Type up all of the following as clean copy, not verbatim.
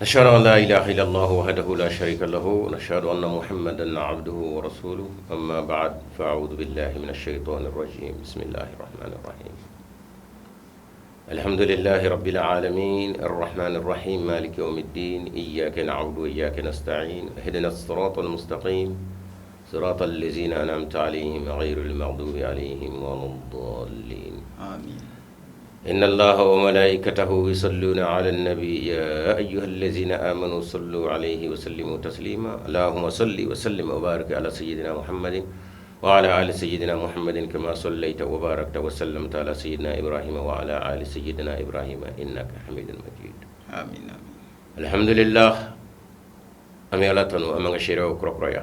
نشهد أن لا إله إلا الله وحده لا شريك له ونشهد أن محمدا عبده ورسوله أما بعد فأعوذ بالله من الشيطان الرجيم بسم الله الرحمن الرحيم الحمد لله رب العالمين الرحمن الرحيم مالك يوم الدين إياك نعبد وإياك نستعين اهدنا الصراط المستقيم صراط الذين أنعمت عليهم غير المغضوب عليهم ولا الضالين آمين إن الله وملائكته يصلون على النبي يا أيها الذين آمنوا صلوا عليه وسلموا تسليما اللهم صل وسلم وبارك على سيدنا محمد وعلى آل سيدنا محمد كما صليت وباركت وسلمت على سيدنا إبراهيم وعلى آل سيدنا إبراهيم إنك حميد مجيد آمين آمين الحمد لله an bɛ Ala tanu an b'an ka seereyaw kurakuraya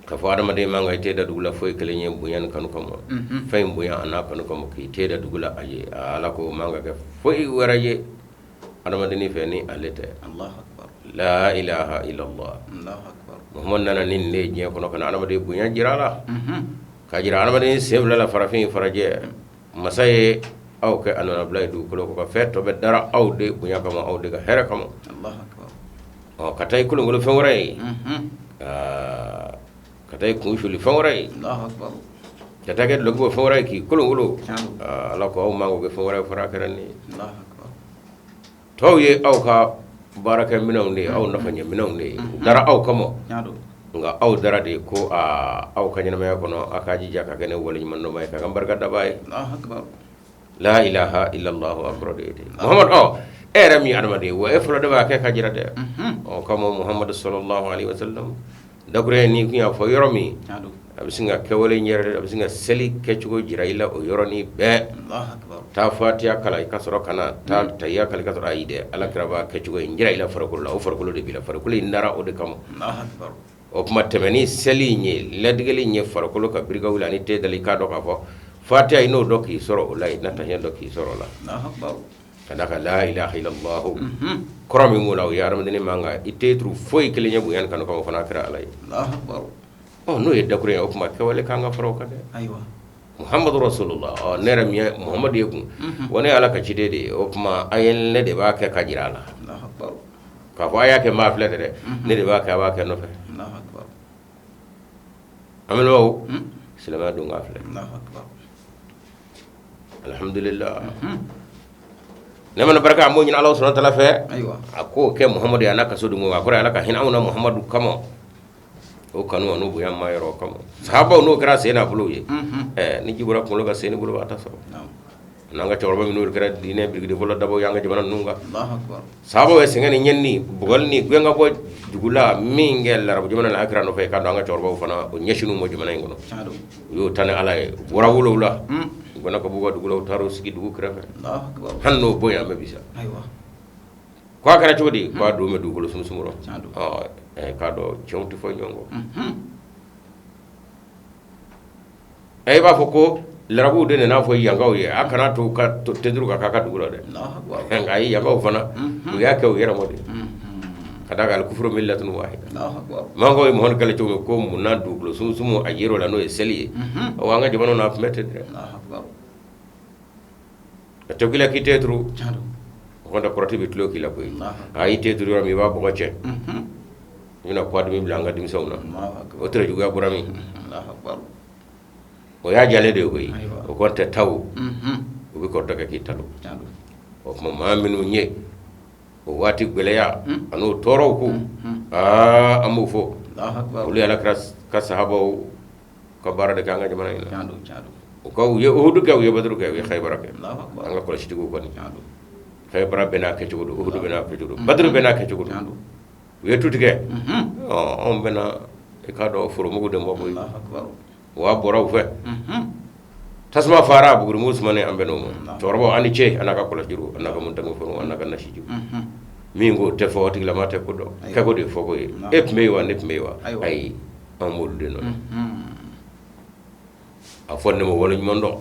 k'a fɔ adamaden man kan i ten da dugu la foyi kelen ye bonya ni kanu kama fɛn in bonya a n'a kanu kama k'i ten da dugu la a ye Ala ko man ka kɛ foyi wɛrɛ ye adamadennin fɛ ni ale tɛ la ilaha illallah Muhamadu nana ni nin de ye diɲɛ kɔnɔ ka na adamaden bonya jira a la k'a jira adamaden sen fila la farafin farajɛ masa ye aw kɛ a nɔnabila ye dugukolo kɔ kan fɛn tɔ bɛɛ dara aw de bonya kama aw de ka hɛrɛ kama ɔ ka taa i kolonkolon fɛn wɛrɛ ye ka taa i kun suli fɛn wɛrɛ ye ka taa kɛ dulɔki bɔ fɛn wɛrɛ ye k'i kolonkolon Ala ko aw man k'o kɛ fɛn wɛrɛ fara kɛra nin ye tɔw ye aw ka baarakɛ minɛnw de ye aw nafa ɲɛ minɛnw de ye u dara aw kama nka aw dara de ko aa aw ka ɲɛnamaya kɔnɔ aw ka jija ka kɛ ne waleɲumandɔnbaa ye ka kɛ n barikadabaa ye la ilaha illallah a kɔrɔ de ye ten Muhamadu ɔ e yɛrɛ min ye adamaden ye wa e fɔlɔ de b'a kɛ ka jira dɛ ɔ kama Muhamadu sallallahu alaihi wasallam dakuruɲɛ n'i kun y'a fɔ yɔrɔ min a bɛ sin ka kɛwale in yɛrɛ a bɛ sin ka seli kɛcogo jira i la o yɔrɔnin bɛɛ taa fatiya kalan i ka sɔrɔ ka na taa tahiya kalan i ka sɔrɔ ayi dɛ ala kira b'a kɛcogo in jira i la farikolo la o farikolo de b'i la farikolo in dara o de kama o tuma tɛmɛ ni seli in ye ladigɛli in ye farikolo ka birika wuli ani te dali i k'a dɔn k'a fɔ fatiya i n'o dɔn k'i sɔrɔ o la i na tahiya dɔn k'i sɔrɔ o la ka d'a kan la ilaha illallah kɔrɔ min b'o la o ye adamaden man kan i ten turu foyi kelen ye bonya ni kanu kama o fana kɛra ala ye ɔ n'o ye dakuruɲɛ ye o tuma kɛwale kan ka fara o kan dɛ Muhamadu rasulullah ɔ ne yɛrɛ min ye Muhamadu ye kun wa ne ye ala ka ciden de ye o tuma a ye ne de b'a kɛ ka jira a la k'a fɔ a y'a kɛ n b'a filɛ dɛ ne de b'a kɛ a b'a kɛ nɔfɛ an balimaw silamɛya don k'a filɛ Alihamdulila nɛɛma ni barika an b'o ɲini Ala subahana taala fɛ a k'o kɛ Muhamadu ye a n'a ka sodenw a kɔrɔ ye Ala ka hinɛ anw na Muhamadu kama o kanu an'o bonya ma yɔrɔ kama sahabaw n'o kɛra sen n'a bolo ye ni ji bɔra kunkolo kan sen ni bolo b'a ta sɔrɔ n'an ka cɛkɔrɔba minnu kɛra diinɛ biriki fɔlɔ dabaaw ye an ka jamana ninnu kan sahabaw ye sɛgɛn ni ɲɛni bugɔli ni gɛn ka bɔ dugu la min kɛ larabu jamana la kira nɔfɛ k'a dɔn an ka cɛkɔrɔbaw fana o ɲɛsinn'u ma jamana in kɔnɔ u y'o ta ni Ala ye u bɔra wolow la u gɛnna ka b'u ka dugu la u taara u sigi dugu kɛrɛfɛ hali n'o bonya bɛ bi sa k'a kɛra cogo di k'a don bɛ dugukolo sumusumu rɔ k'a dɔn cɛw tɛ fɔ ɲɔgɔn kɔ i b'a fɔ ko larabuw de nana fɔ yankaw ye a kana to ka ten duuru ka k'a ka dugu la dɛ nka ayi yankaw fana u y'a kɛ u yɛrɛ ma de ka d'a kan alikufuru milatun wahida mankaw ye Muhamadu kɛlɛ cogo min ko munna dugukolo sumusumu a yer'o la n'o ye seli ye ɔ an ka jamana na a tun bɛ ten dɛ a tɛ k'i la k'i ten turu o kɔni kɔrɔti bɛ tulo k'i la koyi a y'i ten turu yɔrɔ min i b'a bɔgɔ cɛ i bɛna kɔdimi bila an ka denmisɛnw na o tere juguya bɔra min o y'a jalen de ye koyi o kɔni tɛ taw u bɛ kɔrɔtɛ kɛ k'i talon o tuma maa minnu ye o waati gɛlɛya an'o tɔɔrɔw ko aa an b'o fɔ olu ye ala kira ka sahabaw ka baara de kɛ an ka jamana in na u ka u ye Uhudu kɛ u ye Baduru kɛ u ye Khaybara kɛ an ka kɔlɔsitigiw kɔni Khaybara bɛɛ n'a kɛcogo don Uhudu bɛɛ n'a kɛcogo don Baduru bɛɛ n'a kɛcogo don u ye tu tigɛ anw bɛna i k'a dɔn foromugu de bɔ koyi wa bɔra u fɛ tasuma fara bugurimugu sumanen an bɛn'o ma cɛkɔrɔbaw aw ni ce a n'a ka kɔlɔsijuru a n'a ka muntangi a n'a ka nasiju min k'o tɛ fɔ o tigilama tɛ ko dɔn kɛko de ye fɔko ye e tun bɛ yen wa ne tun bɛ yen wa ayi an b'olu de nɔ a fɔ ne ma waleɲuman dɔn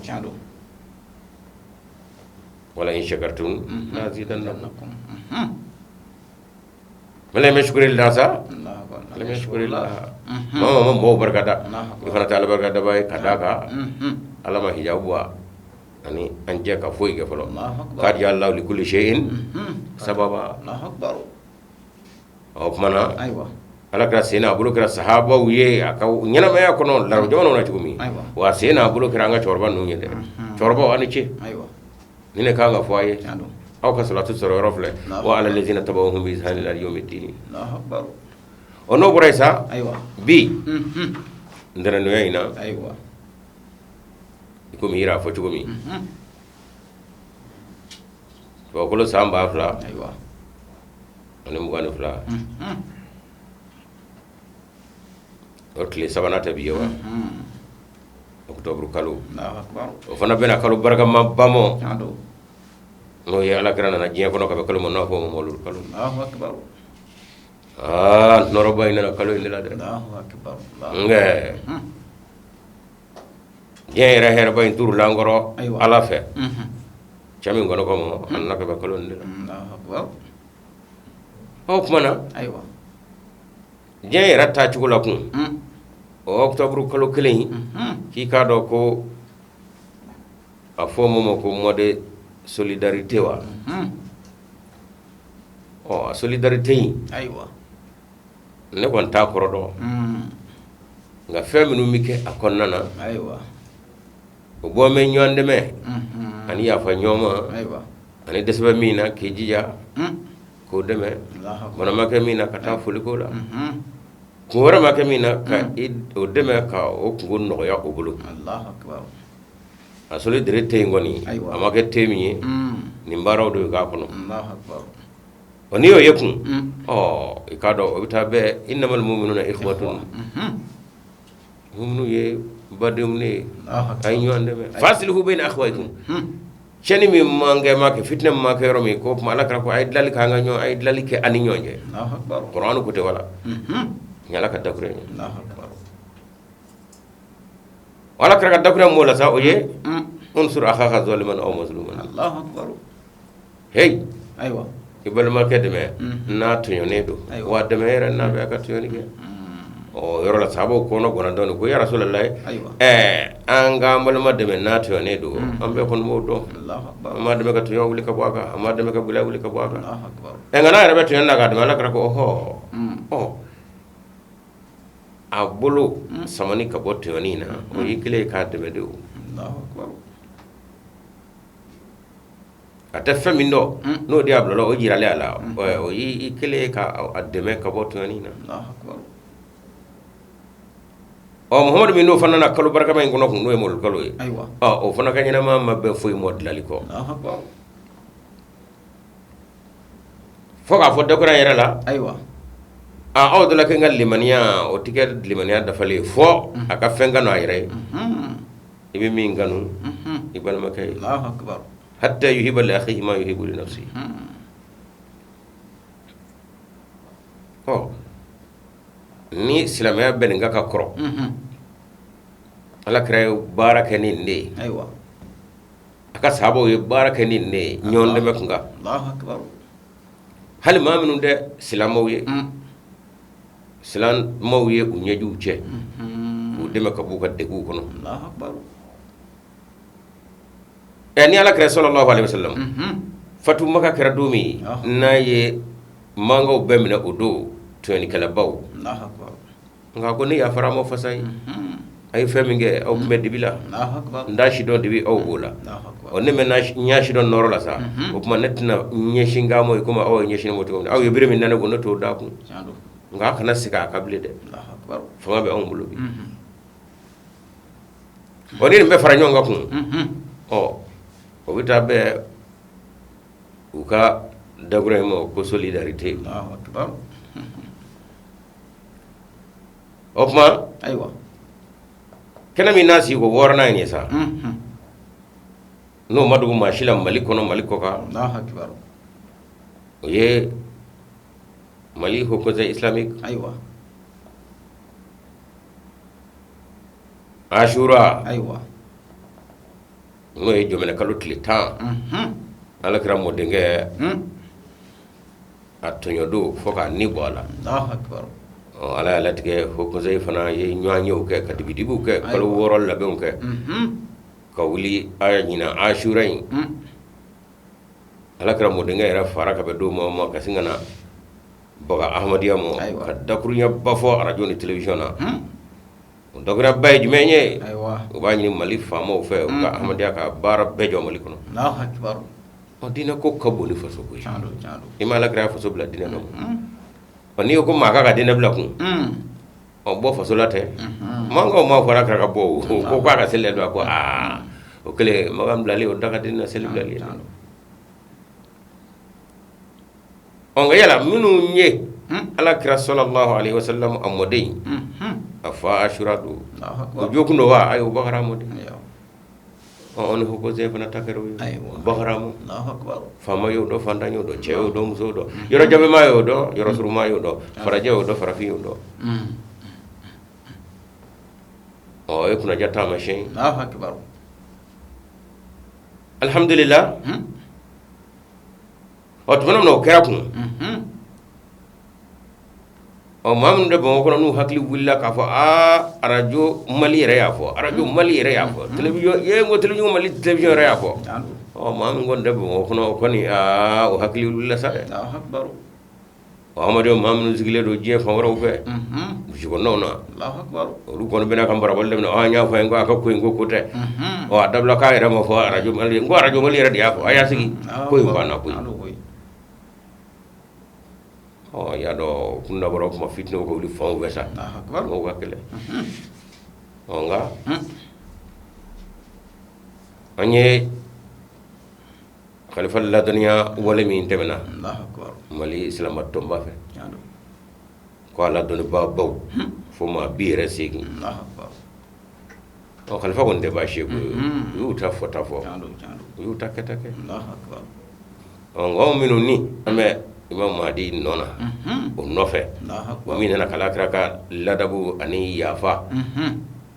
wala in shakartum la azidannakum man lam yashkuri nasa lam yashkuri maa ma mɔgɔw barika da i fana tɛ ala barika dabaa ye ka d'a kan ala ma hijabu bɔ. Ani an jɛ ka foyi kɛ fɔlɔ qad ja'ala Allahu li kulli shay'in sababa. O tuma na ayiwa Ala kira sen n'a bolo kɛra sahabaw ye a ka ɲɛnamaya kɔnɔ larabu jamanaw na cogo min wa a sen n'a bolo kɛra an ka cɛkɔrɔba ninnu ye dɛ cɛkɔrɔbaw aw ni ce nin de kan ka fɔ a ye aw ka salatu sɔrɔ yɔrɔ filɛ wa ala lazina tabauhum bi ihsani ila yawmi dini. Ɔ n'o bɔra yen sa ayiwa bi ntɛnɛndonya in na ayiwa i komi i yɛrɛ y'a fɔ cogo min tubabukalo san 2000 ayiwa ani 22, o tile sabanan tɛ bi ye wa octobre kalo o fana bɛna kalo barakamaba ma n'o ye Ala kira nana diɲɛ kɔnɔ ka bɛn kalo ma n'a fɔ o ma mawuludu kalo. Aa nɔrɔba in nana kalo in de la dɛ nka diɲɛ yɛrɛ hɛrɛba in turula an kɔrɔ Ala fɛ cɛ min kɔnɔ kɔmɔ a nana ka bɛn kalo in de la. O tuma na ayiwa diɲɛ yɛrɛ taacogo la kun o octobre kalo kelen in k'i k'a dɔn ko a fɔ min ma ko mois de solidarité wa ɔ a solidarité in ayiwa ne kɔni t'a kɔrɔ dɔn nka fɛn minnu bɛ kɛ a kɔnɔna na ayiwa o bɔ bɛ ɲɔgɔn dɛmɛ ani yafa ɲɔgɔn ma ayiwa ani dɛsɛ bɛ min na k'i jija k'o dɛmɛ bana ma kɛ min na ka taa foli k'o la kun wɛrɛ ma kɛ min na ka o dɛmɛ ka o kunko nɔgɔya o bolo a solidarité in kɔni a ma kɛ te min ye nin baaraw de bɛ k'a kɔnɔ ɔ n'i y'o ye kun ɔ i k'a dɔn o bɛ taa bɛn innamal mu'minuna ikhwatun Muminu ye badenw de ye a ye ɲɔgɔn dɛmɛ fa aslihu bayna akhawaykum cɛnni min man kɛ ma kɛ fitinɛ min ma kɛ yɔrɔ min ko tuma Ala kira ko a ye dilali kɛ an ka ɲɔgɔn a ye dilali kɛ an ni ɲɔgɔn cɛ kuranɛ ko ten wala nin Ala ka dakuruɲɛ ye Ala kira ka dakuruɲɛ min b'o la sa o ye unsur akhaka zaliman aw mazluman heyi ayiwa i balimakɛ dɛmɛ n'a tɔɲɔnen don wa dɛmɛ yɛrɛ n'a bɛ a ka tɔɲɔni kɛ ɔ yɔrɔ la sahabaw kɔnɔ ganna dɔɔnin ko ya Rasulalahi ɛɛ an k'an balima dɛmɛ n'a tɔɲɔnen don an bɛɛ kɔni b'o dɔn an b'a dɛmɛ ka tɔɲɔ wuli ka bɔ a kan an b'a dɛmɛ ka gɛlɛya wuli ka bɔ a kan ɛ nka n'a yɛrɛ bɛ tɔɲɔni na k'a dɛmɛ Ala kira ko ɔhɔ ɔ a bolo samani ka bɔ tɔɲɔni na o y'i kɛlen ye k'a dɛmɛ de o A tɛ fɛn min dɔn n'o de y'a bila o jiralen a la o y'i kɛlen k'a dɛmɛ ka bɔ tɔɲɔni na ɔ Muhamadu min n'o fana nana kalo barikama in kɔnɔ kun n'o ye mawuludu kalo ye o fana ka ɲɛnamaya ma bɛn foyi ma dilali kɔ fo k'a fɔ dakuruɲɛ yɛrɛ la ayiwa aw dɔ la kɛ n ka limaniya o tɛ kɛ limaniya dafalen ye fɔ a ka fɛn kanu a yɛrɛ ye i bɛ min kanu i balimakɛ ye hatta yuhibba li akhihi ma yuhibbu li nafsihi ɔ ni silamɛya bɛ nin kan ka kɔrɔ Ala kira ye baara kɛ ni nin de ye ayiwa a ka sahabaw ye baara kɛ ni nin de ye ɲɔgɔn dɛmɛ kun kan hali maa minnu tɛ silamɛw ye silamɛw ye u ɲɛjiw cɛ k'u dɛmɛ ka b'u ka deguw kɔnɔ Ɛ ni Ala kira sallallahu alaihi wasallam fatu Maka kɛra don min n'a ye mankaw bɛɛ minɛ o don tɔɲɔnikɛlabaw nka ko ne yafara ma fasa ye a ye fɛn min kɛ aw tun bɛ dibi la n t'a si dɔn dibi aw b'o la ɔ ne bɛ ɲɛ si dɔn nɔɔrɔ la sa o tuma ne tɛna ɲɛsin kan ma komi aw ye ɲɛsin ma cogo min aw ye bere min da ne kun ne t'o da kun nka a kana segin a kan bilen dɛ fanga bɛ anw bolo bi Ɔ ni nin bɛɛ fara ɲɔgɔn kan kun ɔ o bɛ taa bɛn u ka dakuruɲɛ ma ko solidarité o tuma ayiwa kɛnɛ min n'a sigi ko wɔɔrɔnan ye sa n'o ma dogo maa si la Mali kɔnɔ Mali kɔkan o ye Mali Haut Conseil islamique ayiwa Asura ayiwa n'o ye jɔminɛ kalo tile 10 Ala kira mɔdenkɛ a tɔɲɔ don fo k'a ni bɔ a la Ala y'a latigɛ Haut Conseil fana ye ɲɔgɔnyew kɛ ka dibidibiw kɛ kalo 6 labɛnw kɛ. Ka wuli a ɲinan asura in ala kira mɔdenkɛ yɛrɛ fara ka bɛn don ma ka sin ka na baga ahmadiyya ma ka dakuruɲaba fɔ arajo ni télévision na o dakuruɲaba ye jumɛn ye u b'a ɲini mali faamaw fɛ u ka ahmadiyya ka baara bɛɛ jɔ mali kɔnɔ ɔ diinɛ ko ka bon ni faso ko ye i ma ala kira faso bila diinɛ nɔ ɔ n'i ko maa k'a ka diinɛ bila kun ɔ bɔ faso la tɛ mankaw ma fɔra kira ka bɔ o ko k'a ka seli don a ko aa o kɛlen makan bilali o daga di na seli bilali ɔ nka yala minnu ye ala kira sallallahu alaihi wasallam a mɔden a fa asura don o jo kun don wa ayi o bagara ma dɛ ɔ ni haut conseil fana ta kɛra o ye bagara ma faama y'o dɔn fantan y'o dɔn cɛ y'o dɔn muso y'o dɔn yɔrɔ janma y'o dɔn yɔrɔ surunma y'o dɔn farajɛ y'o dɔn farafin y'o dɔn ɔ o ye kunnaja taamasiyɛn ye alihamdulila ɔ tuma min na o kɛra kun ɔ maa minnu tɛ bamakɔ kɔnɔ n'u hakili wulila k'a fɔ aa arajo mali yɛrɛ y'a fɔ arajo mali yɛrɛ y'a fɔ télévision ye ko télévision mali télévision yɛrɛ y'a fɔ ɔ maa min kɔni tɛ bamakɔ kɔnɔ o kɔni aa o hakili wulila sa dɛ ahmadiyya maa minnu sigilen don diɲɛ fan wɛrɛw fɛ burusi kɔnɔnaw na olu kɔni bɛna ka barabali daminɛ an y'a fɔ ye ko a ka ko in ko ko tɛ ɔ a dabila k'a yɛrɛ ma fɔ arajo mali n ko arajo mali yɛrɛ de y'a fɔ a y'a sigi ko in banna koyi ɔ y'a dɔn kun dabɔra o kuma fitinɛw ka wuli fanw fɛ sa mɔgɔw ka kɛlɛ ɔ nka an ye Khalifa ladɔnniya wale min tɛmɛna Mali silamɛ tɔnba fɛ ko a ladɔnnibaa baw fo maa 88 ɔ Khalifa kɔni tɛ baasi ye koyi u y'u ta fɔta fɔ u y'u ta kɛta kɛ ɔ nka anw minnu ni an bɛ Imam Mahdi nɔ na o nɔfɛ o min nana ka Ala kira ka ladabu ani yafa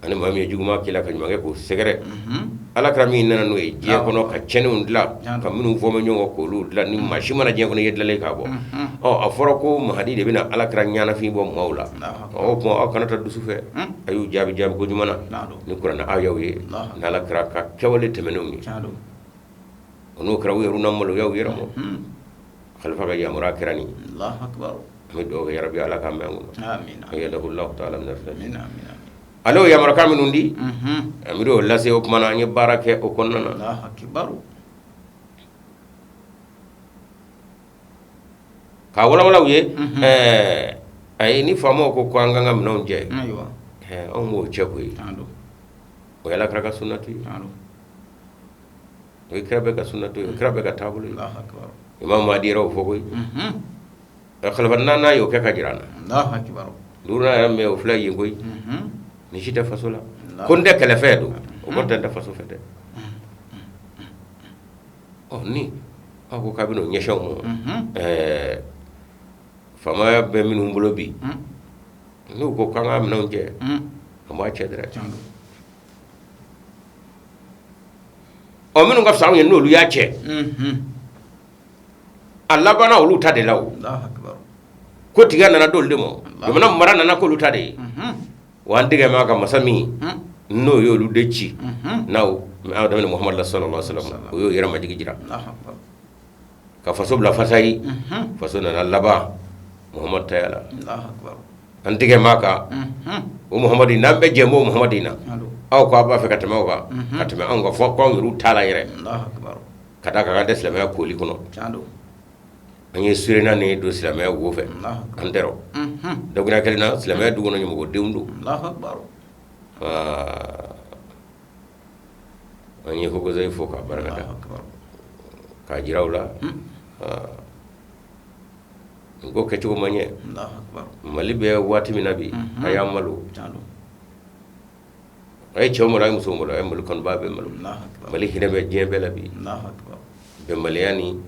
ani maa min ye juguman k'i la ka ɲuman kɛ k'o sɛgɛrɛ ala kira min nana n'o ye diɲɛ kɔnɔ ka cɛnninw dilan ka minnu fɔ bɛ ɲɔgɔn kɔ k'olu dilan ni maa si ma na diɲɛ kɔnɔ i ye dilanlen k'a bɔ ɔ a fɔra ko mahadi de bɛna ala kira ɲɛnafin bɔ maaw la o tuma aw kana taa dusu fɛ a y'u jaabi jaabi ko ɲuman na ni kuranɛ ayaw ye ni ala kira ka kɛwale tɛmɛnenw ye o n'o kɛra u yɛrɛ na maloya u yɛrɛ ma khalifa ka yamaruya kɛra nin an bɛ dugawu kɛ yarabi ala k'a mɛn an kunna ayyadahullahu ta'ala min ale y'o yamarukan minnu di an bɛ o lase o tuma na an ye baara kɛ o kɔnɔna na k'a walawala u ye ɛɛ ayi ni faamaw ko ko an k'an ka minɛnw cɛ anw b'o cɛ koyi o ye ala kira ka sunnatu ye o ye kira bɛɛ ka sunnatu ye o kira bɛɛ ka taabolo ye Imam Mahdi yɛrɛ y'o fɔ koyi khalifa naaninan y'o kɛ ka jira an na duurunan yɛrɛ min o filɛ yen koyi ni si tɛ faso la ko n tɛ kɛlɛfɛ don o kɔrɔ tɛ n tɛ faso fɛ dɛ ɔ ni aw ko k'a bɛna o ɲɛsin aw ma ɛɛ faamaya bɛ minnu bolo bi n'u ko k'an ka minɛnw cɛ an b'a cɛ dɛrɛ ɔ minnu ka fisa anw ye n'olu y'a cɛ a labanna olu ta de la o ko tigɛ nana d'olu de ma jamana mara nana k'olu ta de ye wa an tigɛ ma ka masa min n'o y'olu de ci n'aw aw daminɛ Muhamadu sallallahu alaihi wasallam o y'o yɛrɛ majigi jira ka faso bila fasayi faso nana laban Muhamadu taya la an tigɛ ma kan o Muhamadu n'an bɛɛ jɛ b'o Muhamadu na aw ko aw b'a fɛ ka tɛmɛ aw kan ka tɛmɛ anw kan fo k'anw yɛrɛ t'a la yɛrɛ ka d'a kan an tɛ silamɛya koli kɔnɔ an ye surena ni don silamɛya wo fɛ an tɛ dakuruɲa kelen na silamɛya du kɔnɔ ɲɛmɔgɔdenw don an ye Haut Conseil fo k'a barika da k'a jira u la n ko kɛcogo man ɲɛ Mali bɛ waati min na bi a y'an malo a ye cɛw malo a ye musow malo a ye Mali kanubaa bɛɛ malo Mali hinɛ bɛ diɲɛ bɛɛ la bi bɛnbaliya ni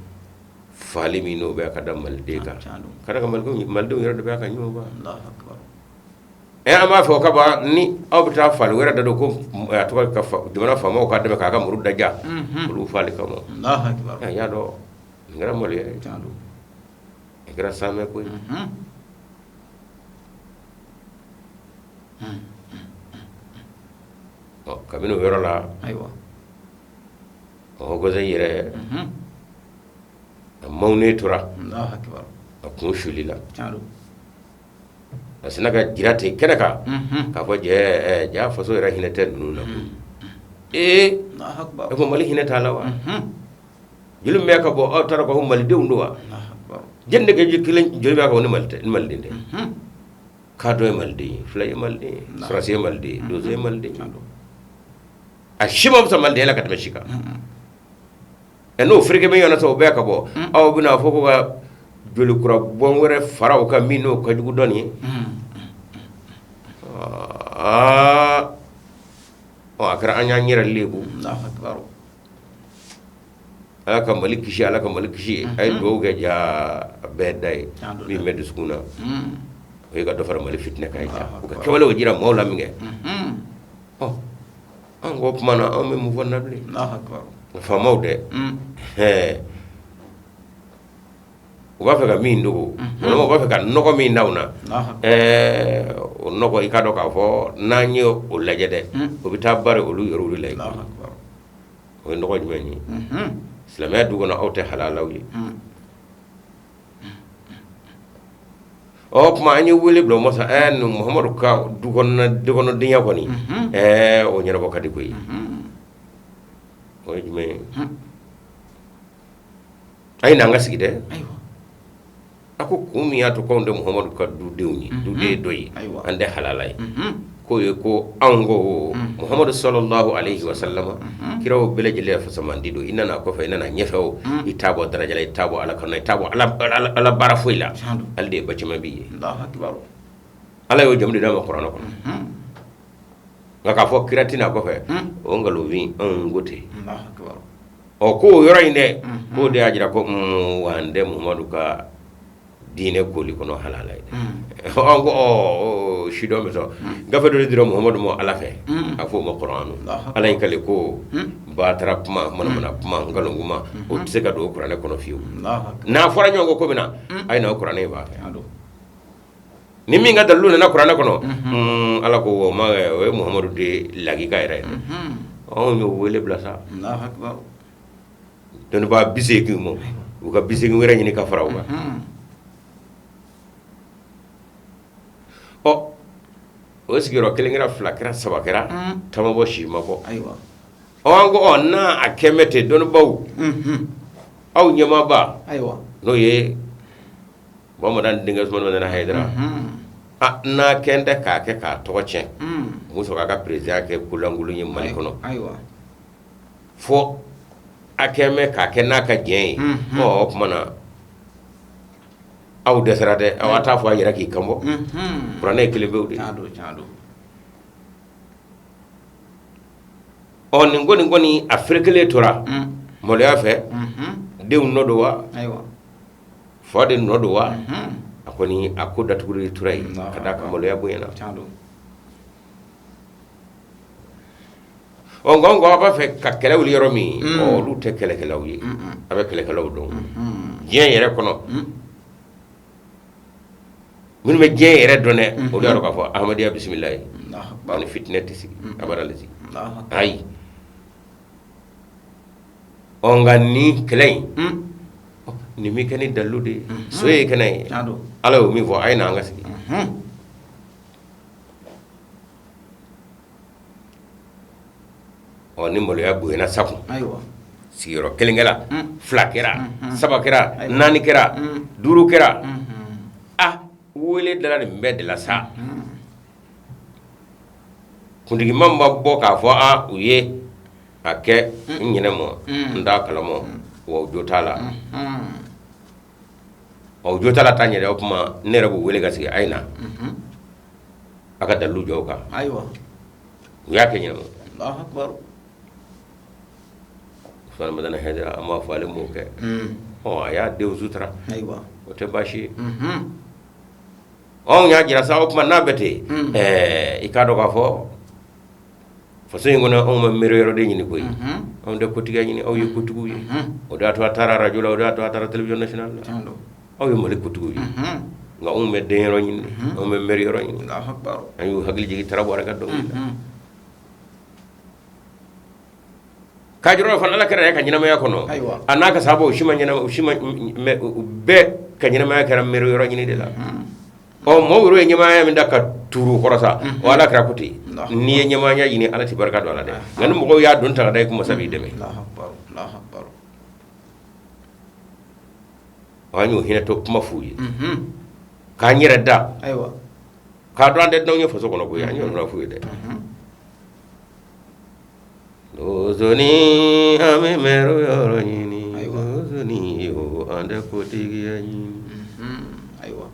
faali min n'o bɛ ka da maliden kan ka da malidenw yɛrɛ de bɛ ka ɲɔgɔn faa ɛ an b'a fɔ kaban ni aw bɛ taa faali wɛrɛ da don ko a tɔgɔ ka jamana faamaw ka dɛmɛ k'a ka muru daja olu faali kama y'a dɔn nin kɛra maloya ye nin kɛra sanmɛ ko ye Ɔ kabini o yɔrɔ la ayiwa Haut Conseil yɛrɛ a mawune tora a kun suli la a sinna ka jira ten kɛnɛ kan k'a fɔ jɛ ja faso yɛrɛ hinɛ tɛ ninnu na ee e ko Mali hinɛ t'a la wa joli bɛ ka bɔ aw taara ko malidenw don wa jɛn de kelen joli bɛ ka ni mali tɛ ni maliden tɛ kadɔ ye maliden ye fula ye maliden ye sɔrɔdasi ye maliden ye donso ye maliden ye a si ma fisa malidenya la ka tɛmɛ si kan ɛ n'o fereke bɛ ɲɔgɔn na sa o bɛɛ ka bɔ aw bɛna fɔ ko ka joli kura bɔn wɛrɛ fara o kan min n'o ka jugu dɔɔnin ye aa a kɛra an y'an yɛrɛ lebu ala ka Mali kisi ala ka Mali kisi a ye dugawu kɛ ja a bɛɛ da ye min bɛ dusukun na o ye ka dɔ fara Mali fitinɛ kan o ka kɛwalew jira maaw la min kɛ ɔ an ko tuma na anw bɛ mun fɔ na bilen faamaw dɛ ɛɛ u b'a fɛ ka min dogo walima u b'a fɛ ka nɔgɔ min da u na ɛɛ o nɔgɔ i k'a dɔn k'a fɔ n'an ye o lajɛ dɛ o bɛ taa bari olu yɛrɛ la o ye nɔgɔ jumɛn ye silamɛya du kɔnɔ aw tɛ halalaw ye o tuma an ye wele bila o ma sa ɛ Muhamadu ka du kɔnɔdenya kɔni ɛɛ o ɲɛnabɔ ka di koyi o ye jumɛn ye a ye n'an ka sigi dɛ a ko kun min y'a to k'anw tɛ Muhamadu ka dudenw ye duden dɔ ye an tɛ halala ye k'o ye ko anw ko Muhamadu sallallahu alayhi wa sallama kiraw bɛɛ lajɛlen fisamandi don i nana kɔfɛ i nana ɲɛfɛ o i t'a bɔ daraja la i t'a bɔ Ala kanu i t'a bɔ Ala baara foyi la ale de ye bacima bi ye Ala y'o jamu de d'a ma kuranɛ kɔnɔ nka k'a fɔ kira tɛ na kɔfɛ o nkalonfin anw ko ten ɔ ko o yɔrɔ in dɛ k'o de y'a jira ko wa an tɛ Muhamadu ka diinɛ koli kɔnɔ halala ye an ko sidɔn bɛ sɔn gafe dɔ de dira Muhamadu ma Ala fɛ a fɔ o ma kuranɛ Ala y'i kali ko batara kuma manamana kuma nkalon kuma o tɛ se ka don o kuranɛ kɔnɔ fiyewu n'a fɔra ɲɔgɔn kɔ ko min na a ye na o kuranɛ in b'a fɛ ni min ka dalilu nana kuranɛ kɔnɔ Ala ko o ma o ye Muhamadu de lakika yɛrɛ ye anw y'o wele bila sa dɔnnibaa 80 ma u ka 80 wɛrɛ ɲini ka fara u kan ɔ o sigiyɔrɔ kelen kɛra fila kɛra saba kɛra tamabɔ si ma bɔ ɔ an ko ɔ n'a a kɛmɛ ten dɔnnibaaw aw ɲɛmaaba n'o ye Bamanan denkɛ Usumani Madani Hayidara n'a kɛn tɛ k'a kɛ k'a tɔgɔ tiɲɛ muso k'a ka président kɛ kolankolon ye Mali kɔnɔ fo a kɛn bɛ k'a kɛ n'a ka diɲɛ ye o tuma na aw dɛsɛra dɛ aw t'a fɔ a yɛrɛ k'i kanbɔ kuranɛ ye kelen pewu de ɔ nin ko nin kɔni a ferekelen tora maloya fɛ denw nɔ don wa fa de nɔ don wa a kɔni a ko datuguli tora yen ka d'a kan maloya bonyana ɔ nka nka a b'a fɛ ka kɛlɛ wuli yɔrɔ min olu tɛ kɛlɛkɛlaw ye a bɛ kɛlɛkɛlaw dɔn diɲɛ yɛrɛ kɔnɔ minnu bɛ diɲɛ yɛrɛ dɔn dɛ olu y'a dɔn k'a fɔ ahmadiyya bisimila ye ani fitinɛ tɛ sigi abada ayi Ɔ nka nin kɛlɛ in nin bɛ kɛ ni dalilu de ye so ye kɛnɛ ye Ala y'o min fɔ a ye na an ka sigi ɔ ni maloya bonyana sa kun sigiyɔrɔ kelen kɛra fila kɛra saba kɛra naani kɛra duuru kɛra a wele dara nin bɛɛ de la sa kuntigima ma bɔ k'a fɔ a u ye a kɛ n ɲinɛ mɔ n t'a kalama wa u jo t'a la ɔ jo t'a la taa ɲɛrɛ o tuma ne yɛrɛ b'u wele ka sigi a ye na a ka dalilu jɔ o kan ayiwa u y'a kɛ ɲɛnama Usumani Madani Hayidara an b'a fɔ ale m'o kɛ ɔ a y'a denw sutura ayiwa o tɛ baasi ye anw y'a jira sa o tuma n'a bɛ ten ɛɛ i k'a dɔn k'a fɔ faso in kɔnɔ anw ma mɛri yɔrɔ de ɲini koyi anw tɛ kotigiya ɲini aw ye kotigiw ye o de y'a to a taara arajo la o de y'a to a taara télévision nationale la aw ye Mali kotigiw ye nka anw bɛ den yɔrɔ ɲini anw bɛ mɛri yɔrɔ ɲini an y'u hakili jigin Tarawele ka dɔnkili la. K'a jira fana ala kira ka ɲɛnamaya kɔnɔ a n'a ka sahabaw si ma ɲɛnama si ma u bɛɛ ka ɲɛnamaya kɛra mɛri yɔrɔ ɲini de la ɔ mɔgɔw yɛrɛ ye ɲɛmaaya min da ka tuuru kɔrɔ sa o ala kira ko ten n'i ye ɲɛmaaya ɲini ala tɛ barika don a la dɛ nka ni mɔgɔw y'a don ta ka da i kun masa b'i dɛmɛ an y'o hinɛtɔ kuma f'u ye k'an yɛrɛ da k'a dɔn an tɛ dunanw ye faso kɔnɔ koyi an y'o f'u ye dɛ Dosoni an bɛ mɛri yɔrɔ ɲini dosoni an tɛ kotigiya ɲini ayiwa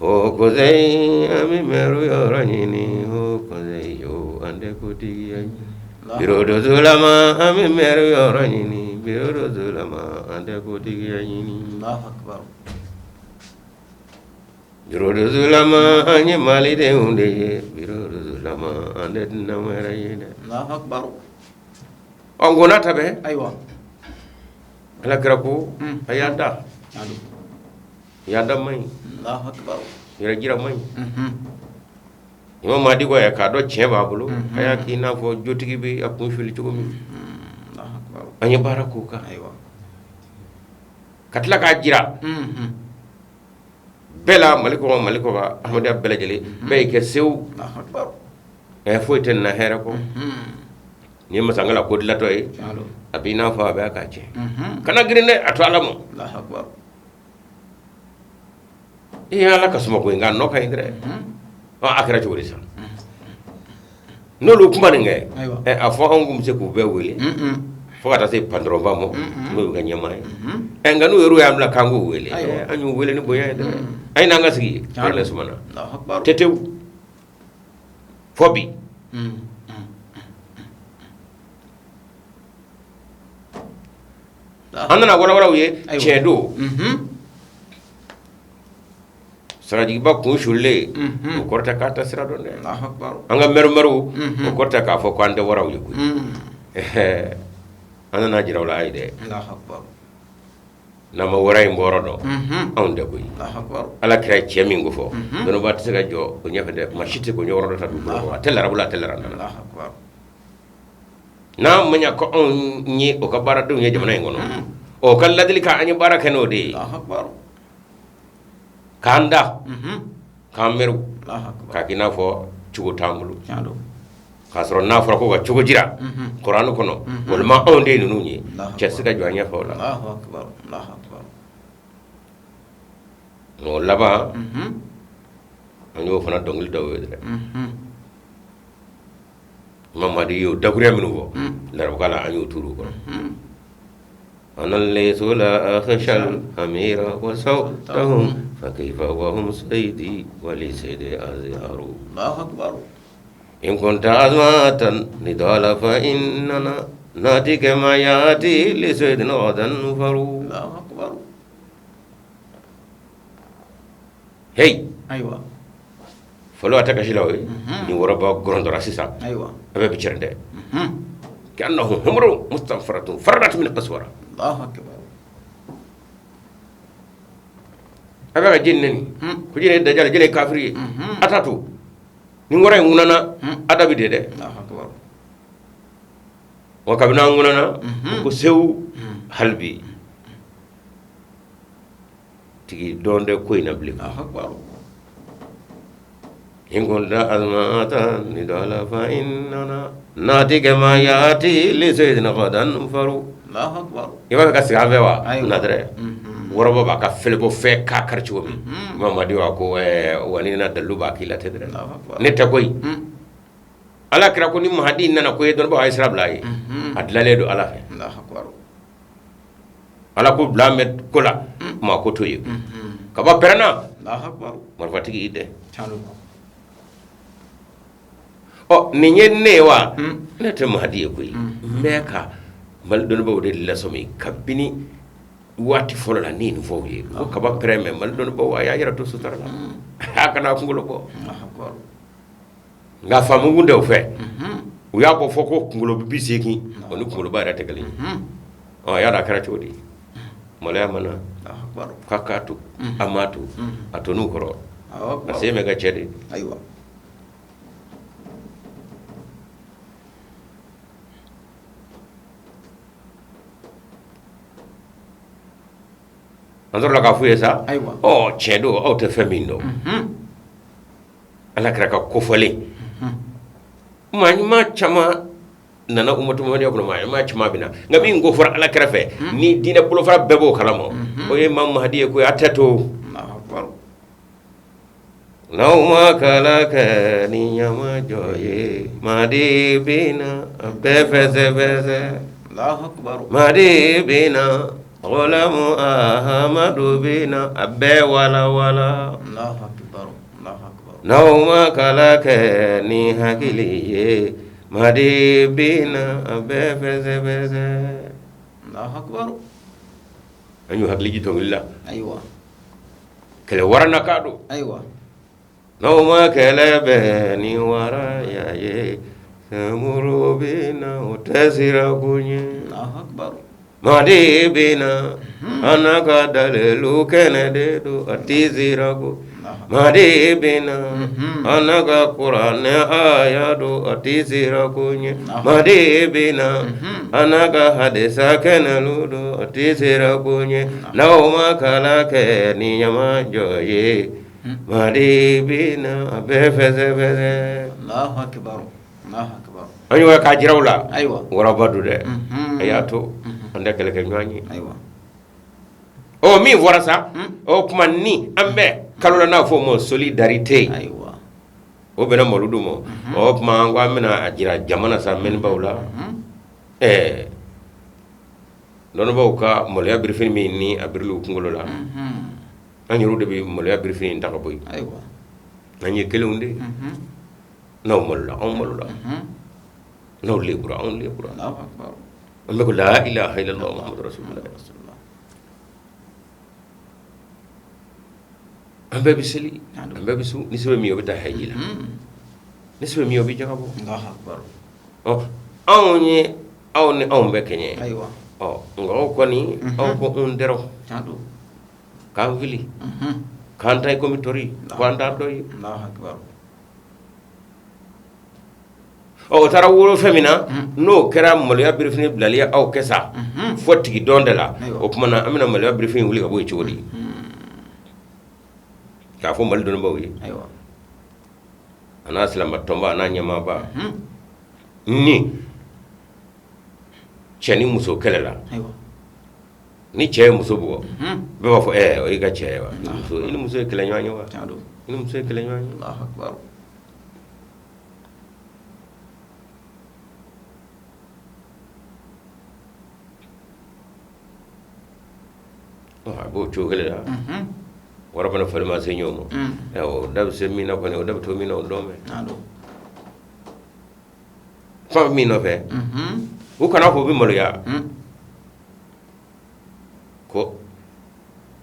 haut conseil an bɛ mɛri yɔrɔ ɲini haut conseil an tɛ kotigiya ɲini bureau de lama an bɛ mɛri yɔrɔ ɲini bureau de lama an tɛ kotigiya ɲini bureau des oulémas an ye malidenw de ye bureau des oulémas an tɛ dunan wɛrɛ ye dɛ ɔ ko n'a ta bɛɛ ayiwa ala kira ko a y'a da y'a da man ɲi yɛrɛ jira man ɲi imam Mahdi ko k'a dɔn tiɲɛ b'a bolo a y'a k'i n'a fɔ jotigi bɛ a kun fili cogo min an ye baara k'o kan ka tila k'a jira bɛɛ la mali kɔnɔ mali kɔkan ahmadiyya bɛɛ lajɛlen bɛɛ y'i kɛ sewu ɛ foyi tɛ na hɛrɛ kɔ n'i ye masankala ko dilatɔ ye a b'i n'a fɔ a bɛ k'a cɛ kana girin dɛ a to ala ma i ye ala ka suma ko nka nɔ ka ɲi dɛ a kɛra cogo di sa N'olu kuma nin kɛ a fɔ anw tun bɛ se k'u bɛɛ wele fo ka taa se patɔrɔnba ma n'o y'u ka ɲɛmaa ye ɛ nka n'u yɛrɛ y'an bila k'an k'u wele an y'u wele ni bonya ye dɛ a ye n'an ka sigi ala sumana tetew fo bi an nana walawala u ye tiɲɛ don Sagajigiba kun sulen o kɔrɔ tɛ k'a tɛ sira dɔn dɛ an ka mɛrimɛriw o kɔrɔ tɛ k'a fɔ ko an tɛ waraw ye koyi an nana jira u la ayi dɛ n'an ma wara in bɔyɔrɔ dɔn anw tɛ koyi ala kira ye cɛ min ko fɔ dɔnnibaa tɛ se ka jɔ o ɲɛfɛ dɛ maa si tɛ k'o ɲɛkɔrɔ dɔ ta dugukolo a tɛ larabu la a tɛ larankan na n'a ma ɲɛ ko anw ye o ka baaradenw ye jamana in kɔnɔ o ka ladilikan an ye baara kɛ n'o de ye K'an da k'an mɛriw k'a k'i n'a fɔ cogo t'an bolo k'a sɔrɔ n'a fɔra ko ka cogo jira kuranɛ kɔnɔ walima anw de ye ninnu ye cɛ tɛ se ka jɔ an ɲɛfɛ o la o laban an y'o fana dɔnkili da u ye dɛ Imam Mahdi y'o dakuruya minnu fɔ larabukan la an y'o turu kɔrɔ أنا الليث لا أخشى الحمير وصوتهم فكيف وهم صيدي وللصيد أزهار الله أكبر إن كنت أزمعت النضال فإننا نأتي كما يأتي لصيد غدا نفر الله أكبر hey ayiwa fɔlɔ a tɛ kasi la o ye ni waraba gɔrɔntɔra sisan ayiwa a bɛɛ bɛ cɛrin dɛ ka'annahum humurun mustanfiratun farrat min qaswara Allahu akbar a bɛ ka jeni neni ko jeni ye dajali jeni ye kafiri ye a t'a to ni wara in ŋunana a da bɛ de dɛ Allahu akbar wa kabini an ŋunana ko sewu hali bi tigi dɔn tɛ ko in na bilen Allahu akbar in kunta azma'ta nidala fa innana nati kama yati li saydin gadan faru Allahu akbar i b'a fɛ ka sigi an fɛ wa Ayiwa. na dɛrɛ waraba b'a ka fɛlɛbɔ fɛn k'a kari cogo min Imam Mahdi wa ko wa ni na dalilu b'a k'i la tɛ dɛrɛ Allahu akbar ne tɛ koyi ala kira ko ni Mahdi nana ko ye dɔnnibaaw a ye sira bila a ye a dilanlen don ala fɛ Allahu akbar ala ko bila bɛ ko la maa ko to ye kaba pɛrɛnna marifatigi y'i dɛ ɔ nin ye ne ye wa ne tɛ Mahdi ye koyi n bɛ ka mali dɔnnibaaw de lasɔmi kabini waati fɔlɔ la ne ye nin fɔ u ye ko kaba pɛrɛn mɛ mali dɔnnibaaw a y'a yɛrɛ to sutura la a kana kunkolo bɔ nka faamu kun tɛ o fɛ u y'a bɔ fɔ ko kunkolo 80 o ni kunkoloba yɛrɛ tɛ kelen ye ɔ y'a dɔn a kɛra cogo di maloya ma na k'a k'a to a m'a to a to n'u kɔrɔ a sen bɛ ka cɛ de ayiwa An sɔrɔla k'a f'u ye sa, ayiwa, ɔ tiɲɛ don, aw tɛ fɛn min dɔn, Ala kira ka kofɔlen, maa ɲuman caman nana umatu muhamadiya kɔnɔ, maa ɲuman caman bɛ na, nka min ko fɔra Ala kira fɛ ni diinɛ bolofara bɛɛ b'o kalama, o ye Imam Mahdi ye koyi, a tɛ to. Allahu akbar. N'aw ma kalan kɛ ni ɲamajɔ ye, Mahdi bɛ na a bɛɛ fɛsɛfɛsɛ. Allahu akbar. Mahdi bɛ na, Gulamu Ahamadu bɛ na a bɛɛ walawala. Allahu akbar. Allahu akbar. N'aw ma kalan kɛ ni hakili ye, Mahdi bɛ na a bɛɛ fɛsɛfɛsɛ. Allahu akbar. An y'u hakili jigin dɔnkili la. Ayiwa. Kɛlɛ warana don. Ayiwa. N'aw ma kɛlɛ bɛn ni waraya ye, Samuru bɛ na, o tɛ siran ko ɲɛ. Allahu akbar. Mahdi bɛ na, an n'a ka dalilu kɛnɛ de don, a tɛ siran ko. Mahdi bɛ na, an n'a ka kuranɛ aya don, a tɛ siran ko ɲɛ. Mahdi bɛ na, an n'a ka hadisa kɛnɛlu don, a tɛ siran ko ɲɛ. N'aw ma kalan kɛ ni ɲamajɔ ye, Mahdi bɛ na a bɛɛ fɛsɛfɛsɛ. Allahu akbar. Allahu akbar. An y'o k'a jira u la. Ayiwa. Waraba don dɛ. A y'a to an tɛ kɛlɛ kɛ ɲɔgɔn ye. Ayiwa. Ɔ min fɔra sa, o tuma ni an bɛ kalo la n'a fɔ o ma solidarité. Ayiwa. O bɛnna mawuludu ma. O tuma an ko an bɛna a jira jamana sa mɛnnibaw la. Ɛɛ dɔnnibaaw ka maloya birifini min ni a birila u kunkolo la, an yɛrɛw de bɛ maloya birifini in ta ka bɔ yen. Ayiwa. An ye kelenw de ye. N'aw malola, anw malola. N'aw lebura, anw lebura. Allahu akbar. An bɛ ko la ilaha illallah muhammadu rasulullah. Rasulullah. An bɛɛ bɛ seli, an bɛɛ bɛ sun. Ni se bɛ min ye, o bɛ taa hiji la. Ni se bɛ min ye, o bɛ jaka bɔ. Allahu akbar. Ɔ anw ye aw ni anw bɛ kɛɲɛ. Ayiwa. Ɔ nka aw kɔni, aw ko anw dɛrɛw. Tiɲɛ don. K'an fili. K'an ta i komi tori, ko an t'a dɔ ye. Allahu akbar. Ɔ o taara wolo fɛn min na, n'o kɛra maloya birifini bilali ye aw kɛ sa fo tigi dɔn de la. O tuma na an bɛna maloya birifini wuli ka bɔ yen cogo di? K'a fɔ Mali dɔnnibaw ye. Ayiwa. A n'a silamɛ tɔnba, a n'a ɲɛmaaba, ni cɛ ni muso kɛlɛla, Ayiwa. ni cɛ ye muso bugɔ, bɛɛ b'a fɔ o y'i ka cɛ ye wa? I ni muso ye kɛlɛɲɔgɔn ye wa? Tiɲɛ don. I ni muso ye kɛlɛɲɔgɔn ye. Allahu akbar. A b'o cogo kelen la. Wara fana fali ma se ɲɔgɔn ma, o da bɛ se min na kɔni, o da bɛ to min na, o dɔn bɛ Tiɲɛ don. kuma min nɔfɛ, u kana fɔ u bɛ maloya ko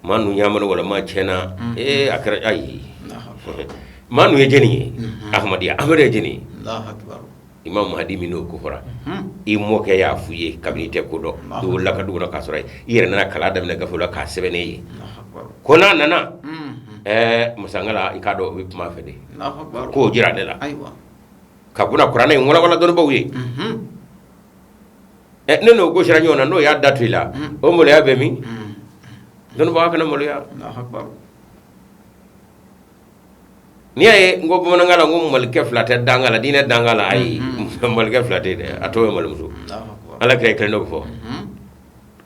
maa nu ɲamana wala maa tiɲɛna. Ee a kɛra, ayi, Allahu akbar. maa nu ye jɛni ye? Ahmadiyya, Ahmadu ye jɛni ye? Allahu akbar. Imam Mahdi min n'o ko fɔra, i mɔkɛ y'a f'u ye kabini i tɛ ko dɔn, i wolola ka du kɔnɔ k'a sɔrɔ i yɛrɛ nana kalan daminɛ gafe la k'a sɛbɛn ne ye. Allahu akbar. Ko n'a nana, ɛɛ masangala, i k'a dɔn o bɛ kuma fɛ de. Allahu akbar. K'o jira ne la. Ayiwa. Ka bɔna kuranɛ in walawala dɔnnibaw ye. Ɛ ne n'o gosira ɲɔgɔn na, n'o y'a da to i la, o maloya bɛ min? Dɔnnibaga kana maloya. Allahu akbar. N'i y'a ye n ko bamanankan la, n ko malikɛ fila tɛ danga la, diinɛ danga la, ayi, malikɛ fila tɛ dɛ, a tɔgɔ ye malimuso. Allahu akbar. Ala kira ye kelen dɔ fɔ,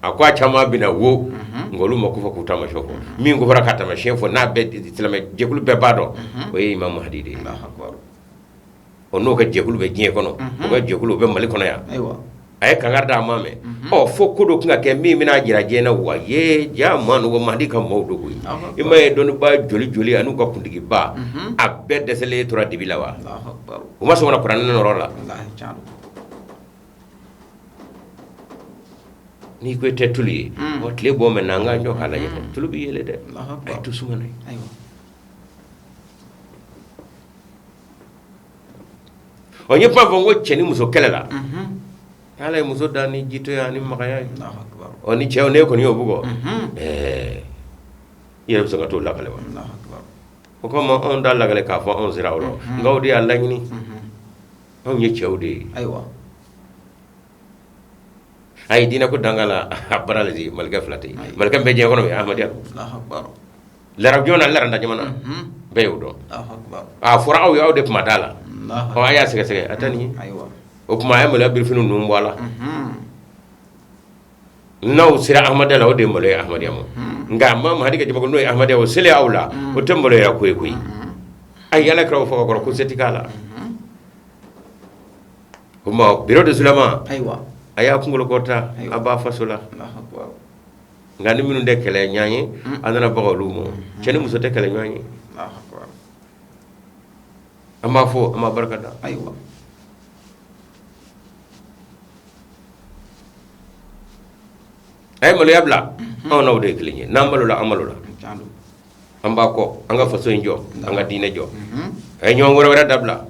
a ko a caman bɛna wo, nka olu ma ko fɔ k'u taamasiyɛn fɔ. Min ko fɔra ka taamasiyɛn fɔ, n'a bɛɛ silamɛ jɛkulu bɛɛ b'a dɔn, o ye Imam Mahdi de ye. Allahu akbar. O n'o ka jɛkulu bɛ diɲɛ kɔnɔ, o ka jɛkulu bɛ Mali kɔnɔ yan. Ayiwa. A ye kangari d'a ma mɛn. Ɔ fo ko dɔ tun ka kɛ min bɛna jira diɲɛ na wa ye ja maa ko Mahdi ka maaw dogo ye. I ma ye dɔnniba joli joli an'u ka kuntigiba, a bɛɛ dɛsɛlen tora dibi la wa? Allahu akbar. U ma sɔn ka na kuranɛ nɔrɔ la. Wallahi tiɲɛ don. N'i ko i tɛ tulu ye, ɔ tile bɔ mɛn na, an k'an jɔ k'a lajɛ, tulu bɛ yɛlɛ dɛ. Allahu A akbar. ye to suma na ye. Ayiwa. Ɔ n ye kuma fɔ n ko cɛ ni muso kɛlɛ la, Ala ye muso da ni jito ye ani magaya ye. Allahu akbar. Ɔ ni cɛw ne kɔni y'o bugɔ, ɛɛ i yɛrɛ bɛ sɔn ka t'o lakale wa? Allahu akbar. O kama anw t'a lakale k'a fɔ anw sera o rɔ, nka o de y'a laɲini. Anw ye cɛw de ye. Ayiwa. Ayi, diinɛ ko danga la, a bara le di malikɛ fila tɛ yen. Malikɛ bɛ diɲɛ kɔnɔ bi, Ahmadiyya larabu na, laranda jamana bɛɛ y'o dɔn. A fɔra aw ye, aw de kuma t'a la. Ɔ, a y'a sɛgɛsɛgɛ, a tɛ nin ye. O tuma a ye maloya birifini ninnu bɔ a la. N'aw sera Ahmadiyya la, o de ye maloya Ahmadiyya ma. Nka ma Mahadi ka jamakulu, n'o ye Ahmadiyya, o selen aw la, o tɛ maloya ko ye koyi. Ayi, Ala kira fɔ kɔrɔ ko se tɛ k'a la. O tuma bureau de sulama, ayiwa, a y'a kunkolo kɔrɔta a b'a faso la. Nka ni minnu tɛ kɛlɛ ɲɔgɔn ye, an nana baga olu ma. Cɛ ni muso tɛ kɛlɛ ɲɔgɔn ye. An b'a fɔ, an b'a barika da. Ayiwa. A ye maloya bila. Anw n'aw de ye kelen ye. N'an malola, an malola. An b'a kɔ, an ka faso in jɔ, an ka diinɛ jɔ. A ye ɲɔgɔn wɛrɛ wɛrɛ dabila.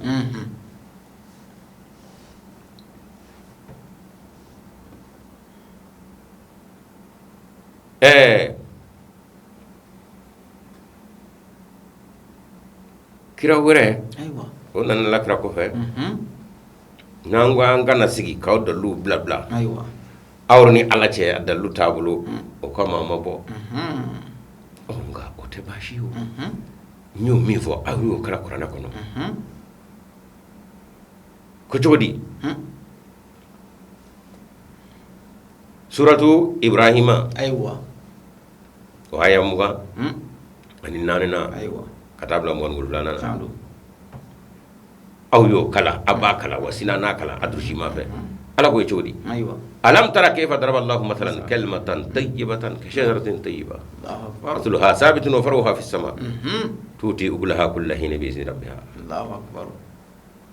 Ɛɛ, kira wɛrɛ o nana la kira kɔfɛ. N'an ko an kana sigi k'aw dalilu bila bila aw ni Ala cɛ, a dalilu taabolo o kama an ma bɔ. Nka o tɛ baasi ye. O n y'o min fɔ, aw y'o kalan kuranɛ kɔnɔ ko cogo di? Suratu Ibrahima, ayiwa, o aya 24 na, ayiwa, ka taa bila 27nan na, aw y'o kalan, a b'a kalan wa sini n'a kalan a durusi ma fɛ. Ala ko ye cogo di? Ayiwa. Alam tara kayfa daraba Allahu masalan kalimatan tayyibatan ka shajaratin tayyiba asluha sabitun wa faruha fis sama tuti ukulaha kulla hinin bi izni rabbiha. Allahu akbar.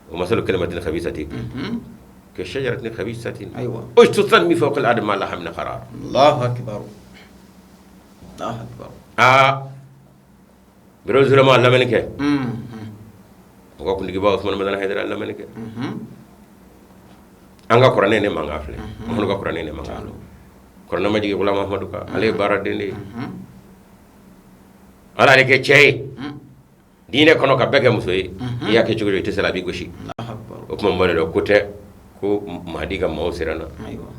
Wa masalu kalimatin khabisatin ka shajaratin khabisatin, ayiwa, ujtusat min fawqi al-ardi ma laha min qarar. Allahu akbar, Allahu akbar. Aa, bureau zulama lamɛnni kɛ, mɔgɔ kuntigiba Usumani Madani Hayidara lamɛnni kɛ. An ka kuranɛ ne mankan filɛ, Muhamadu ka kuranɛ ne mankan filɛ. Kuranɛ ma jigin Gulam Mahamadu kan, ale ye baaraden de ye. Ala y'ale kɛ cɛ ye diinɛ kɔnɔ ka bɛɛ kɛ muso ye. I y'a kɛ cogo i tɛ se a b'i gosi. O tuma n dɔn ko tɛ ko Mahadi ka maaw sera na.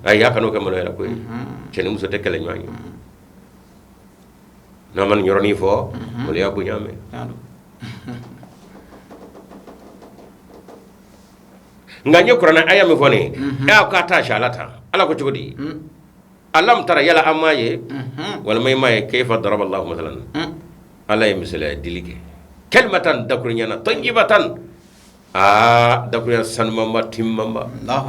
Ayi, y'a kan'o kɛ maloya ko ye. Cɛ ni muso tɛ kɛlɛ ɲɔgɔn ye. N'an ma nin yɔrɔnin fɔ, maloya bonya mɛn. Nka n ye kuranɛ aya min fɔ nin ye, e k'a taa ala ta. Ala ko cogo di? Alam tara, yala an m'a ye walima i m'a ye, kayfa daraba Allahu masalan, Ala ye misaliya dili kɛ, kalimatan, dakurunya na, tayyibatan, aa, dakurunya sanumanba, timanba,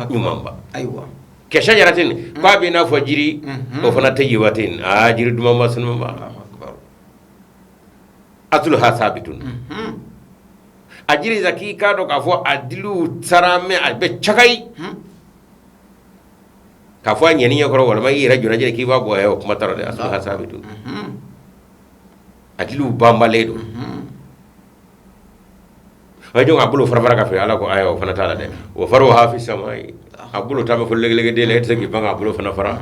ɲumanba, ayiwa, ka shajaratin, k'a bɛ i n'a fɔ jiri, o fana tayyibatin, aa, jiri dumanba, sanumanba, asluha sabitun, a jiri sa k'i k'a dɔn k'a fɔ a diliw sara mɛ a bɛ cakayi k'a fɔ a ɲɛni ɲɛkɔrɔ, walima i yɛrɛ jɔra jiri k'i b'a bɔ, o kuma t'a rɔ dɛ. Asluha sabitun, a diliw banbalen don. A jɔn a bolo fara fara ka fɛ. Ala ko ayi, o fana t'a la dɛ. Wa faruha fi samayi, a bolo ta bɛ fɔ legelegeden la, e tɛ se k'i ban k'a bolo fana fara.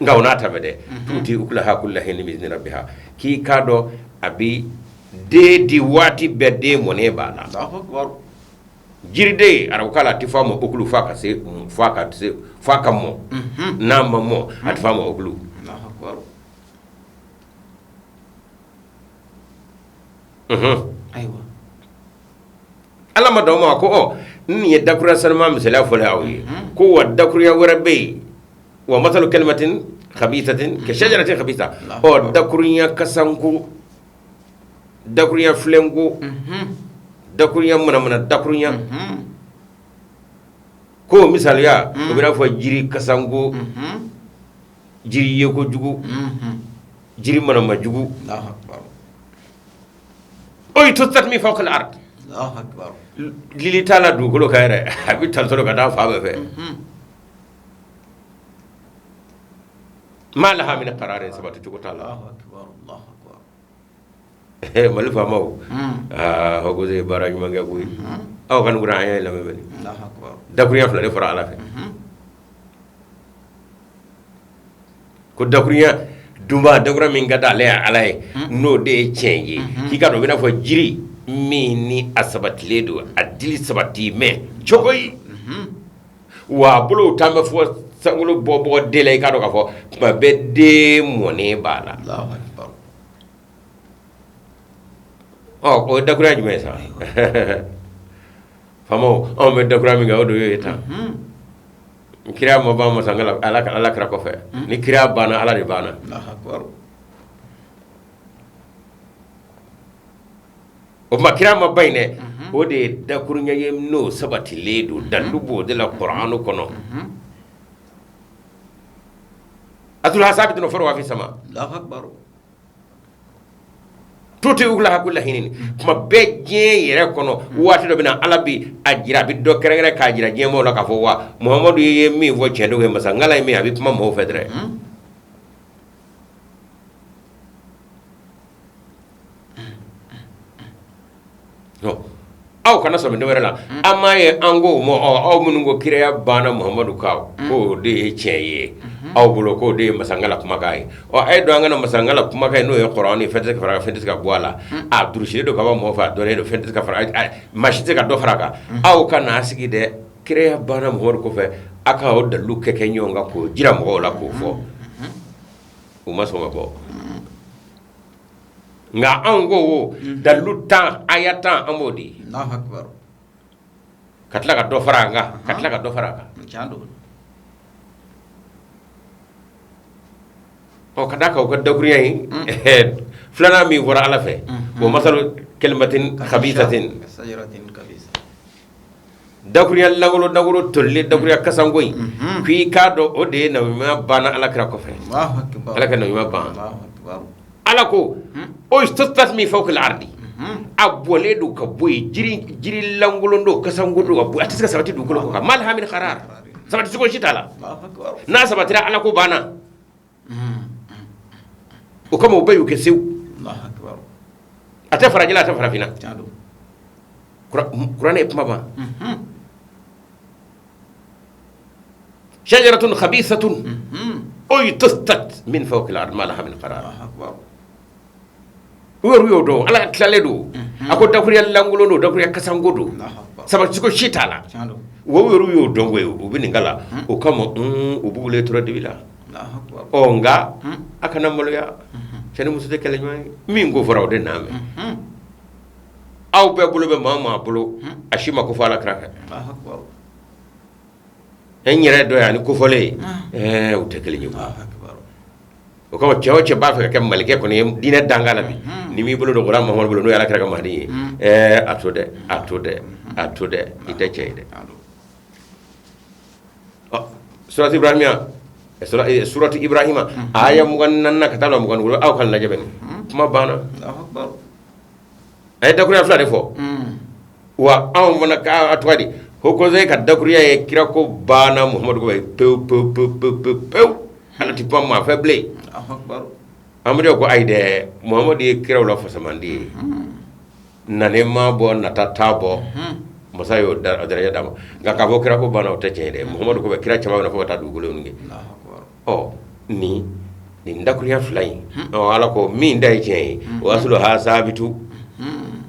Nka o n'a ta bɛɛ dɛ, tuti ukulaha kulla hinin bi izni rabbiha, k'i k'a dɔn a bɛ den di waati bɛɛ, den mɔnen b'a la. Jiriden, arabukan la, a tɛ fɔ a ma okulu f'a ka se f'a ka se f'a ka mɔ. N'a ma mɔ, a tɛ fɔ a ma okulu. Ayiwa. Ala ma d'aw ma ko ɔ, nin ye dakuruya sanuma misaliya fɔlen aw ye, ko wa dakuruya wɛrɛ bɛ yen, wa masalu kalimatin khabisatin ka shajaratin khabisa. Ɔ, dakuruya kasanko, dakuruya filenko, dakuruya manamana dakuruya ko misaliya, o bɛ n'a fɔ jiri kasanko, jiri yeko jugu, jiri manama jugu. Ijtusat min fawqil ard, lili t'a la dugukolo kan yɛrɛ, a bɛ tan sɔrɔ ka taa fan bɛɛ fɛ. Ma laha min qararin, sabati cogo t'a la. Mali faamaw, aa, Haut Conseil ye baara ɲuman kɛ koyi. Aw ka nin an y'a lamɛn bɛ dakurunya fila de fɔra Ala fɛ, ko dakurunya dunba, dakurunya min ka di ale ye Ala ye, n'o de ye tiɲɛ ye, k'i ka dɔn o bɛ n'a fɔ jiri min ni a sabatilen don, a dili sabati mɛ cogo ye, wa a bolo tan bɛ fɔ sankolo bɔbɔ den la, i k'a dɔn k'a fɔ tuma bɛɛ den mɔnen b'a la. Ɔ, o ye dakuruya jumɛn ye sa? Faamaw, anw bɛ dakuruya min kɛ, o de y'o ye tan. Kira ma ban masa ala ala kira kɔfɛ. Ni kira banna, ala de banna. O tuma kira ma ban in dɛ, o de ye dakurunya ye, n'o sabatilen don, dalilu b'o de la kuranɛ kɔnɔ. Asluha sabitun wa furuha fi sama tuti ukulaha kula hinin. Kuma bɛɛ diɲɛ yɛrɛ kɔnɔ, waati dɔ bɛ na, ala bɛ a jira, a bɛ dɔ kɛrɛnkɛrɛn k'a jira diɲɛmɔgɔw la k'a fɔ wa Muhamadu ye min fɔ tiɲɛ don. Ye masa n ye min, a bɛ kuma mɔgɔw fɛ dɛrɛ. Aw kana sɔmi dɔwɛrɛ la. An m'a ye, an ko ma, aw minnu ko kiraya banna Muhamadu kan, k'o de ye tiɲɛ ye aw bolo, k'o de ye masankala kumakan ye. Ɔ, a ye don an kana masankala kumakan ye, n'o ye kuranɛ ye, fɛn tɛ se ka fara, fɛn tɛ se ka bɔ a la. A durusilen don ka bɔ mɔgɔ fɛ, a dɔnnen don, fɛn tɛ se ka fara, maa si tɛ se ka dɔ fara a kan. Aw kana sigi dɛ, kiraya banna Muhamadu kɔfɛ, aw ka o dalilu kɛ ɲɔgɔn kan k'o jira mɔgɔw la k'o fɔ. U ma sɔn ka bɔ. Nka anw ko wo dalilu 10, aya 10, an b'o di ka tila ka dɔ fara an kan, ka tila ka dɔ fara a kan. Ɔ, ka d'a kan u ka dakurunya in filanan min fɔra ala fɛ, wa masalu kalimatin khabisatin, dakurunya lankolon, dakuru tolilen, dakurunya kasanko in, k'i k'a dɔn o de ye nabiɲumanya banna ala kira kɔfɛ. Ala ka nabiɲumanya ban. Ala ko ujtusat min fawqil ardi, a bɔlen don ka bɔ yen, jiri lankolon don, kasanko don, ka bɔ, a tɛ se ka sabati dugukolo kɔ kan. Ma laha min qarar, sabati cogo si t'a la. N'a sabatira, ala ko banna. O kama o bɛɛ y'u kɛ sewu, a tɛ farajɛla, a tɛ farafinna. Kuranɛ ye kuma ban. Shajaratun khabisatun ujtusat min fawqil ardi ma laha min qarar. U yɛrɛ y'o dɔn, ala tilalen don. A ko dakuruya lankolon don, dakuruya kasanko don, sabaticogo si t'a la. Wa u yɛrɛ y'o dɔn koyi, u bɛ nin kala. O kama u bugulen tora dibi la. Ɔ, nka a kana maloya, cɛ ni muso tɛ kɛlɛɲɔgɔn ye. Min ko fɔra, o de n'a mɛn. Aw bɛɛ bolo bɛ maa maa bolo, a si ma ko fɔ ala kira fɛ. N yɛrɛ dɔ ye ani kofɔlen ye, u tɛ kelen ye. O kama cɛ o cɛ b'a fɛ ka kɛ malikɛ kɔni ye diinɛ danga la bi, ni m'i bolo don Kuran Mamadu bolo, n'o ye ala kira ka mahadi ye, a to dɛ, a to dɛ, a to dɛ, i tɛ cɛ ye dɛ. Surati Ibrahima, surati Ibrahima aya 24 ka taa bila 27, aw ka lajɛ bani, kuma banna. A ye dakuruya fila de fɔ. Wa anw fana ka a tɔgɔ di, Haut Conseil ka dakuruya ye kira ko banna Muhamadu ko pewu pewu pewu pewu pewu pewu, ala ti kuma maa fɛ bilen. Amadu ko ayi dɛ, Muhamadu ye kiraw la fasamandi ye, nanen ma bɔ, nata t'a bɔ, masa y'o daraja d'a ma. Nka k'a fɔ kira ko banna, o tɛ tiɲɛ ye dɛ. Muhamadu ko bɛ kira caman bɛ na fo ka taa dugukolo in kɛ. Ɔ, nin dakuruya fila in, ɔ, ala ko min da ye tiɲɛ ye, wa asluha sabitu,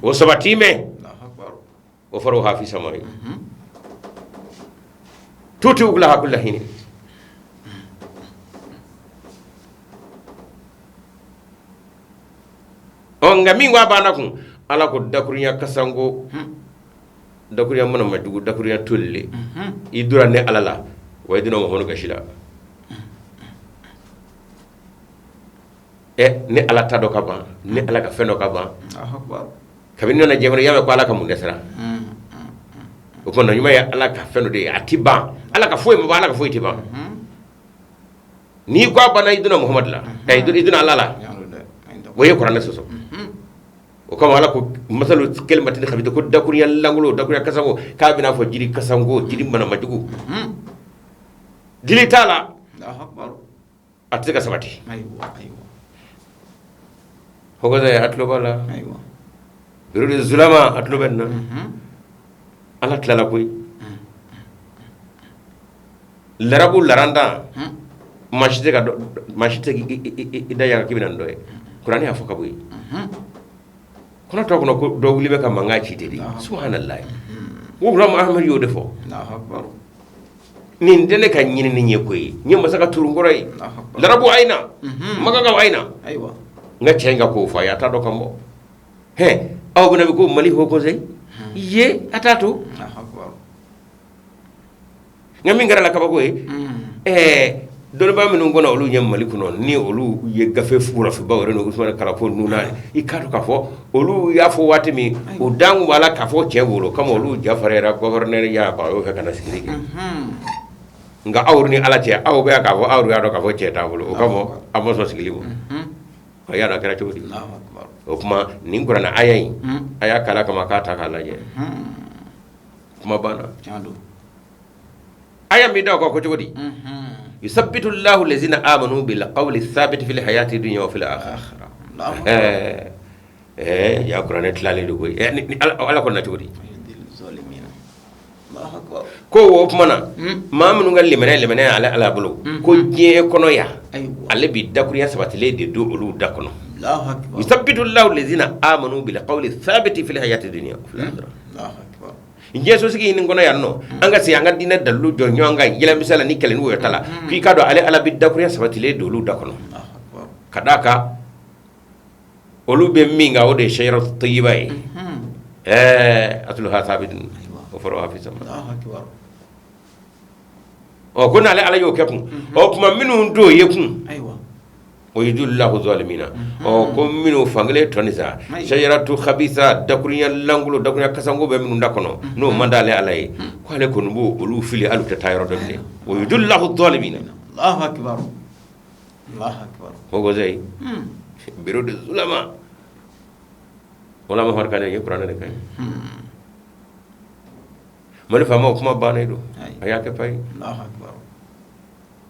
o sabati mɛn, wa furuha fi samai tuti ukulaha kulla hinin. Ɔ, nka min ko a banna kun, ala ko dakurunya kasanko, dakurunya mana ma jugu, dakurunya tolilen, i donna ne ala la, wa i donna Muhamadu gasi la. Ɛ, ne ala ta dɔ ka ban, ne ala ka fɛn dɔ ka ban. Kabini nana diɲɛ kɔnɔ, i y'a mɛn ko ala ka mun dɛsɛra? O kɔnɔ ɲuman ye ala ka fɛn dɔ de ye, a ti ban. Ala ka foyi ma ban, ala ka foyi tɛ ban. N'i ko a banna, i donna Muhamadu la, i donna ala la, o ye kuranɛ sɔsɔ. O kama ala ko masalu kalimatin khabisa, ko dakurunya lankolon, dakurunya kasanko, k'a bɛna fɔ jiri kasanko, jiri manamajugu, dili t'a la, a tɛ se ka sabati. Haut Conseil, a tulo b'a la, bureau de zulama, a tulo bɛ nin na. Ala tilala koyi. Larabu larantan, maa si tɛ ka maa si tɛ i da yan k'i bɛna nin dɔ ye. Kuranɛ y'a fɔ ka bɔ yen kɔnɔ tɔ kɔnɔ ko dɔ wuli bɛ ka mankan ci ten de. Subahanallahi, ko Gulamu Ahmadu y'o de fɔ. Nin tɛ ne ka ɲinini ye koyi, n ye masa ka turunkɔrɔ ye. Larabu a ye na, makankaw a ye na. N ka cɛ in ka kow fɔ a ye, a t'a dɔn kan bɔ. Hɛ, aw bɛna bɛ ko Mali Haut Conseil ye, a t'a to. Nka min kɛra la kabako ye, ɛɛ dɔnnibaa minnu kɔnɔ olu ye Mali kɔnɔ, ni olu ye gafe wolofibaw yɛrɛ Usumani Kalafo ninnu na, i k'a dɔn k'a fɔ olu y'a fɔ waati min, u dan b'a la k'a fɔ cɛ bolo kama, olu ja farinyara gouverneur ya ba y'o fɛ ka na sigili kɛ. Nka aw ni Ala cɛ, aw bɛ k'a fɔ aw y'a dɔn k'a fɔ cɛ t'a bolo, o kama a ma sɔn sigili ma. A y'a dɔn a kɛra cogo di? O tuma nin kuranɛ aya in, a y'a kalan kama k'a ta k'a lajɛ, kuma banna. Aya min da o kan ko cogo di? Yusabbitu llahu lazina amanu bil qawli thabiti fil hayati dunya wa fil akhirah. Ɛɛ ya kuranɛ tilalen don koyi. Ala ko na cogo di? Ko o tuma na maa minnu ka limaniya ale Ala bolo, ko diɲɛ kɔnɔ yan, ale bɛ dakurunya sabatilen de don olu da kɔnɔ. Yusabbitu llahu lazina amanu bil qawli thabiti fil hayati dunya wa fil akhirah. Diɲɛsosigi in kɔnɔ yan nɔ, an ka se an ka diinɛ dalilu jɔ ɲɔgɔn kan yɛlɛmisɛn la ni kɛlɛ ni wɔyɔ t'a la, k'i k'a dɔn ale Ala bɛ dakurunya sabatilen don olu da kɔnɔ, ka d'a kan olu bɛ min kan, o de ye shajaratu tayyiba ye. Ɛɛ asluha sabitun wa furuha fis sama. Ɔ ko n'ale Ala y'o kɛ kun, o tuma minnu t'o ye kun, wa yudillu lahu zalimina. Ɔ ko minnu fankelen tɔ ni sa shajaratu khabisa, dakurunya lankolon, dakurunya kasango bɛ minnu da kɔnɔ, n'o man d'ale Ala ye, ko ale kɔni b'o olu fili, hali u tɛ taa yɔrɔ dɔn bilen. Wa yudillu lahu zalimina. Allahu akbar, Allahu akbar. O ko sɛyi biro de zulama wala ma kan ye kuranɛ de kan ye. Mali faamaw, kuma bannen don, a y'a kɛ payi. Allahu akbar.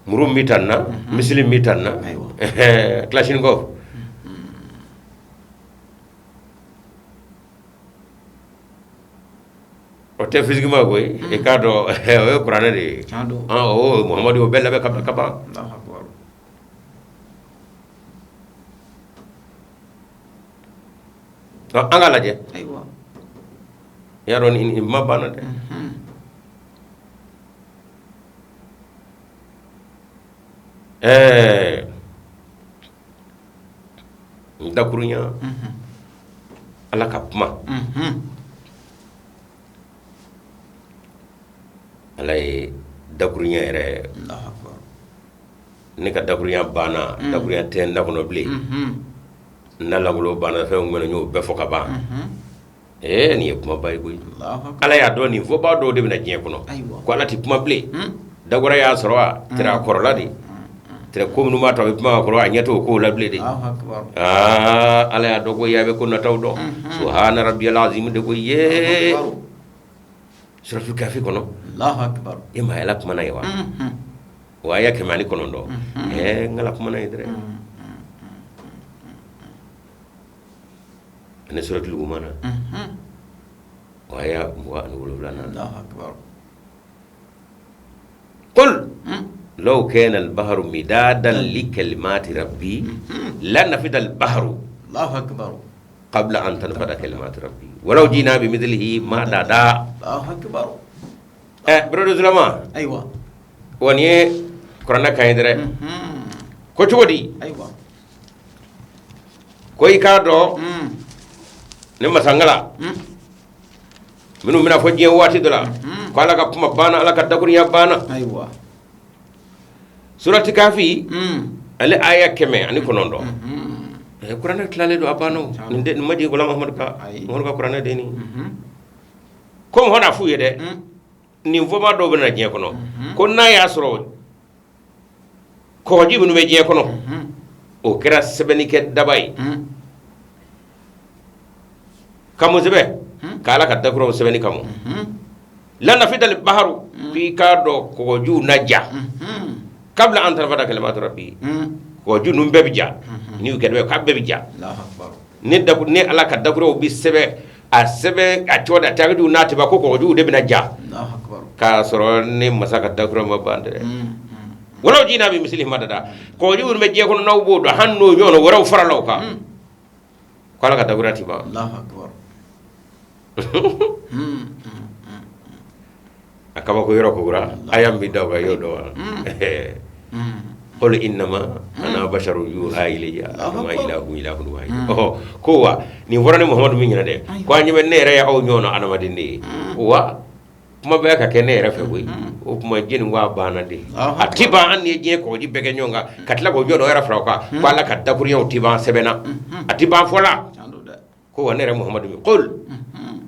Muru min bɛ tan na, missile min bɛ tan na, kalachnikov. O tɛ physiquement koyi, i k'a dɔn o ye kuranɛ de ye. O Muhamadu y'o bɛɛ labɛn ka ban. An k'a lajɛ, i y'a dɔn nin kuma banna dɛ. Ɛɛ dakurunya Ala ka kuma, Ala ye dakurunya yɛrɛ, ne ka dakurunya banna, dakurunya tɛ n da kɔnɔ bilen, n da lankolon banna, fɛn n y'o bɛɛ fɔ ka ban. Ee nin ye kumaba ye koyi. Ala y'a dɔn nin fɔbaa dɔw de bɛ na diɲɛ kɔnɔ ko Ala tɛ kuma bilen. Dakura y'a sɔrɔ a tɛrɛ a kɔrɔla de tɛrɛ ko minnu b'a to a bɛ kuma a kɔrɔ, a ɲɛ t'o kow la bilen de. Aa Ala y'a dɔn ko a bɛ ko nataw dɔn. Subhana rabbiyal azim de ko ye suratul kafi kɔnɔ. E ma Ala kumana ye wa? O aya 109. Ɛɛ n Ala kumana ye dɛ. Ani suratul Lukumana o aya 27 na. Qul law kana al-bahru midadan li kalimati rabbi lanafida al-bahru qabla an tanfada kalimatu rabbi walaw jina bi mithlihi madada. Ɛ bureau de zulama, ayiwa, wa nin ye kuranɛ kan ye dɛ. Ko cogo di? Ayiwa, ko i k'a dɔn ne masangala minnu bɛna fɔ diɲɛ waati dɔ la ko Ala ka kuma banna, Ala ka dakurunya banna. Ayiwa, surati kafi ale aya 109. Kuranɛ tilalen don, a banna. Nin nin ma jigin Muhamadu kan, Muhamadu ka kuranɛ den nin ko mɔgɔ f'u ye dɛ. Nin fɔbaa dɔw bɛ na diɲɛ kɔnɔ ko n'a y'a sɔrɔ kɔgɔji minnu bɛ diɲɛ kɔnɔ, o kɛra sɛbɛnnikɛ daba ye ka mun sɛbɛn? Ka Ala ka dakuraw sɛbɛnni kama. Lanafidal baharu, k'i k'a dɔn kɔgɔjiw na ja. Kabla an tanfada kalimatu rabbi, kɔgɔji ninnu bɛɛ bɛ ja. N'i y'u kɛ k'a bɛɛ bɛ ja. Ne Ala ka dakuraw bɛ sɛbɛn, a sɛbɛn a cogo da tagiw n'a tɛ ko kɔgɔjiw de bɛna ja, k'a sɔrɔ ne masa ka dakura ma ban dɛ. Walaw jina bi mislihi madada, kɔgɔji minnu bɛ diɲɛ kɔnɔ, n'aw b'o dɔn, hali n'o ɲɔgɔn wɛrɛw farala o kan, ko Ala ka dakura ti ban. A kabako yɔrɔ kokura aya min bɛ da o kan i y'o dɔn wa? Qul innama ana basharun yuha ilayya annama ilahukum ilahun wahid. Ɔhɔ, ko wa nin fɔra ne Muhamadu min ɲɛna dɛ, ko an ɲɛ bɛ ne yɛrɛ ye aw ɲɔgɔn na adamaden de ye wa kuma bɛɛ ka kɛ ne yɛrɛ fɛ koyi. O tuma jɛni ko a banna de, a ti ban. An ye diɲɛ kɔgɔji bɛɛ kɛ ɲɔgɔn kan ka tila k'o ɲɔgɔn yɛrɛ fara o kan, ko Ala ka dakurunɲɛw ti ban sɛbɛn na, a ti ban fɔ la. Ko wa ne yɛrɛ Muhamadu min, qul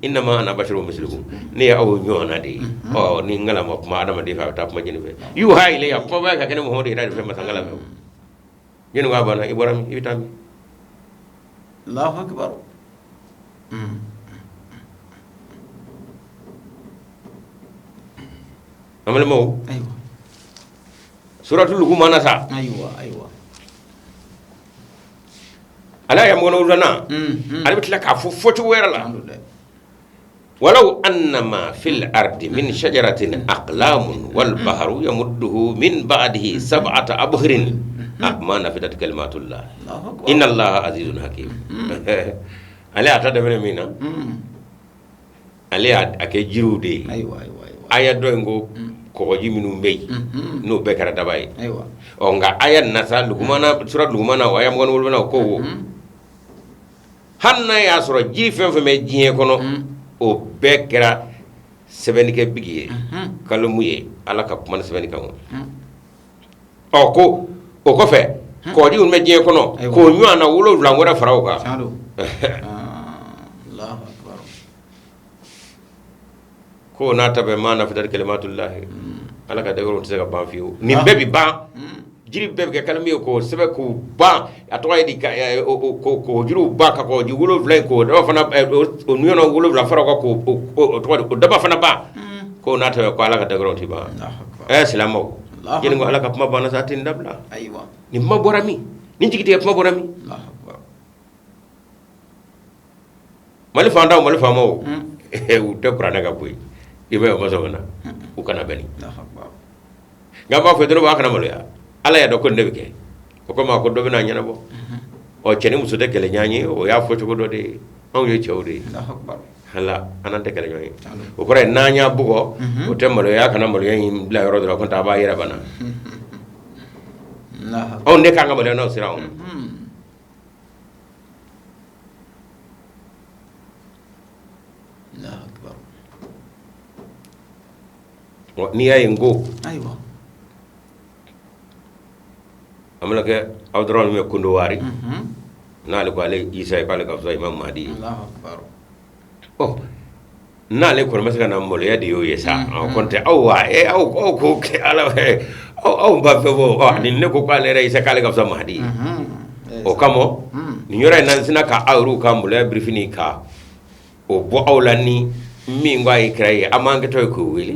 innama ana basharun mislukum, ne ye aw ɲɔgɔnna de ye. Ɔ ni n ma kuma adamaden fɛ, a bɛ taa kuma jɛni fɛ? Yuha ilayya, kuma bɛ ka kɛ ne Muhamadu yɛrɛ de fɛ masakɛ fɛ. Jɛni ko a banna, i bɔra min, i bɛ taa min? Allahu akbar. An balimaw, ayiwa, suratu Lukumana sa, ayiwa ayiwa, ala aya 27nan, ale bɛ tila k'a fɔ fɔcogo wɛrɛ la: walaw annama fil ardi min shajaratin aqlamun wal bahru yamudduhu min ba'dihi sab'ata abhurin ma nafidat kalimatullah inna allaha azizun hakim. Ale y'a ta daminɛ min na, ale y'a kɛ jiriw de ye. Aya dɔ in ko kɔgɔji minnu bɛ yen, n'o bɛɛ kɛra daba ye. Ɔ nka aya na sa, Lukumana, sura Lukumana, o aya 27nan, o ko hali n'a y'a sɔrɔ ji fɛn fɛn bɛ diɲɛ kɔnɔ, o bɛɛ kɛra sɛbɛnnikɛ bigi ye, kalamu ye, Ala ka kuma ni sɛbɛnni kan. Ɔ ko o kɔfɛ, kɔgɔji minnu bɛ diɲɛ kɔnɔ, k'o ɲɔgɔn na 7 wɛrɛ fara o kan. Ko n'a ta bɛɛ, ma nafidat kalimatullahi, Ala ka dakuruɲɛw tɛ se ka ban fiyewu. Nin bɛɛ bɛ ban, jiri bɛɛ bɛ kɛ kalamu ye k'o sɛbɛn k'o ban. A tɔgɔ ye di? K'o jiriw ban ka kɔgɔji 7 in, k'o daba fana, o ɲɔgɔn 7 fara o kan, k'o tɔgɔ di, o daba fana ban. Ko n'a ta bɛɛ, ko Ala ka dakuruɲɛw tɛ ban. Ɛ silamɛw, jɛni ko Ala ka kuma banna sa, a tɛ nin dabila. Nin kuma bɔra min? Nin jigitigɛ kuma bɔra min? Mali fantanw, Mali faamaw, u tɛ kuranɛ kan koyi. I bɛ o ma sɔn na, u kana bɛn. Nka b'a fɔ dɔrɔn, a kana maloya. Ala y'a dɔn ko nin de bɛ kɛ. O komi a ko dɔ bɛna ɲɛnabɔ. Ɔ cɛ ni muso tɛ kɛlɛ ɲɔgɔn ye, o y'a fɔ cogo dɔ de ye. Anw ye cɛw de ye, hala an tɛ kɛlɛ ɲɔgɔn ye. O kɔrɔ ye n'an y'a bugɔ, o tɛ maloya. Kana maloya in bila yɔrɔ dɔrɔn ko a b'a yɛrɛ bana. Anw de k'an ka maloya n'aw sera anw. N'i y'a ye n ko ayiwa, an bɛna kɛ aw dɔrɔn bɛ Kondowari n'ale ko ale Isa ye k'ale ka fisa Imam Mahdi ye. Ɔ n'ale kɔni ma se ka na, maloya de y'o ye sa. Kɔn tɛ aw wa aw aw ko ala aw aw ba fɛ bɔ ni ne ko k'ale yɛrɛ Isa k'ale ka fisa Mahdi ye. O kama nin yɔrɔ in na, n sina ka aw yɛrɛw ka maloya birifini ka o bɔ aw la. Ni min ko a ye kira ye, an b'an kɛtɔ ye k'o wele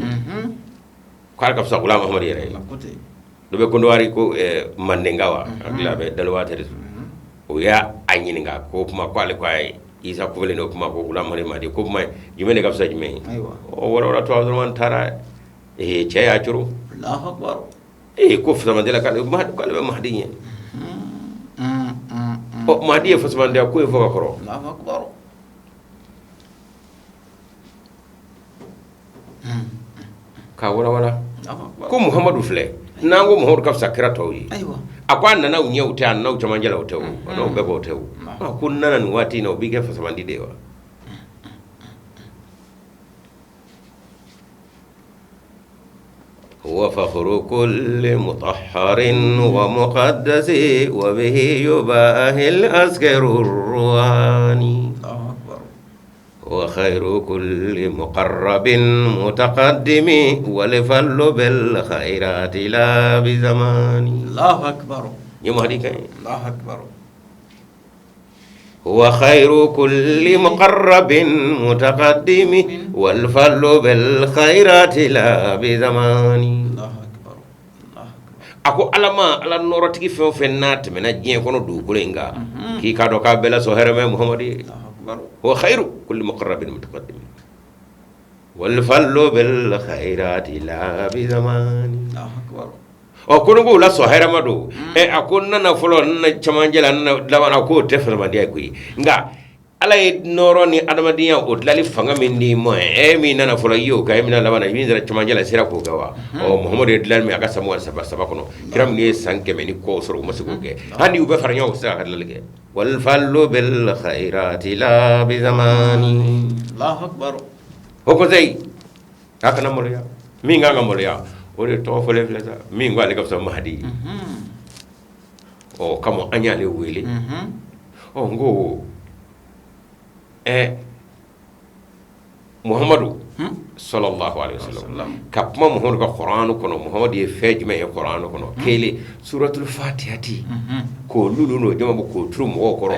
k'ale ka fisa Gulam Mahamadu yɛrɛ ye. Dɔ bɛ Kondowari ko Mandenka wa, hakili a bɛ dalowa tɛ, o y'a ɲininka ko kuma ko ale ko a ye Isa kofɔlen o kuma ko Gulam Mahdi ko kuma jumɛn de ka fisa jumɛn ye? O wɔrɔ to dɔrɔn taara cɛ y'a coron ko fisamandiya k'ale bɛ Mahdi ɲɛ. Ɔ Mahdi ye fisamandiya ko ye fɔ ka kɔrɔ. K'a walawala ko Muhamadu filɛ, n'an ko Muhamadu ka fisa kira tɔw ye, a ko a nana u ɲɛ u tɛ, a nana u cɛmancɛ la u tɛ, o n'o bɛɛ b'o tɛ. O ko n nana nin waati in na, o b'i kɛ fisamandi de ye wa? Huwa fakhru kulli mutahharin wa muqaddasi wa bihi yubahi al-askaru ruhani wa khayru kulli muqarrabin mutaqaddimi wal fadlu bil khayrati la bi zamani. Allahu akbar. Ni Mahdi kan. Allahu akbar. Wa khayru kulli muqarrabin mutaqaddimi wal fadlu bil khayrati la bi zamani. Allahu akbar. A ko Ala ma, Ala nɔɔrɔtigi fɛn o fɛn n'a tɛmɛna diɲɛ kɔnɔ dugukolo in kan, k'i k'a dɔn k'a bɛɛ la sɔn hɛrɛma ye Muhamadu ye. Wa khayru kulli muqarrabin mutaqaddimi wal fadlu bil khayrati la bi zamani. Ɔ ko ko la sɔn hɛrɛma don. Ɛ a ko n nana fɔlɔ, n nana cɛmancɛ la, n nana laban na, k'o tɛ fisamandiya ye koyi. Nka Ala ye nɔɔrɔ ni adamadenya o dilali fanga min di ma, e min nana fɔlɔ i y'o kɛ, e min laban i min sera cɛmancɛ la, i sera k'o kɛ wa? Ɔ, Muhamadu ye dilali min a ka san 23 kɔnɔ, kira minnu ye san 100 ni kɔ sɔrɔ, u ma se k'o kɛ. Hali u bɛɛ fara ɲɔgɔn kan, u tɛ se ka dilali kɛ. Wal fadlu bil khayrati la bi zamani. Allahu akbar. Haut Conseil, a kana maloya. Min kan ka maloya, o de tɔgɔ fɔlen filɛ sa, min ko ale ka fisa Mahadi ye. Ɔ, kama an y'ale wele. Ɔ, n ko Muhamadu sallallahu alaihi wasallam ka kuma Muhamadu ka kuranɛ kɔnɔ, Muhamadu ye fɛn jumɛn ye kuranɛ kɔnɔ? Kelen, suratul fatihati, k'o lulu n'o jama bɔ k'o turu mɔgɔw kɔrɔ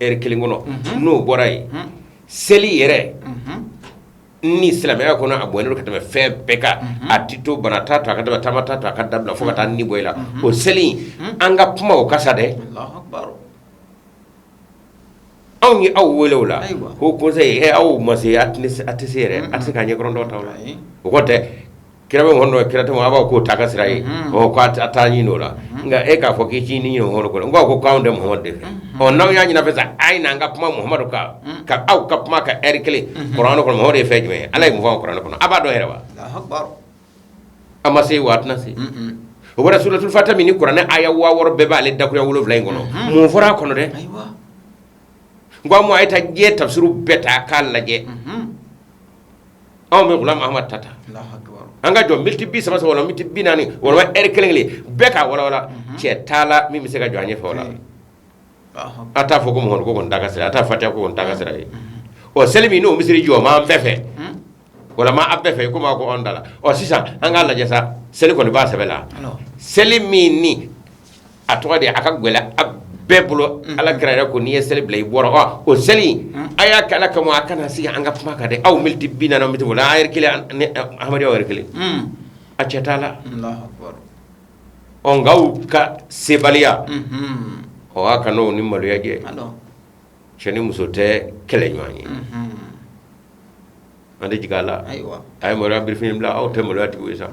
ɛri kelen kɔnɔ. N'o bɔra yen, seli yɛrɛ ni silamɛya kɔnɔ, a bonyalen don ka tɛmɛ fɛn bɛɛ kan. A ti to bana t'a to a ka dabila, taama t'a to a ka dabila, fo ka taa ni bɔ i la. O seli, an ka kuma o kasa dɛ. Anw ye aw wele o la ko conseil, aw ma se, a tɛ se yɛrɛ, a tɛ se k'a ɲɛkɔrɔ dɔw ta o la. O kɔ tɛ kira bɛ mɔgɔ kira tɛ, a b'a k'o ta ka sira ye. Ɔ, k'a taa ɲini o la, nka e k'a fɔ k'i t'i ni ɲini o kɔnɔ, n ko k'anw tɛ Muhamadu de fɛ. Ɔ, n'aw y'a ɲini a fɛ sa, a ye na an ka kuma Muhamadu kan, ka aw ka kuma ka ɛri kelen kuranɛ kɔnɔ. Muhamadu ye fɛn jumɛn ye? Ala ye mun fɔ kuranɛ kɔnɔ? A b'a dɔn yɛrɛ wa? A ma se wa, a tɛna se. O bɔra suratul fatiha min ni kuranɛ aya 6000 bɛɛ b'ale dakuruɲɛ 7 in kɔnɔ, mun fɔra a kɔnɔ dɛ? N ko a ma, a ye taa diɲɛ tafsiru bɛɛ ta k'a lajɛ. Anw bɛ Gulam Ahmad ta ta, an ka jɔ miniti 30 wala miniti 40 wala ɛri kelen kelen bɛɛ k'a walawala. Cɛ t'a la min bɛ se ka jɔ an ɲɛfɛ o la. A t'a fɔ ko Muhamadu ko kɔni t'a ka sira, a t'a fatiha ko kɔni t'a ka sira ye. Ɔ, seli min n'o misiri jɔ ma an bɛɛ fɛ, wala ma a bɛɛ fɛ, komi a ko anw da la. Ɔ, sisan an k'a lajɛ sa, seli kɔni b'a sɛbɛ la. Seli min ni a tɔgɔ de a ka gɛlɛn a bɛɛ bolo, Ala kira yɛrɛ ko n'i ye seli bila i bɔra. Ɔ, o seli, a y'a kɛ Ala kama, a kana sigi an ka kuma kan dɛ. Aw miniti 40, miniti wala ɛri kelen ni ahmadiyyaw ɛri kelen, a cɛ t'a la. Ɔ, nka aw ka sebaliya, ɔ, a kan'o ni maloya jɛ. Cɛ ni muso tɛ kɛlɛ ɲɔgɔn ye, an tɛ jigin a la. A ye maloya birifini bila, aw tɛ maloya tigi ye sa.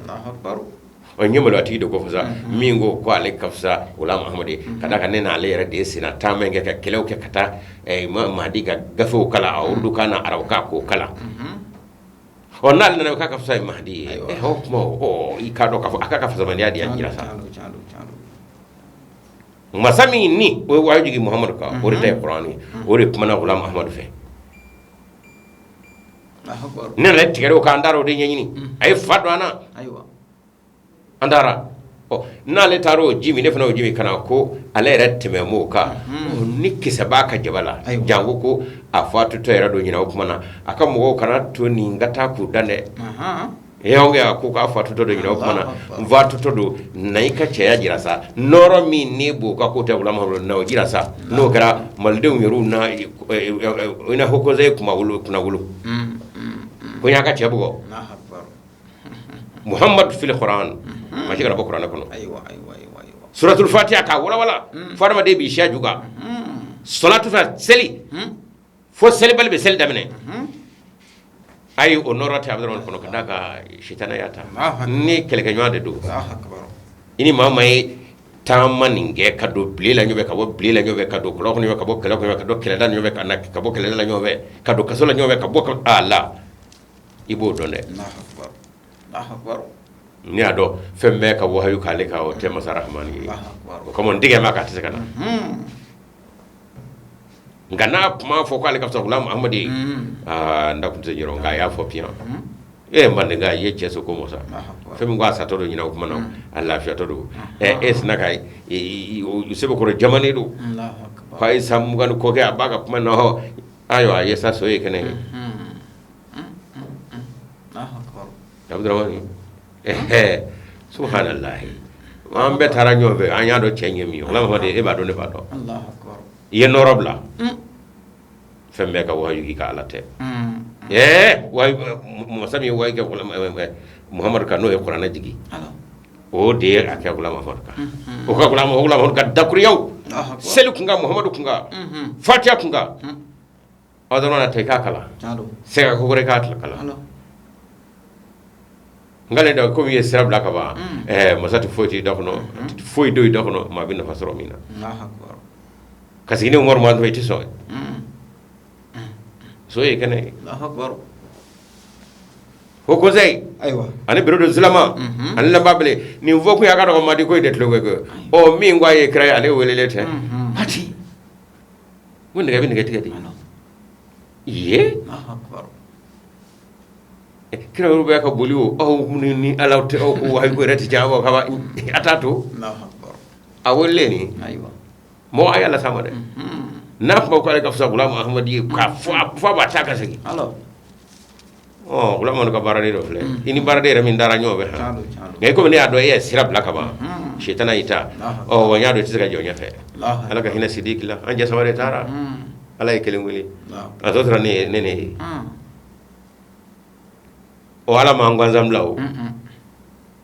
Ɔ, n ye maloya tigi de ko fɔ sa, min ko ko ale ka fisa Gulam Ahmad ye, ka d'a kan ne n'ale yɛrɛ de ye senna taama in kɛ, ka kɛlɛw kɛ, ka taa Mahadi ka gafew kalan a urudukan na, arabukan k'o kalan. Ɔ, n'ale nana k'a ka fisa Mahadi ye, o kuma, ɔ, i k'a dɔn k'a fɔ a k'a ka fisamaniya de y'a jira sa. Masa min ni o ye wahayu jigin Muhamadu kan, o de ta ye kuranɛ ye, o de kumana Gulam Ahmad fɛ. Ne nana tigɛ o kan, an taara o de ɲɛɲini, a ye fa don an na, an taara. Ɔ, n'ale taara o ji min, ne fana o ji min ka na ko ale yɛrɛ tɛmɛ m'o kan ni kisɛ b'a ka jaba la, janko ko a fatutɔ yɛrɛ don ɲinɛ. O kuma na, a ka mɔgɔw kana to nin ka taa k'u dan dɛ. A ko k'a fatutɔ don ɲinɛ, o kuma na n fatutɔ don, na i ka cɛya jira sa. Nɔɔrɔ min ne b'o ka ko tɛ Gulam Ahmad na, o jira sa. N'o kɛra, malidenw yɛrɛw na i na Haut Conseil kuma wolo kunna wolo ko n y'a ka cɛ bugɔ. Muhammad fil Quran, ma se ka bɔ kuranɛ kɔnɔ, suratul fatiha k'a walawala fo adamaden b'i siya ju kan, salatu fa seli, fo selibali bɛ seli daminɛ. Ayi, o nɔɔrɔ tɛ Abudramani kɔnɔ, ka d'a kan sitanɛ y'a ta ni kɛlɛkɛɲɔgɔn de don. I ni maa maa ye taama nin kɛ ka don bile la ɲɔgɔn fɛ, ka bɔ bile la ɲɔgɔn fɛ, ka don kɔlɔn kɔnɔ, ka bɔ kɔlɔn kɔnɔ, ka don kɛlɛda ɲɔgɔn fɛ, ka na ka bɔ kɛlɛda la ɲɔgɔn fɛ, ka don kaso la ɲɔgɔn fɛ, ka bɔ a la, i b'o dɔn dɛ. Ne y'a dɔn fɛn bɛɛ ka wahayu k'ale kan, o tɛ masa Rahamani ye. O kama n tigɛ ma k'a tɛ se ka na. Nka n'a kuma fɔ k'ale ka fisa Gulam Ahmad ye, aa, n da tun tɛ jɔrɔ, nka a y'a fɔ piyan. E mandenka, i ye cɛ so ko mɔ sa, fɛn min ko a satɔ don ɲinɛ, o kuma na a lafiyatɔ don. Ɛ, e sinna ka sɛbɛkɔrɔ jamanen don k'a ye san 20 ni kɔ kɛ, a b'a ka kuma na. Hɔ, ayiwa, a ye sa so ye kɛnɛ ye. Abudramani, subhanallahi, an bɛɛ taara ɲɔgɔn fɛ, an y'a dɔn cɛ ɲɛ min ye. Gulam Ahmad, e b'a dɔn, ne b'a dɔn. I ye nɔɔrɔ bila fɛn bɛɛ ka wahayu k'i ka Ala tɛ. Ɛɛ, masa min ye wahayu kɛ Muhamadu kan, n'o ye kuranɛ jigin, o de ye a kɛ Gulam Ahmad kan. O ka Gulam Ahmad ka dakuruyaw, seli kun kan, Muhamadu kun kan, fatiha kun kan, aw dɔrɔn ta i k'a kalan, sɛgɛ ko wɛrɛ k'a kalan. N k'ale da komi i ye sira bila ka ban, masa tɛ foyi t'i da kɔnɔ, foyi don i da kɔnɔ, maa bɛ nafa sɔrɔ min na. Ka sigi ni Umaru mantɔn i tɛ sɔn. So ye kɛnɛ ye. Haut Conseil. Ayiwa. Ani bureau de zulama. Ani lanbabele nin fɔ kun y'a ka dɔgɔ Madi ko in de tulo bɛ kɛ. Ɔ min ko a ye kira ye ale welelen tɛ. Pati. Ko nɛgɛ bɛ nɛgɛ tigɛ de. Ye. Kira yɛrɛ bɛ ka boli o aw minnu ni Ala tɛ aw ko wahayu ko yɛrɛ tɛ tiɲɛ kaba a t'a to. A welelen nin. Ayiwa. Mɔgɔ a y'a las'a ma dɛ. N'a tun ko k'ale ka fisa Gulamu Ahamadi ye k'a fɔ f'a b'a ta ka segin. Ɔ Gulamu ka baaraden dɔ filɛ i ni baaraden yɛrɛ min taara ɲɔgɔn fɛ han nka i komi ne y'a dɔn e ye sira bila ka ban sitana y'i ta ɔ wa n y'a dɔn i tɛ se ka jɔ ɲɛfɛ Ala ka hinɛ Sidiki la an cɛ saba de taara Ala ye kelen wele a tɔ tora ne ye ne ne ye ɔ Ala m'an gansan bila o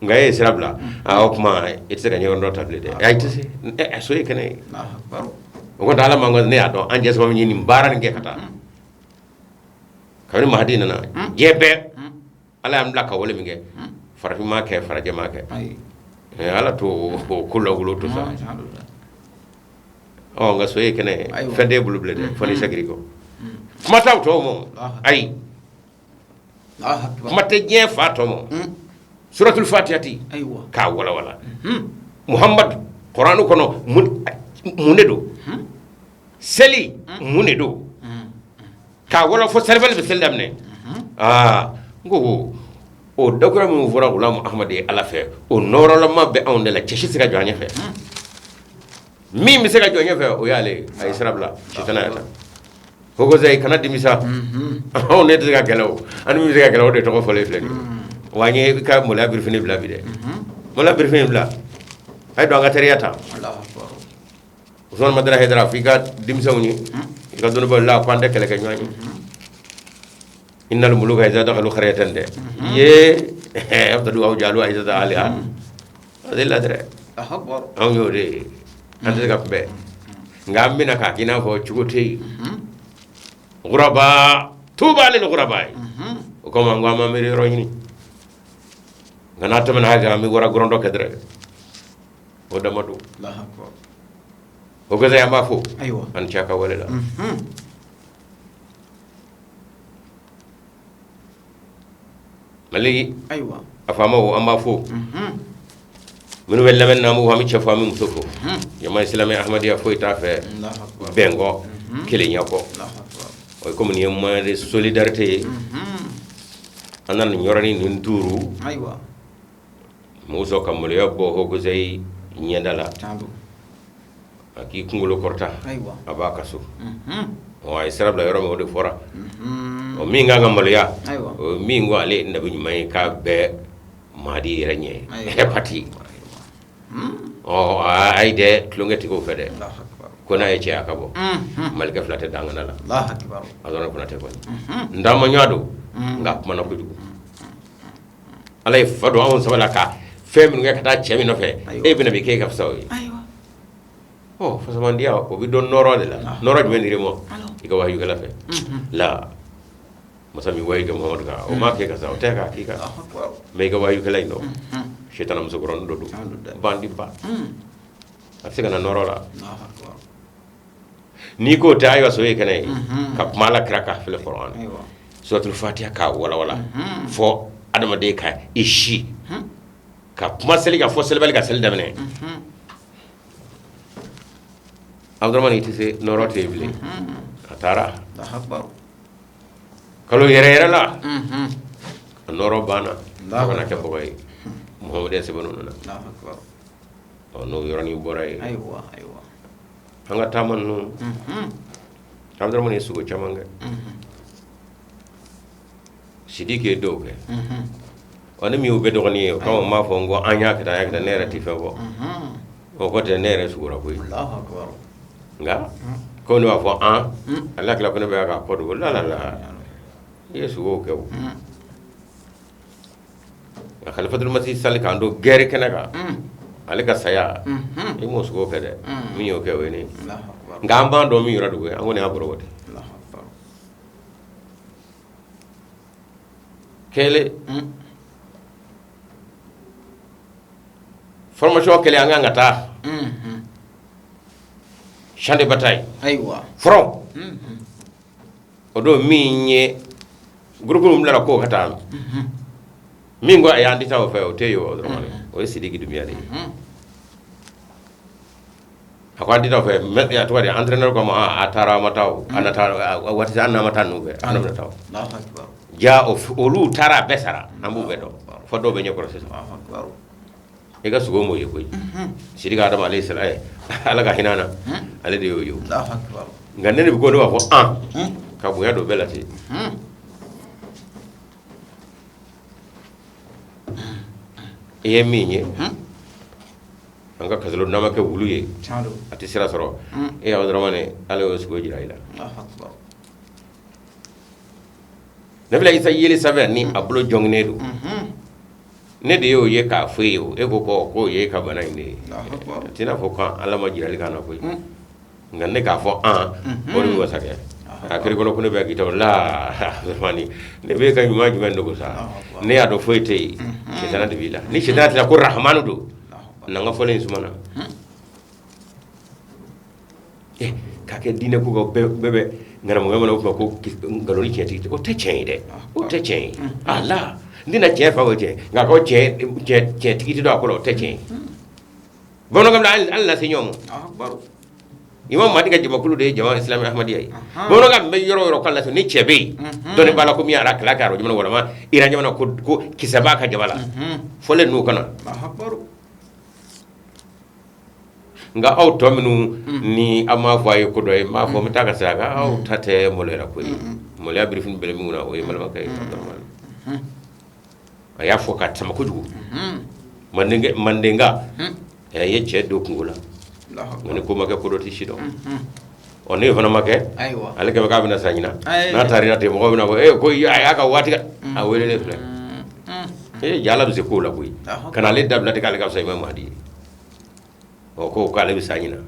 nka e ye sira bila o tuma i tɛ se ka ɲɛyɔrɔ dɔ ta bilen dɛ i tɛ se so ye kɛnɛ ye o kɔni Ala m'an gansan ne y'a dɔn an cɛ saba min ye nin baara nin kɛ ka taa kabini Mahadi nana diɲɛ bɛɛ Ala y'an bila ka wale min kɛ farafin m'a kɛ farajɛ m'a kɛ Ala t'o ko lankolon to sa ɔ nka so ye kɛnɛ ye fɛn t'e bolo bilen dɛ fo n'i seginna kɔ kuma t'aw tɔw ma ayi kuma tɛ diɲɛ fa tɔ ma suratul fatihati k'a walawala Muhamadu kuranɛ kɔnɔ mun de don seli mun de don k'a wala fo selibali bɛ seli daminɛ aa n ko o dakura min fɔra Gulamu Ahamadi ye Ala fɛ o nɔrɔlama bɛ anw de la cɛ si tɛ se ka jɔ an ɲɛfɛ min bɛ se ka jɔ ɲɛfɛ o y'ale ye a ye sira bila sitana y'a ta Haut Conseil kana dimi sa anw ne tɛ se ka kɛlɛ o an min bɛ se ka kɛlɛ o de tɔgɔ fɔlen filɛ nin ye wa n ye ka maloya birifini bila bi dɛ maloya birifini bila a ye don an ka teriya ta Usumani Madani Hayidara f'i ka denmisɛnw ye i ka dɔnnibaaw la ko an tɛ kɛlɛ kɛ ɲɔgɔn ye innal muluka iza dakalu qaryatan dɛ ye afsaduha wa jaalu a'izzata ahliha azilla dɛ anw y'o de ye an tɛ se ka kunbɛn nka an bɛna k'a k'i n'a fɔ cogo tɛ yen ghuraba tuba lil ghuraba ye o kama n ko an ma miiri yɔrɔ ɲini nka n'a tɛmɛna hakɛ an bɛ wara gɔrɔndɔ kɛ dɛrɛ o dama don o an b'a fɔ an cɛ ka wale la mali ayiwa a faamaw an b'a fo minnu bɛ lamɛn na an bɛ cɛ fo an bɛ muso fo jama silamɛ ahmadiyya foyi t'a fɛ bɛn kɔ kelenya kɔ o ye komi nin ye moyen de solidarité ye an nana nin yɔrɔnin nin duuru ayiwa mɔgɔ sɔn ka maloya bɔ Haut Conseil ɲɛda la a k'i kunkolo kɔrɔta a b'a ka so a ye sira bila yɔrɔ min o de fɔra o min kan ka maloya o min ko ale ye nabi ɲuman ye k'a bɛɛ Mahadi yɛrɛ ɲɛ pati ɔ ayi dɛ tulonkɛ tigiw fɛ dɛ ko n'a ye cɛ a ka bɔ malikɛ fila tɛ dangana la a dɔrɔn Konatɛ kɔni n taama ɲɔgɔn don nka a kumana kojugu Ala ye fa don anw sabali ka fɛn minnu kɛ ka taa cɛ min nɔfɛ e bɛna bi k'e ka fisa o ye ɔ fasamandiya o bɛ dɔn nɔɔrɔ de la nɔɔrɔ jumɛn dir'i ma i ka wahayukɛla fɛ la masa min wahayu kɛ Muhamadu kan o m'a kɛ ka sa o tɛ k'a k'i kan mais i ka wahayukɛla in dɔn sitana musokɔrɔnin dɔ don bandi ba a tɛ se ka na nɔɔrɔ la N'i k'o tɛ ayiwa so ye kɛnɛ ye ka kuma Ala kira kan filɛ kuranɛ suratul fatiha k'a walawala fɔ adamaden ka i si ka kuma seli kan fɔ selibali ka seli daminɛ Abudramani i tɛ se nɔɔrɔ tɛ yen bilen a taara kalo yɛrɛ yɛrɛ la a nɔɔrɔ banna fo ka na kɛ bɔgɔ ye Muhamadu sɛbɛn nana n'o yɔrɔnin bɔra yen an ka taama ninnu Abudramani ye sugo caman kɛ Sidiki ye dɔw kɛ ɔ ne min y'u bɛɛ dɔgɔnin ye o kama n b'a fɔ n ko an y'a kɛ tan an y'a kɛ tan ne yɛrɛ tɛ fɛn fɔ o kɔ tɛ ne yɛrɛ sugora koyi nka ko ne b'a fɔ an ala tila ko ne bɛ k'a kɔ dogo la la la i ye sugow kɛ o nka Khalifatul Masih sali k'an to guerre kɛnɛ kan ale ka saya i m'o sugo kɛ dɛ min y'o kɛ o ye ne nka an b'an dɔn min yɔrɔ dogo an kɔni y'a bɔrɔ ten kelen formation kelen an kan ka taa. Champ de bataille, ayiwa, front, o don min ye groupe min bilara k'o ka taa, min ko ayi, an tɛ taa o fɛ, o tɛ yen o dɔrɔn, o ye Sidiki Dunbiya de ye. A ko an tɛ taa o fɛ. A tɔgɔ di, entraîneur ko a ma, a taara, a ma taa o, an na taa waati, an n'a ma taa ninnu fɛ, an bɛna taa o. Allahu akbar. Ja, olu taara, a bɛɛ sara, an b'u bɛɛ dɔn, fo dɔw bɛ ɲɛkɔrɔ sisan. Allahu akbar. I ka sogo m'o ye koyi. Sidiki Adama alayhi salam, Ala ka hinɛ na, ale de y'o ye. Allahu akbar. Nka ne de bɛ ko, ne b'a fɔ an ka bonya don bɛɛ la ten. I ye min ye, an ka kasolo n'a ma kɛ wulu ye, a tɛ sira sɔrɔ. E y'aw dɔrɔn, Ala y'o sogo jira i la. Nabila Isa yeli sanfɛ ni a bolo jɔnginen don, ne de y'o ye k'a fɔ e ye. O e ko k'o ye e ka bana in de ye. A tɛna fɔ ko Ala ma jirali k'an na koyi. Nka ne k'a fɔ an, o de bɛ wasa kɛ a kiri kɔnɔ ko ne bɛ k'i ta la. Ne bɛ ka ɲuman jumɛn dogo sa? Ne y'a dɔn foyi tɛ yen, sitana de b'i la. Ni sitana tɛ, ko rahamanu don na, n ka fɔlen in sumana k'a kɛ diinɛ ko ka bɛɛ bɛ ŋanamuŋanamu mana, o kuma ko nkalon ni tiɲɛtigi, o tɛ tiɲɛ ye dɛ, o tɛ tiɲɛ ye. Ala n tɛna tiɲɛ fa o tiɲɛ, nka ko tiɲɛtigi tɛ don a ko la, o tɛ tiɲɛ ye. Bamanankan na, an lase ɲɔgɔn ma. Imam Mahdi ka jamakulu de ye jama silamɛ ahmadiyya ye. Bamanankan bɛ yɔrɔ o yɔrɔ k'a lase, ni cɛ bɛ yen, dɔnni b'a la, ko min y'a kala kɛ jamana walima Iran jamana, ko kisɛ b'a ka jama la, fɔlen n'u kana. Nka aw tɔ minnu ni an m'a fɔ a ye ko dɔ ye, n b'a fɔ n bɛ taa ka segin a kan, aw ta tɛ maloya ko ye. Maloya birifini bɛlɛ min na, o ye balimakɛ ye. A y'a fɔ ka sama kojugu. Mandenka a ye cɛ don kungo la, nka ni ko ma kɛ, ko dɔ tɛ si dɔn. Ɔ ne fana ma kɛ, ale kɛ k'a bɛna sa ɲinan, n'a taara ten, mɔgɔ bɛna fɔ e ko a y'a ka waati a welelen filɛ. Ee, ja, Ala bɛ se ko la koyi. Ka na ale dabila ten k'ale ka fisa Imam Mahdi ye. Ɔ ko k'ale bɛ sa ɲinan.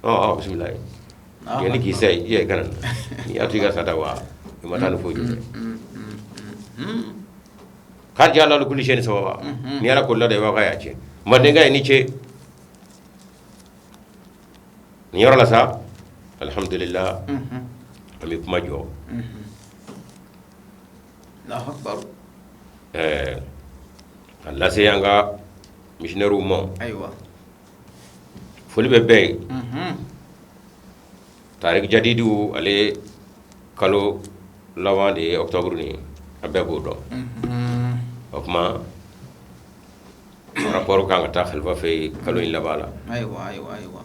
Ɔ bisimila ye, yanni k'i sa i ye kana n'i y'a to i ka sa ta wa, i ma taa ni foyi ye. Kad ja'ala li kulli shay'in sababa. Ni Ala ko la de b'a y'a cɛ. Mandenka ye ni ce nin yɔrɔ la sa, alhamdulillah, an bɛ kuma jɔ. Ɛɛ, a lase an ka missionnaires ma. Ayiwa. Foli bɛ bɛɛ ye. Tariki jadidu, ale kalo laban de ye octobre nin ye, a bɛɛ b'o dɔn. O tuma rapport kan ka taa khalifa fɛ yen kalo in laban la. Ayiwa, ayiwa, ayiwa.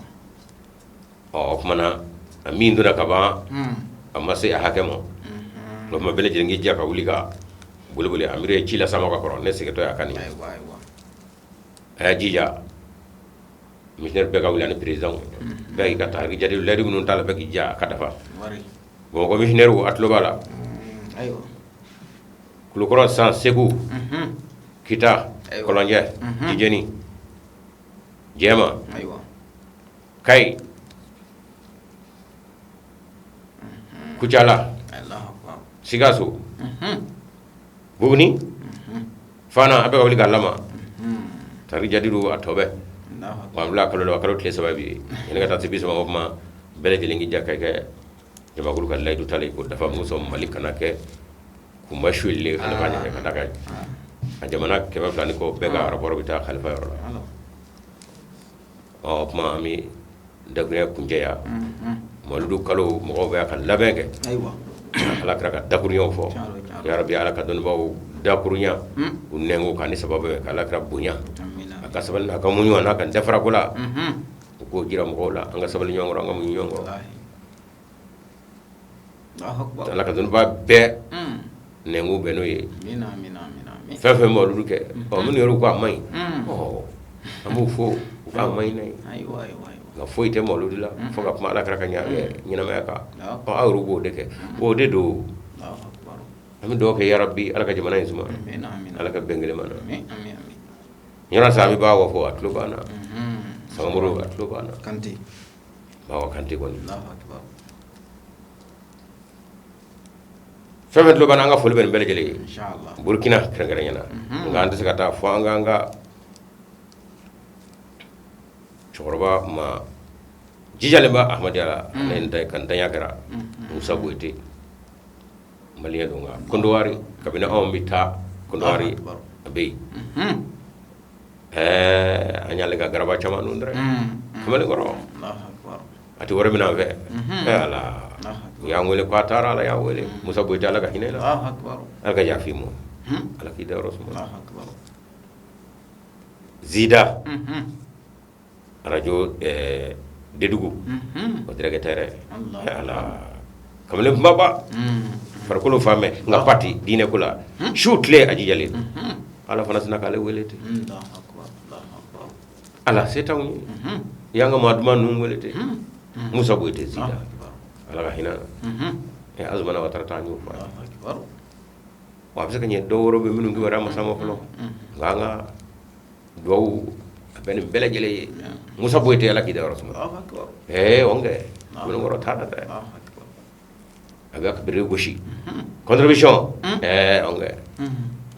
Ɔ o tuma na, a min donna ka ban, a ma se a hakɛ ma. O tuma bɛɛ lajɛlen k'i jija ka wuli ka boli boli. Amiru ye ci lase an ma ka kɔrɔ, ne segintɔ y'a kan nin. Ayiwa, ayiwa. A y'a jija, missionnaire bɛɛ ka wuli ani président bɛɛ k'i ka tariki jadidu layidu minnu t'a la, bɛɛ k'i jija a ka dafa. Bamakɔ missionnaire, a tulo b'a la. Ayiwa. Kulukɔrɔ san, Segu, Kita, Kɔlɔnjɛ, Jijeni, Jɛma, ayiwa, Kayi, Kucala, Sikaso, Buguni, Fana, a bɛ ka wuli k'a lama tariki jadidu a tɔ bɛɛ wa bila kalo la, kalo tile 3 bi yanni ka taa se 30. O kuma bɛɛ lajɛlen k'i jija ka kɛ jamakulu ka layidu talen ko dafa muso Mali kana kɛ kunba suyɛli khalifa ɲɛ ka da kan a jamana 200 ni kɔ bɛɛ ka rapport bɛ taa khalifa yɔrɔ la. Ɔ o tuma an bɛ dakurunya kuncɛ yan. Mawuludu kalo, mɔgɔw bɛ ka labɛn kɛ, Ala kira ka dakurunyaw fɔ. Ya rabi, Ala ka dɔnnibaaw dakurunya u nɛnko kan ni sababu ye ka Ala kira bonya, a ka sabali n'a ka muɲu n'a ka dafarako la, u k'o jira mɔgɔw la. An ka sabali ɲɔgɔn kɔrɔ, an ka muɲu ɲɔgɔn kɔrɔ. Ala ka dɔnnibaa bɛɛ nɛnko bɛn n'o ye. Fɛn fɛn mawuludu kɛ, ɔ minnu yɛrɛ ko a man ɲi, ɔ an b'u fo u k'a man ɲi n'a ye, nka foyi tɛ mawuludu la fo ka kuma Ala kira ka ɲɛnamaya kan. Ɔ aw yɛrɛ b'o de kɛ, o de don. An bɛ dugawu kɛ, ya rabi, Ala ka jamana in suma, Ala ka bɛn kelen ma na. Yɔrɔ sa, an bɛ b'a fɔ, a tulo b'an na. Samamoro, a tulo b'an na. Bawa Kante kɔni, fɛn fɛn tulo b'an na, an ka foli bɛ nin bɛɛ lajɛlen ye. Burukina kɛrɛnkɛrɛnya na, nka an tɛ se ka taa fo an k'an ka cɛkɔrɔba ma Jijalen bɛ Ahmadiyya la, ale n ka ntanya kɛra. Musa Boyite, malien don, nka Kondowari, kabini anw bɛ taa Kondowari, a bɛ yen. Ɛɛ, an y'ale ka garaba caman dun dɛ, kamalenkɔrɔ. A tɛ wari minɛ an fɛ. Ɛɛ Ala, u y'an wele ko a taara, Ala y'a wele. Musa Boyite, Ala ka hinɛ la, Ala ka yafa i ma, Ala k'i dayɔrɔ suma. Zida arajo Dedugu, o directeur, Ala, kamalen kunbaba, farikolo fan bɛɛ, nka pati diinɛ ko la, su tile a jijalen don. Ala fana sinna k'ale wele ten. Ala se t'anw ye, i y'an ka maa duman ninnu wele ten. Musa Boyite Zida, Ala ka hinɛ na. Azumana Watara ta y'o fɔ. Wa a bɛ se ka ɲɛ dɔw wɛrɛ bɛ minnu kibaruya ma s'an ma fɔlɔ, nka an ka duwawu a bɛ nin bɛɛ lajɛlen ye. Musa Boyite, Ala k'i dayɔrɔ suma. Ee, o kɛ kamalenkɔrɔ taara dɛ, a bɛ ka bere gosi contribution. Ɛɛ, o kɛ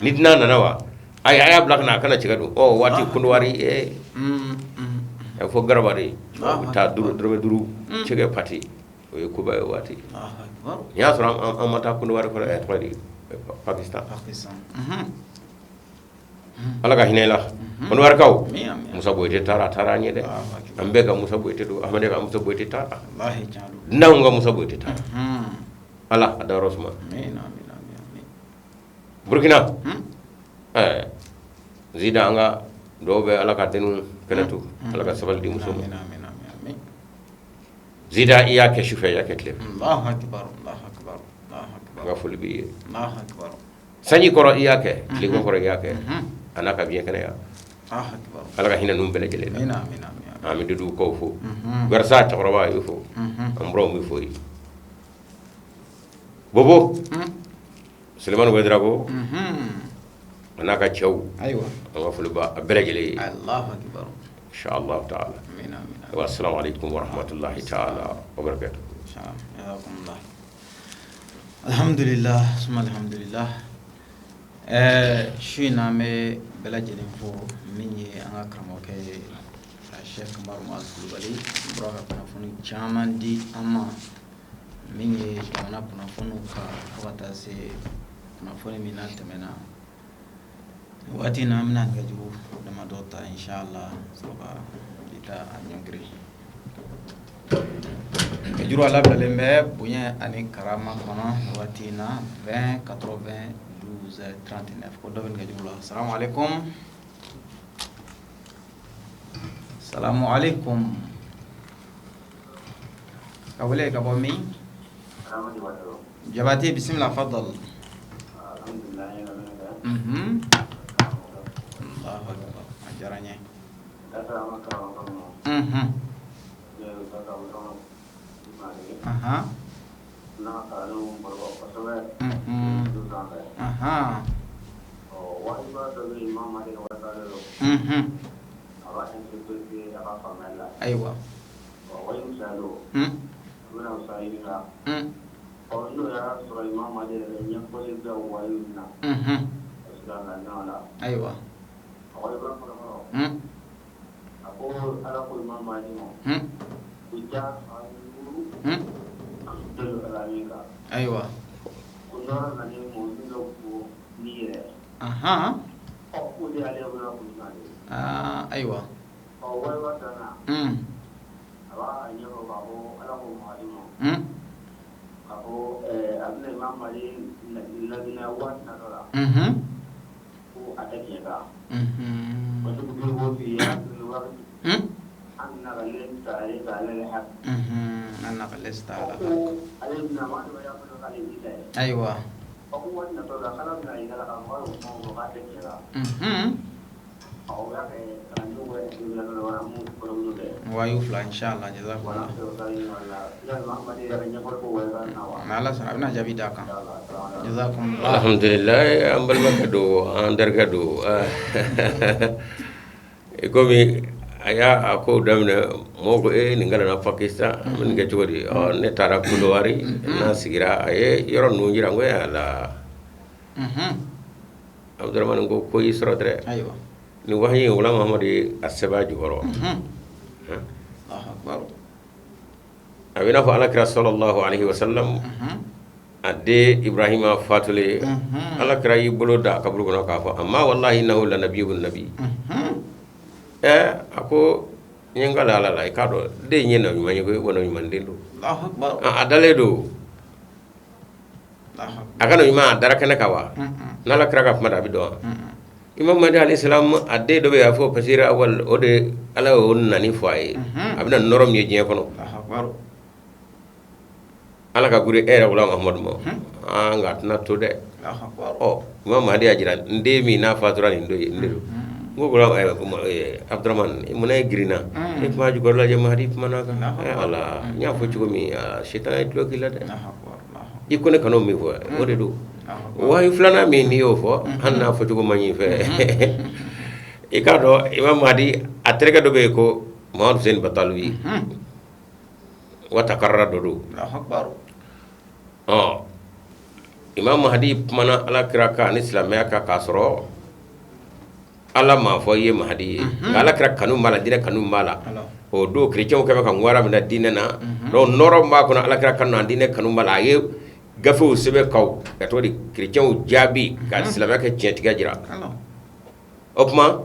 ni dunan nana wa, ayi, a y'a bila ka na, a kana cɛ don. Ɔ waati Kondowari, ee, a bɛ fɔ garaba de, u bɛ taa dɔrɔmɛ 5 cɛkɛ pati, o ye koba ye o waati. Nin y'a sɔrɔ an ma taa Kondowari fɔlɔ. Ɛ, tɔgɔ di, Pakistan. Ala ka hinɛ la Kɔnɔwarikaw. Musa Boyite taara, a taara an ye dɛ. An bɛɛ ka Musa Boyite don, Ahmadiyya ka Musa Boyite taara, dunanw ka Musa Boyite taara. Ala a dayɔrɔ suma. Burukina, ɛɛ, Zida, an ka dɔw bɛ, Ala ka denw kɛnɛ to, Ala ka sabali di muso ma. Zida, i y'a kɛ sufɛ, i y'a kɛ tile fɛ, an ka foli b'i ye. Sanji kɔrɔ i y'a kɛ, tilema kɔrɔ i y'a kɛ, a n'a ka biɲɛ kɛnɛya. Ala ka hinɛ ninnu bɛɛ lajɛlen na. An bɛ Dedugukaw fo, Garisa cɛkɔrɔba a y'o fo, an buranw bɛ fo yen. Bobo Sulemani Wedarago a n'a ka cɛw, an ka foli b'a bɛɛ lajɛlen ye, inshallah taala. Wa assalamu alaikum wa rahmatullahi taala wa barakatuh. Alhamdulillah, suma alhamdulillah. Ɛɛ, su in na an bɛ bɛɛ lajɛlen fo. Min ye an ka karamɔgɔkɛ ye, Cheikh Umaru Kulubali, bɔra ka kunnafoni caman di an ma, min ye jamana kunnafoniw kan, fo ka taa se kunnafoni min n'a tɛmɛna. Waati in na, an bɛna nɛgɛjuru damadɔ ta, inshallah, sɔrɔ ka bi ta a ɲɔngiri. Nɛgɛjuru a labilalen bɛ bonya ani karama kɔnɔ waati in na, 20 80 12 39. Ko dɔ bɛ nɛgɛjuru la. Salamu aleykum, salamu aleykum. Ka wele ka bɔ min? Jabate, bisimila, fadal. Allahu akbar, a diyara n ye. Ahan, ahan, ayiwa. Ayiwa. Ayiwa. Ayiwa. A b'a ɲɛfɔ k'a fɔ Ala ko Mamadi ma, un, k'a fɔ a bɛna Imam Mahdi lahinɛ waati natɔ la, unhun, ko a tɛ tiɲɛ kan, unhun, parce que un, anna ala al-haq, unhun, annaka lasta ala ko haq, ale bɛna maa dɔ y'a fɔ k'ale ye Isa ye, ayiwa, ɔ ko waati natɔ la k'Ala bɛna jira a la k'a fɔ k'a y'o kuma fɔ k'a tɛ tiɲɛ kan. Unhun. Wayu fila, inshallah, jazakumullah. Ala sɔnna, a bɛna jaabi d'a kan, jazakumullah. Alhamdulillah, an balimakɛ don, an terikɛ don. I komi a y'a a ko daminɛ, mɔgɔw ko e nin kalanna Pakistan, an bɛ nin kɛ cogo di? Ɔ, ne taara Kondowari, n'a sigira, a ye yɔrɔ ninnu jira n ko ala. Abudramani ko ko y'i sɔrɔ dɛ. Ayiwa. Nin wahayi in, Wula Mahamadu ye a sɛbɛn a jukɔrɔ. A bɛ n'a fɔ Ala kira sallallahu alaihi wasallam a den Ibrahima fatulen Ala kira y'i bolo da a kaburu kɔnɔ k'a fɔ amma wallahi innahu la nabiyyu nabi ɛɛ a ko n ye n kali Ala la i k'a dɔn den in ye nabi ɲuman ye koyi wa nabi ɲuman den don a dalen don a ka nabi ɲuman a dara kɛnɛ kan wa n'Ala kira ka kuma da a bɛ dɔn wa Imam Mahdi alayhi salam a den dɔ bɛ yen a fɔ Bashir awal o de Ala y'o nani fɔ a ye a bɛna nɔrɔ min ye diɲɛ kɔnɔ Ala ka guri e yɛrɛ Gulam Mahamadu ma aa nka a tɛna to dɛ ɔ Imam Mahdi y'a jira n den min n'a fatura nin don ye n de don n ko Gulam Abdramane munna e girinna e kuma jukɔrɔ lajɛ Mahdi kumana kan Ala n y'a fɔ cogo min sitana ye dulɔ k'i la dɛ i ko ne kan'o min fɔ o de don wahayu filanan min n'i y'o fɔ hali n'a fɔcogo man ɲi fɛ i k'a dɔn Imam Mahdi a terikɛ dɔ bɛ yen ko Muhamadu Hussein Bataluwi watakarara dɔ don ɔ Imam Mahdi kumana Ala kira kan ani silamɛya kan k'a sɔrɔ Ala m'a fɔ i ye Mahdi ye nka Ala kira kanu b'a la diinɛ kanu b'a la o don chrétienw kɛlen bɛ ka ŋwara minɛ diinɛ na donc nɔrɔ min b'a kɔnɔ Ala kira kanu na diinɛ kanu b'a la a ye gafew sɛbɛn ka ka tɔgɔ di chrétienw jaabi ka silamɛya kɛ tiɲɛtigiya jira o tuma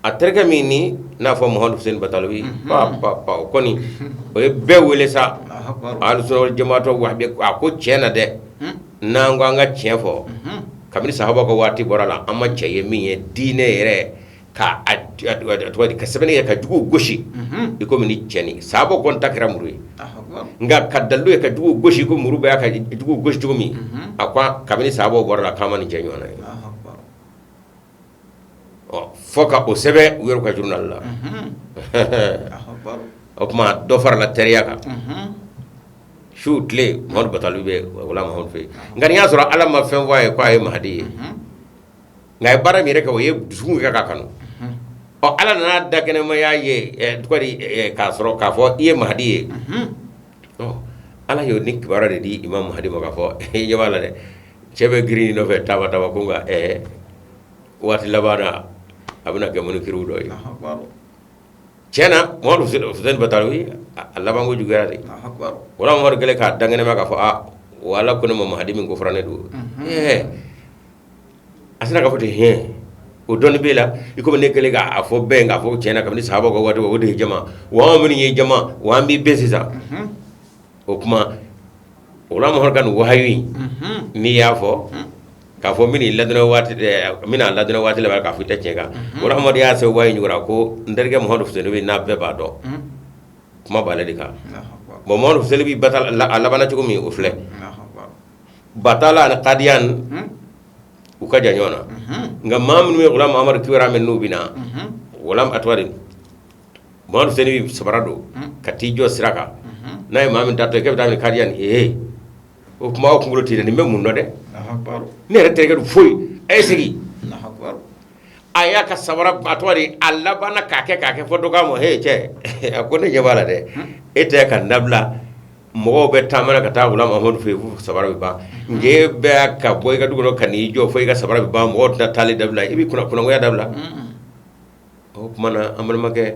a terikɛ min ni n'a fɔ Muhamadu Hussein Bataluwi pa pa pa o kɔni o ye bɛɛ wele sa alusuna jamaatɔ wahabi a ko tiɲɛ na dɛ n'an ko an ka tiɲɛ fɔ kabini sahaba ka waati bɔra la an ma cɛ ye min ye diinɛ yɛrɛ ka tɔgɔ di ka sɛbɛnni kɛ ka juguw gosi i komi ni cɛ ni sahaba kɔni ta kɛra muru ye nka ka dalilu ye ka juguw gosi ko muru bɛ ka juguw gosi cogo min a ko kabini sahabaw bɔra la k'an ma nin cɛ ɲɔgɔnna ye ɔ fo ka o sɛbɛn u yɛrɛ ka journal la o tuma dɔ farala teriya kan su tile Muhamadu Bataluwi bɛ Gulam Mahamadu fɛ yen nka n'i y'a sɔrɔ Ala ma fɛn fɔ a ye k'a ye Mahadi ye nka a ye baara min yɛrɛ kɛ o ye dusukun kɛ k'a kanu ɔ Ala nana da kɛnɛmaya ye tɔgɔ di k'a sɔrɔ k'a fɔ i ye Mahadi ye ɔ Ala y'o ni kibaruya de di Imam Mahadi ma k'a fɔ i ɲɛ b'a la dɛ cɛ bɛ girin i nɔfɛ taaba taaba ko nka waati laban na a bɛna kɛ munkiriw dɔ ye tiɲɛ na Muhamadu Hussein Bataluwi a labanko juguyara de Gulam Mahamadu kɛlen k'a dankɛnɛma k'a fɔ aa wa Ala ko ne ma Mahadi min ko fɔra ne don ɛɛ a sina k'a fɔ ten hɛn o dɔnni b'e la i komi ne kɛlen k'a fɔ bɛɛ k'a fɔ tiɲɛ na kabini sahabaw ka waati o de ye jama wa anw minnu ye jama wa an b'i bɛn sisan o tuma Gulam Mahamadu ka nin wahayu in n'i y'a fɔ k'a fɔ n bɛn'i ladɔnniya waati n bɛna ladɔnniya waati laban k'a fɔ i tɛ tiɲɛ kan Gulam Mahamadu y'a sɛbɛn wahayu ɲɔgɔn ko n terikɛ Muhamadu Hussein bɛ n'a bɛɛ b'a dɔn kuma b'ale de kan bon Muhamadu Hussein bɛ a labanna cogo min o filɛ Batala ani Kadiyan u ka jan ɲɔgɔn na nka maa minnu ye Gulam Mahamadu kibaruya mɛn n'u bɛ na Gulam a tɔgɔ di Muhamadu Hussein bɛ sabara don ka t'i jɔ sira kan n'a ye maa min taatɔ ye k'e bɛ taa min Kadiyan ee o tuma aw kunkolo tɛ nin bɛ mun dɔn dɛ ne yɛrɛ terikɛ don foyi a ye segin a y'a ka sabara a tɔgɔ di a labanna k'a kɛ k'a kɛ fɔ dɔ k'a ma he cɛ a ko ne ɲɛ b'a la dɛ e tɛ ka dabila mɔgɔw bɛ taama ka taa Gulam Mahamadu fɛ yen fo sabara bɛ ban nka e bɛ ka bɔ i ka du kɔnɔ ka n'i jɔ fo i ka sabara bɛ ban mɔgɔw tɛna taali dabila i bɛ kunnagoya dabila o tuma na an balimakɛ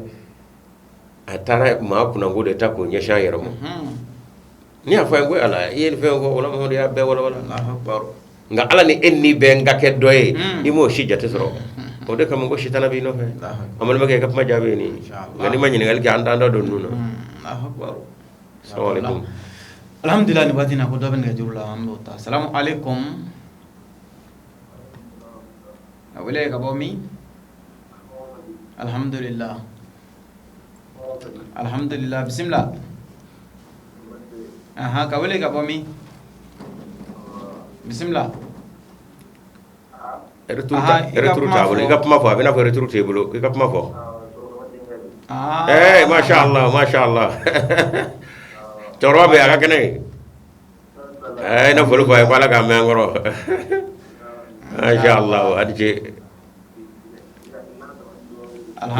a taara maa kunnango de ta k'o ɲɛsin a yɛrɛ ma n'i y'a fɔ a ye ko ala i ye nin fɛn fɔ Gulam Mahamadu y'a bɛɛ walawala nka ala ni e ni bɛ n ka kɛ dɔ ye i m'o si jate sɔrɔ o de kama ko sitana b'i nɔfɛ an balimakɛ i ka kuma jaabi ye nin nka n'i ma ɲininkali kɛ an t'an da don ninnu na salamu aleykum alhamdulillah nin waati in na ko dɔ bɛ nɛgɛjuru la an b'o ta salamu aleykum a wele ka bɔ min alhamdulillah alhamdulillah bisimila aha ka wele ka bɔ min bisimila retour t'a bolo i ka kuma fɔ a bɛ n'a fɔ retour t'e bolo i ka kuma fɔ ɛɛ masha Allah masha Allah cɛkɔrɔba bɛ yen a ka kɛnɛ ɛɛ na foli fɔ a ye ko Ala k'a mɛn an kɔrɔ masha Allah a ni ce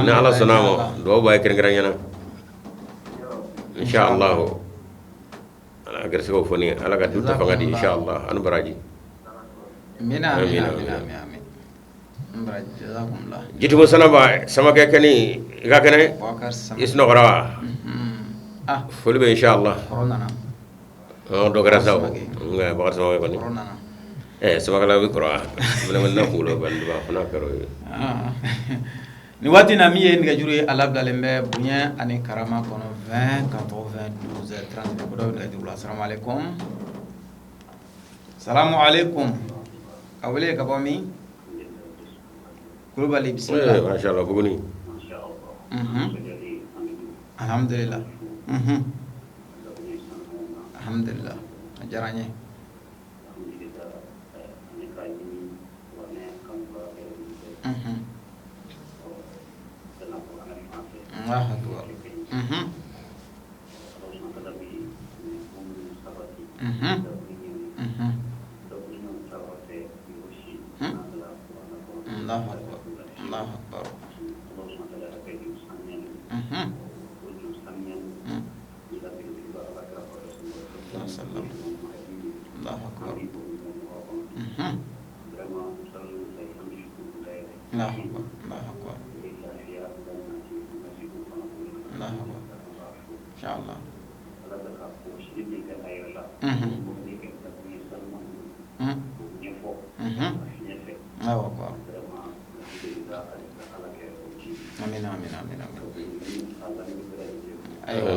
ni Ala sɔnna a ma dugawu b'a ye kɛrɛnkɛrɛnya na insha Allah Ala ka garisigɛw foni Ala ka du ta fanga di insha Allah ani baraji amina amina amina Jitumu Sanaba Samakɛ kɛni i ka kɛnɛ i sunɔgɔra wa Foli bɛ inshallah. Kɔrɔ nana. Dɔ kɛra sa nka Bakari Samakɛ kɔni. Kɔrɔ nana. Samakɛla bɛ kɔrɔ wa ne kunkolo bɛ a fana kɛra o ye. Nin waati na min ye nɛgɛjuru ye, a labilalen bɛ bonya ani karama kɔnɔ, 20 80 12 30. Ko dɔ bɛ nɛgɛjuru la. Salamu aleykum, salamu aleykum. A wele ka bɔ min? Kulubali, bisimila. Masha Allah, Buguni. Alhamdulillah, alhamdulillah, a diyara n ye. Allahu akbar. Allahu akbar, Allahu akbar. Sallam. Allahu akbar. Allahu akbar, Allahu akbar. Allahu akbar. Inshallah. Allahu akbar. Amin, amin, amin, amin. Ayiwa.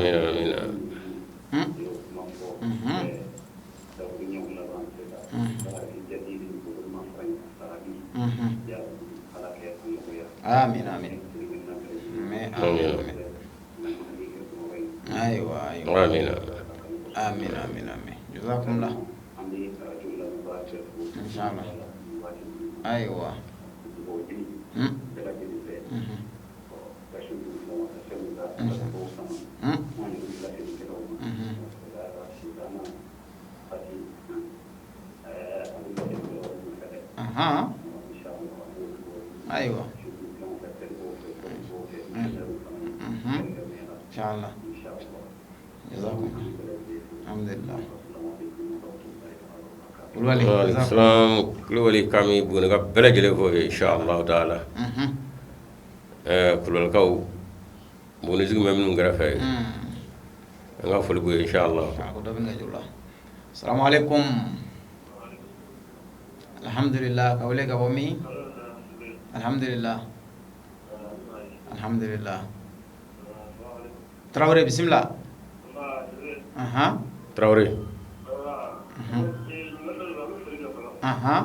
Amina, amina. Amin, amin. Amin, amin, amin. Ayiwa, ayiwa. Amina. Amin, amin, amin. Jazakumullah. Inshallah. Ayiwa. Aha. Ayiwa. Inshallah. Jazakumullah. Alhamdulillah. Kulubali. Waaleykum salaam. Kulubali k'an bɛ Buguni ka bɛɛ lajɛlen fo inshallah taala. Kulubalikaw, Buguni sigi bɛ minnu kɛrɛfɛ, an ka foli b'u ye inshallah. Ko dɔ bɛ nɛgɛjuru la. Salamu aleykum. Alhamdulillah. Ka wele ka bɔ min? Alhamdulillah. Alhamdulillah. Tarawele, bisimila. Ahan. Tarawele. Ahan.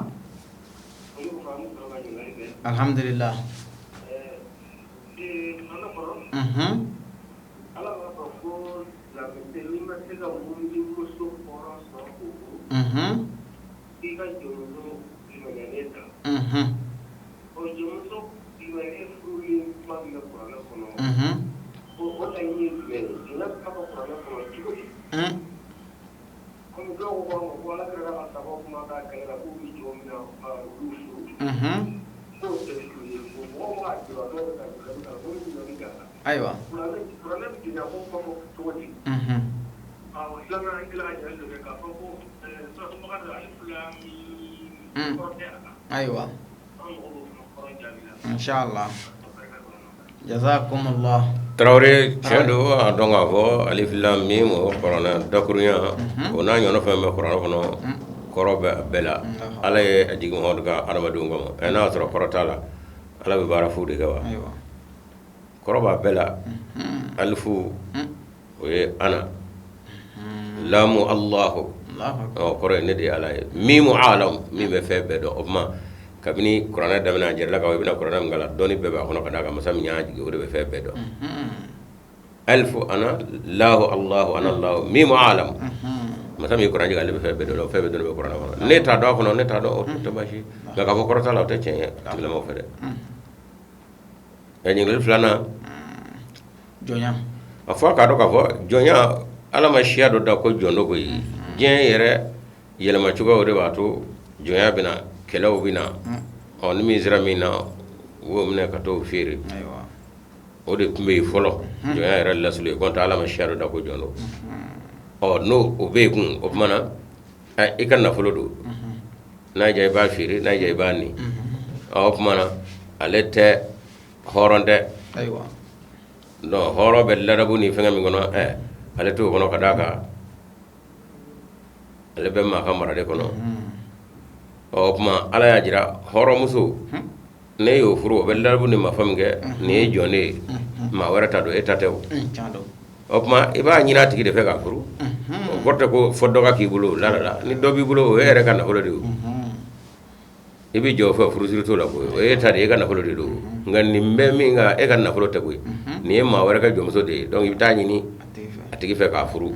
Alhamdulillah. Ayiwa. Ayiwa. Inshallah. Jazakumullah. Tarawele, tiɲɛ don, a dɔn k'a fɔ alif lam mim, o kuranɛ dakurunya, o n'a ɲɔgɔnna fɛn bɛ kuranɛ kɔnɔ, kɔrɔ bɛ a bɛɛ la. Ala ye a jigin Muhamadu ka hadamadenw kama. Ɛ, n'a y'a sɔrɔ kɔrɔ t'a la, Ala bɛ baara fu de kɛ wa? Ayiwa. Kɔrɔ b'a bɛɛ la. Alifu, o ye ana. Lamu, Allahu. Allahu akbar. Ɔ, kɔrɔ ye ne de ye Ala ye. Mimu, alam, min bɛ fɛn bɛɛ dɔn. O tuma kabini kuranɛ daminɛ, a jirala k'a fɔ i bɛna kuranɛ min kalan, dɔnni bɛɛ b'a kɔnɔ, ka d'a kan masa min y'a jigin, o de bɛ fɛn bɛɛ dɔn. Alifu ana, lahu Allahu, ana Allahu, mimu alam. Masa min ye kuranɛ jigin, ale bɛ fɛn bɛɛ dɔn, fɛn bɛɛ dɔnni bɛ kuranɛ kɔnɔ. Ne t'a dɔn a kɔnɔ, ne t'a dɔn, o tɛ baasi. Nka k'a fɔ kɔrɔ t'a la, o tɛ tiɲɛ ye a tigilamɔgɔ fɛ dɛ. Ɛ, ɲininkali filanan. Jɔnya. A fɔ a k'a dɔn k'a fɔ jɔnya, Ala ma siya dɔ da ko jɔn dɔ koyi. Diɲɛ yɛrɛ yɛlɛma cogoya, o de b'a to jɔnya bɛ na, kɛlɛw bɛ na. Ɔ, ni min sera min na, u b'o minɛ ka t'o feere. O de tun bɛ yen fɔlɔ, jɔnya yɛrɛ lasulu ye. Kɔntɛ Ala ma siya dɔ da ko jɔn don. Ɔ, n'o o bɛ yen kun, o tuma na i ka nafolo don, n'a diya i b'a feere, n'a diya i b'a ni. Ɔ, o tuma na ale tɛ hɔrɔn tɛ. Ayiwa. Donc hɔrɔn bɛ ladabu ni fɛngɛ min kɔnɔ, Ale t'o kɔnɔ ka d'a kan ale bɛ maa ka mara de kɔnɔ. Ɔ, o tuma Ala y'a jira hɔrɔnmuso ne y'o furu, o bɛ larabu ni mafa min kɛ, nin ye jɔn de ye, maa wɛrɛ ta don, e ta tɛ. O o tuma i b'a ɲini a tigi de fɛ k'a furu. O kɔrɔ tɛ ko fɔ dɔ ka k'i bolo la la. Ni dɔ b'i bolo, o ye yɛrɛ ka nafolo de ye. I bɛ jɔ o fɛ, furusiri t'o la koyi. O ye e ta de ye, e ka nafolo de don. Nka nin bɛ min kan, e ka nafolo tɛ koyi, nin ye maa wɛrɛ ka jɔnmuso de ye. Donc i bɛ taa ɲini a tigi fɛ k'a furu.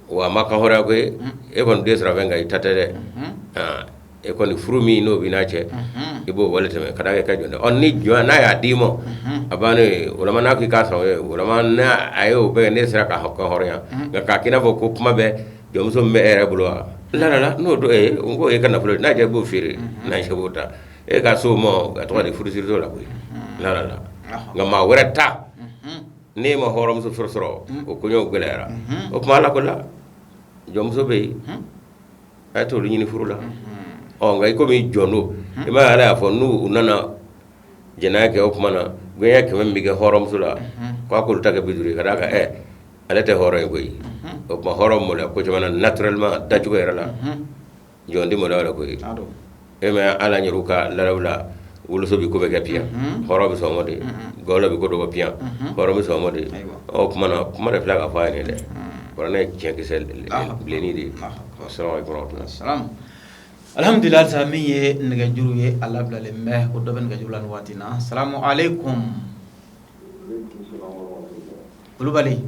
Wa a ma kan hɔrɔnya koyi. E kɔni den sɔrɔ fɛn nka i ta tɛ dɛ. E kɔni furu min n'o b'i n'a cɛ, i b'o wale tɛmɛ ka da kɛ ka jɔn dɛ. Ɔ, ni jɔn n'a y'a d'i ma, a bannen ye. O la n'a k'i k'a sɔrɔ ye, o la n'a a y'o bɛɛ kɛ, n'e sera k'a kan hɔrɔnya. Nka k'a k'i n'a fɔ ko kuma bɛɛ jɔnmuso min bɛ e yɛrɛ bolo wa, la la la, n'o don n ko e ka nafolo n'a jɛ, i b'o feere, n'a cɛ b'o ta e ka so ma. A tɔgɔ de furusiri t'o la koyi, la la la. Nka maa wɛrɛ ta, n'e ma hɔrɔnmuso sɔrɔ, o koɲɛw gɛlɛyara. O tuma ala ko la jɔnmuso bɛ yen, a ye t'olu ɲini furu la. Ɔ, nka i komi jɔn don, i m'a ye Ala y'a fɔ n'u nana jɛnɛya kɛ, o tuma na gɛɲɛ 100 min bɛ kɛ hɔrɔnmuso la, k'a k'olu ta kɛ 50 ye, ka d'a kan ale tɛ hɔrɔn ye koyi. O tuma hɔrɔn maloya ko caman na naturellement, dacogo yɛrɛ la, jɔn tɛ maloya la koyi. E ma ala yɛrɛ ka larabu la, woloso bɛ ko bɛ kɛ piyan, hɔrɔn bɛ sɔn o de, gawula bɛ ko dɔ piyan, hɔrɔn bɛ sɔn o de. O tuma na kuma de filɛ ka fɔ a ye dɛ, kuranɛ ye tiɲɛkisɛ bilenni de ye. Salamu. Alhamdulillah, sa min ye nɛgɛjuru ye, a labilalen bɛ ko dɔ bɛ nɛgɛjuru la nin waati na. Salamu aleykum, Kulubali.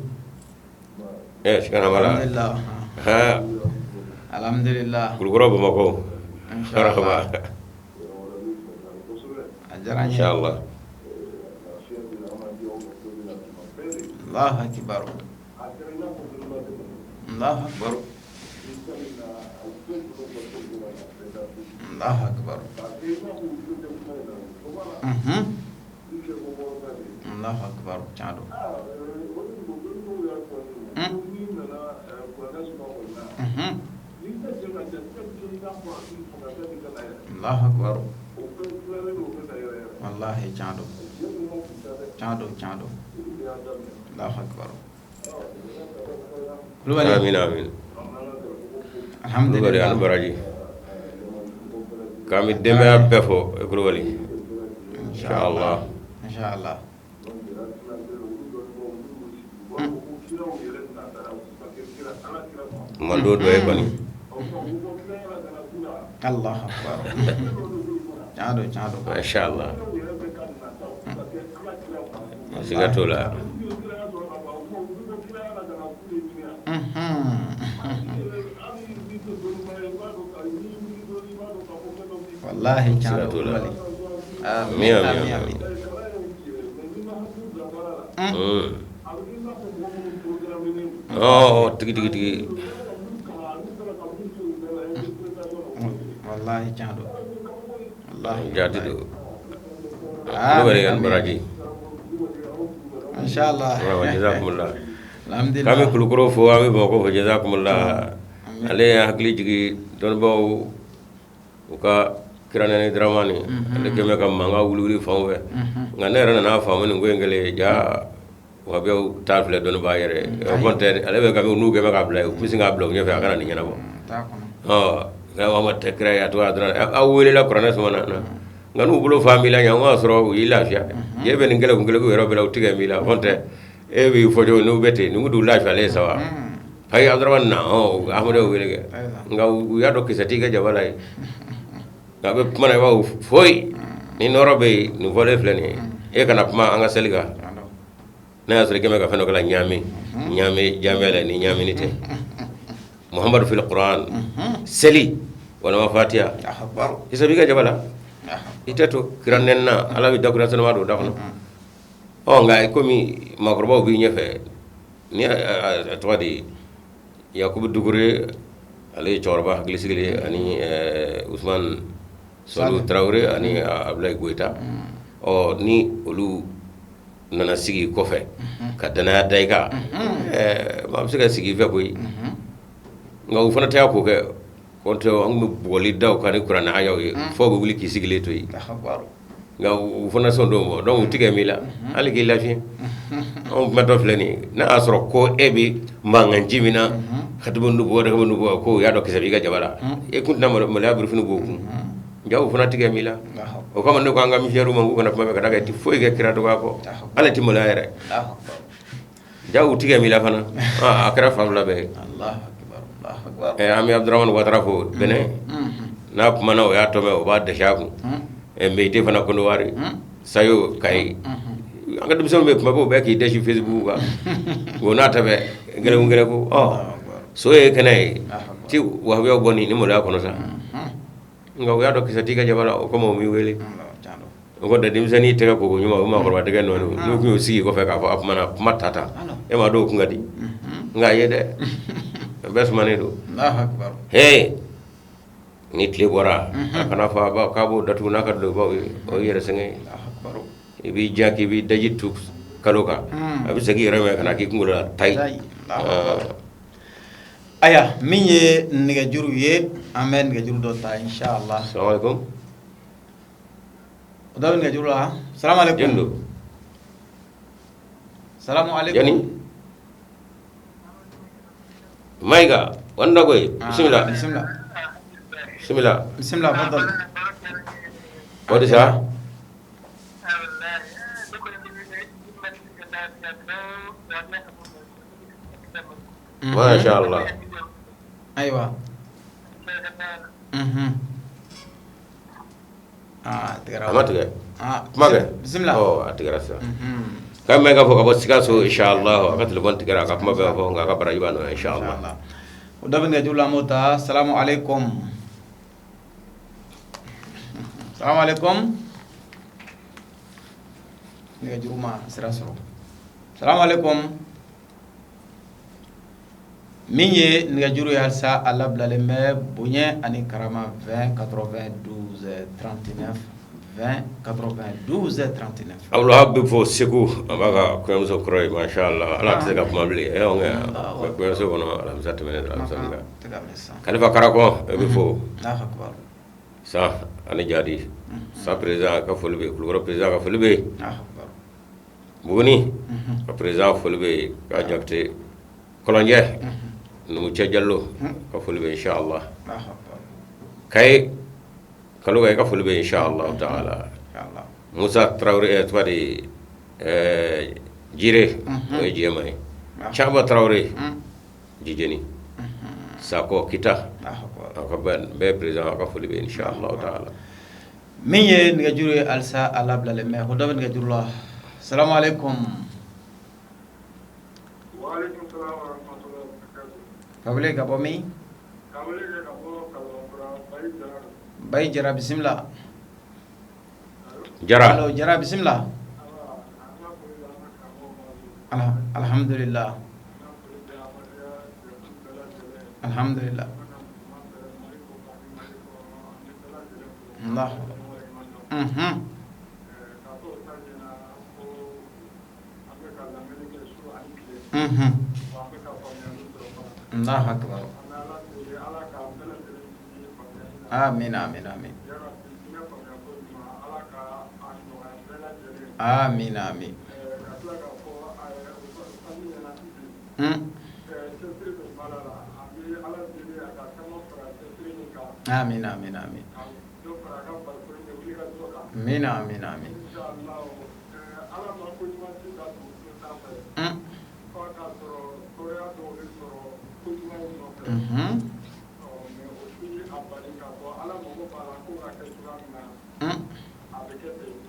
Sikana b'a la. Alhamdulillah. Ha. Alhamdulillah. Kulukɔrɔ, Bamakɔ. Inshallah. A diyara n ye. Inshallah. Allahu akbar. Allahu akbar. Allahu akbar. Allahu akbar, tiɲɛ don. Allahu akbar. Wallahi tiɲɛ don. Tiɲɛ don, tiɲɛ don. Allahu akbar. Kulubali. Amin, amin. Kulubali. Alhamdulillah. Ani baraji. K'an bɛ denbaya bɛɛ fo, Kulubali. Inshallah. Inshallah. Mando dɔ ye kɔni. Allahu akbar. Tiɲɛ don, tiɲɛ don. Inshallah. Siga t'o la. Wallahi tiɲɛ Siga don. t'o la. Kulubali. Amin, Amin, amin, amin. amin. Oh, tigi tigi tigi. Wallahi tiɲɛ don. Wallahi. Jaati don. Amin, Kulubali ani amin. baraji. Inshallah. Wa jazakumullah. Alhamdulillah. K'an bɛ Kulukɔrɔ fo, an bɛ Bamakɔ fo, jazakumullah. Ale ye hakili jigin dɔnnibaaw u ka kiranɛni Dramani, ale kɛlen bɛ ka mankan wuli wuli fan fɛ. Nka ne yɛrɛ nana faamu nin ko in kɛlen ja, wahabiyaw t'a filɛ dɔnnibaa yɛrɛ ye. O kɔni tɛ, ale bɛ ka n'u kɛlen bɛ k'a bila, u bɛ sin k'a bila u ɲɛfɛ, a kana nin ɲɛnabɔ. T'a kɔnɔ. Ɔ, Muhamadu tɛ kira ye, a tɔgɔ dɔrɔn aw welela kuranɛ suma na. Nka n'u bolo fa b'i la ɲɛ, o y'a sɔrɔ u y'i lafiya. E bɛ nin kɛlɛ kun kelen yɔrɔ bɛɛ la, u tigɛ b'i la. O kɔni tɛ, e b'i fɔ cogo n'u bɛ ten, n'u d'u lafiyalen sa wa. Ayi, Abdramane na Amadu y'o wele kɛ, nka u y'a dɔn kisɛ t'i ka jaba la ye. Nka a bɛ kuma na, i b'a fɔ foyi ni nɔrɔ bɛ yen, nin fɔlen filɛ nin ye, e kana kuma an ka seli kan. N'a y'a sɔrɔ i kɛmɛ ka fɛn dɔ kɛ ɲaami ɲaami jamiya la, ni ɲaamini tɛ Muhamadu fil Quran, seli walima Fatiha, kisɛ b'i ka jaba la, i tɛ to kira nɛni na. Ala bɛ dakura sɛnɛma don da kɔnɔ. Ɔ, nka komi maakɔrɔbaw b'i ɲɛfɛ, ni a tɔgɔ de Yakubu Dukure, ale ye cɛkɔrɔba hakili sigilen, ani Usman Sɔlu Tarawele ani Abulayi Goyita. Ɔ, ni olu nana sigi kɔfɛ ka danaya da i kan, maa bɛ se ka sigi i fɛ koyi. Nka u fana tɛ k'o kɛ kɔntɛ. An bɛ bugɔli da u kan ni kuranɛ ayaw ye, fo bɛ wuli k'i sigilen to yen. Nka u fana sɔn dɔw ma, donc u tigɛ min la hali k'i lafiya. Anw kumatɔ filɛ nin ye, n'a y'a sɔrɔ ko e bɛ mankan ji min na, hatibu nubuwa nubuwa ko u y'a dɔn kisɛ b'i ka jaba la, e kun tɛna maloya birifini b'o kun. Ja u fana tigɛ min la. O kama ne ko an ka misiyɛriw ma k'u kana kuma bɛɛ ka da kan, i tɛ foyi kɛ kira dɔgɔya kɔ, hali tɛ maloya yɛrɛ. Ja u tigɛ min la fana, a kɛra fan fila bɛɛ ye. An bɛ Abudramani Watara fo Bɛnɛ n'a kumana, o y'a tɔmɛ, o b'a dɛsɛ a kun. Meyite fana Kɔnɔwari Sayo Kayi, an ka denmisɛnninw bɛ kuma bɛɛ k'i dɛsɛ Facebook kan, o n'a ta bɛɛ gɛrɛku gɛrɛku. Ɔ so ye kɛnɛ ye ti wahabiyaw bɔ nin ni maloya kɔnɔ sa, nka u y'a dɔn kisɛ t'i ka jaba la, o kama u m'i wele. O ko da denmisɛnnin tɛgɛ ko ɲuman, o maakɔrɔba tɛgɛ nɔɔni, n'u tun y'u sigi kɔfɛ k'a fɔ a kumana kuma ta ta, e m'a dɔn o kun ka di. Nka a ye dɛ, bɛɛ sumanen don. He, ni tile bɔra, a kana fɔ a ba k'a b'o datugu n'a ka dulokibaw ye, o ye yɛrɛ sɛgɛn ye. I b'i ja k'i b'i daji tu kalo kan, a bɛ segin i yɛrɛ ma ka na k'i kunkolo la tayi. Ayiwa, min ye nɛgɛjuru ye, an bɛ nɛgɛjuru dɔ ta, inshallah. Salamaleykum. O dɔ bɛ nɛgɛjuru la. Salamaleykum. Jɔn don? Salamu aleykum. Jɔni? Mayiga wanda koyi, bisimila. Bisimila. Bisimila. Bisimila, fadal. O de sa. Masha Allah. Ayiwa. Aa, a tigɛra. A ma tigɛ. Aa, kuma kɛ. Bisimila. Ɔ, a tigɛra sisan. K'a mɛn ka fɔ ka bɔ Sikaso, inshallah. A ka téléphone tigɛra, a ka kuma bɛɛ fɔ, nka a ka baraji b'a nɔ, inshallah. O dɔ bɛ nɛgɛjuru la, an b'o ta. Salamu aleykum. Salamu aleykum. Nɛgɛjuru ma sira sɔrɔ. Salamu aleykum. Min ye nɛgɛjuru ye halisa, a labilalen bɛ bonya ani karama, 20 92 39, 20 92 39. Abdulwahab bɛ fɔ Segu, a b'a ka kɔɲɔmuso kɔrɔ ye, masha Allah. Ala tɛ se ka kuma bilen. Ɛ kɔɲɔso kɔnɔ alamisa tɛmɛnen, alamisa Kalifa Karakɔ, e bɛ fɔ san ani jadi san président ka foli bɛ yen, Kulukɔrɔ président ka foli bɛ yen, Buguni ka président foli bɛ yen, ka Jakite Kɔlɔnjɛ Numucɛ Jalo ka foli bɛ inshallah, Kaye Kaloga ka foli bɛ inshallah taala, Musa Tarawele tɔgɔ de Jire, o ye jɛma ye, Caba Tarawele Jijeni Sakɔ Kita, a ka bɛɛ président a ka foli bɛ inshallah taala. Min ye nɛgɛjuru ye halisa, a labilalen bɛ. Ko dɔ bɛ nɛgɛjuru la. Salamu aleykum. Ka wele ka bɔ min? Bayi Jara, bisimila. Jara. Allo, Jara, bisimila. Alhamdulillah, alhamdulillah. Allah. Allahu akbar. Amin, amin, amin. Amin, amin. Amin, amin, amin. Amin, amin, amin.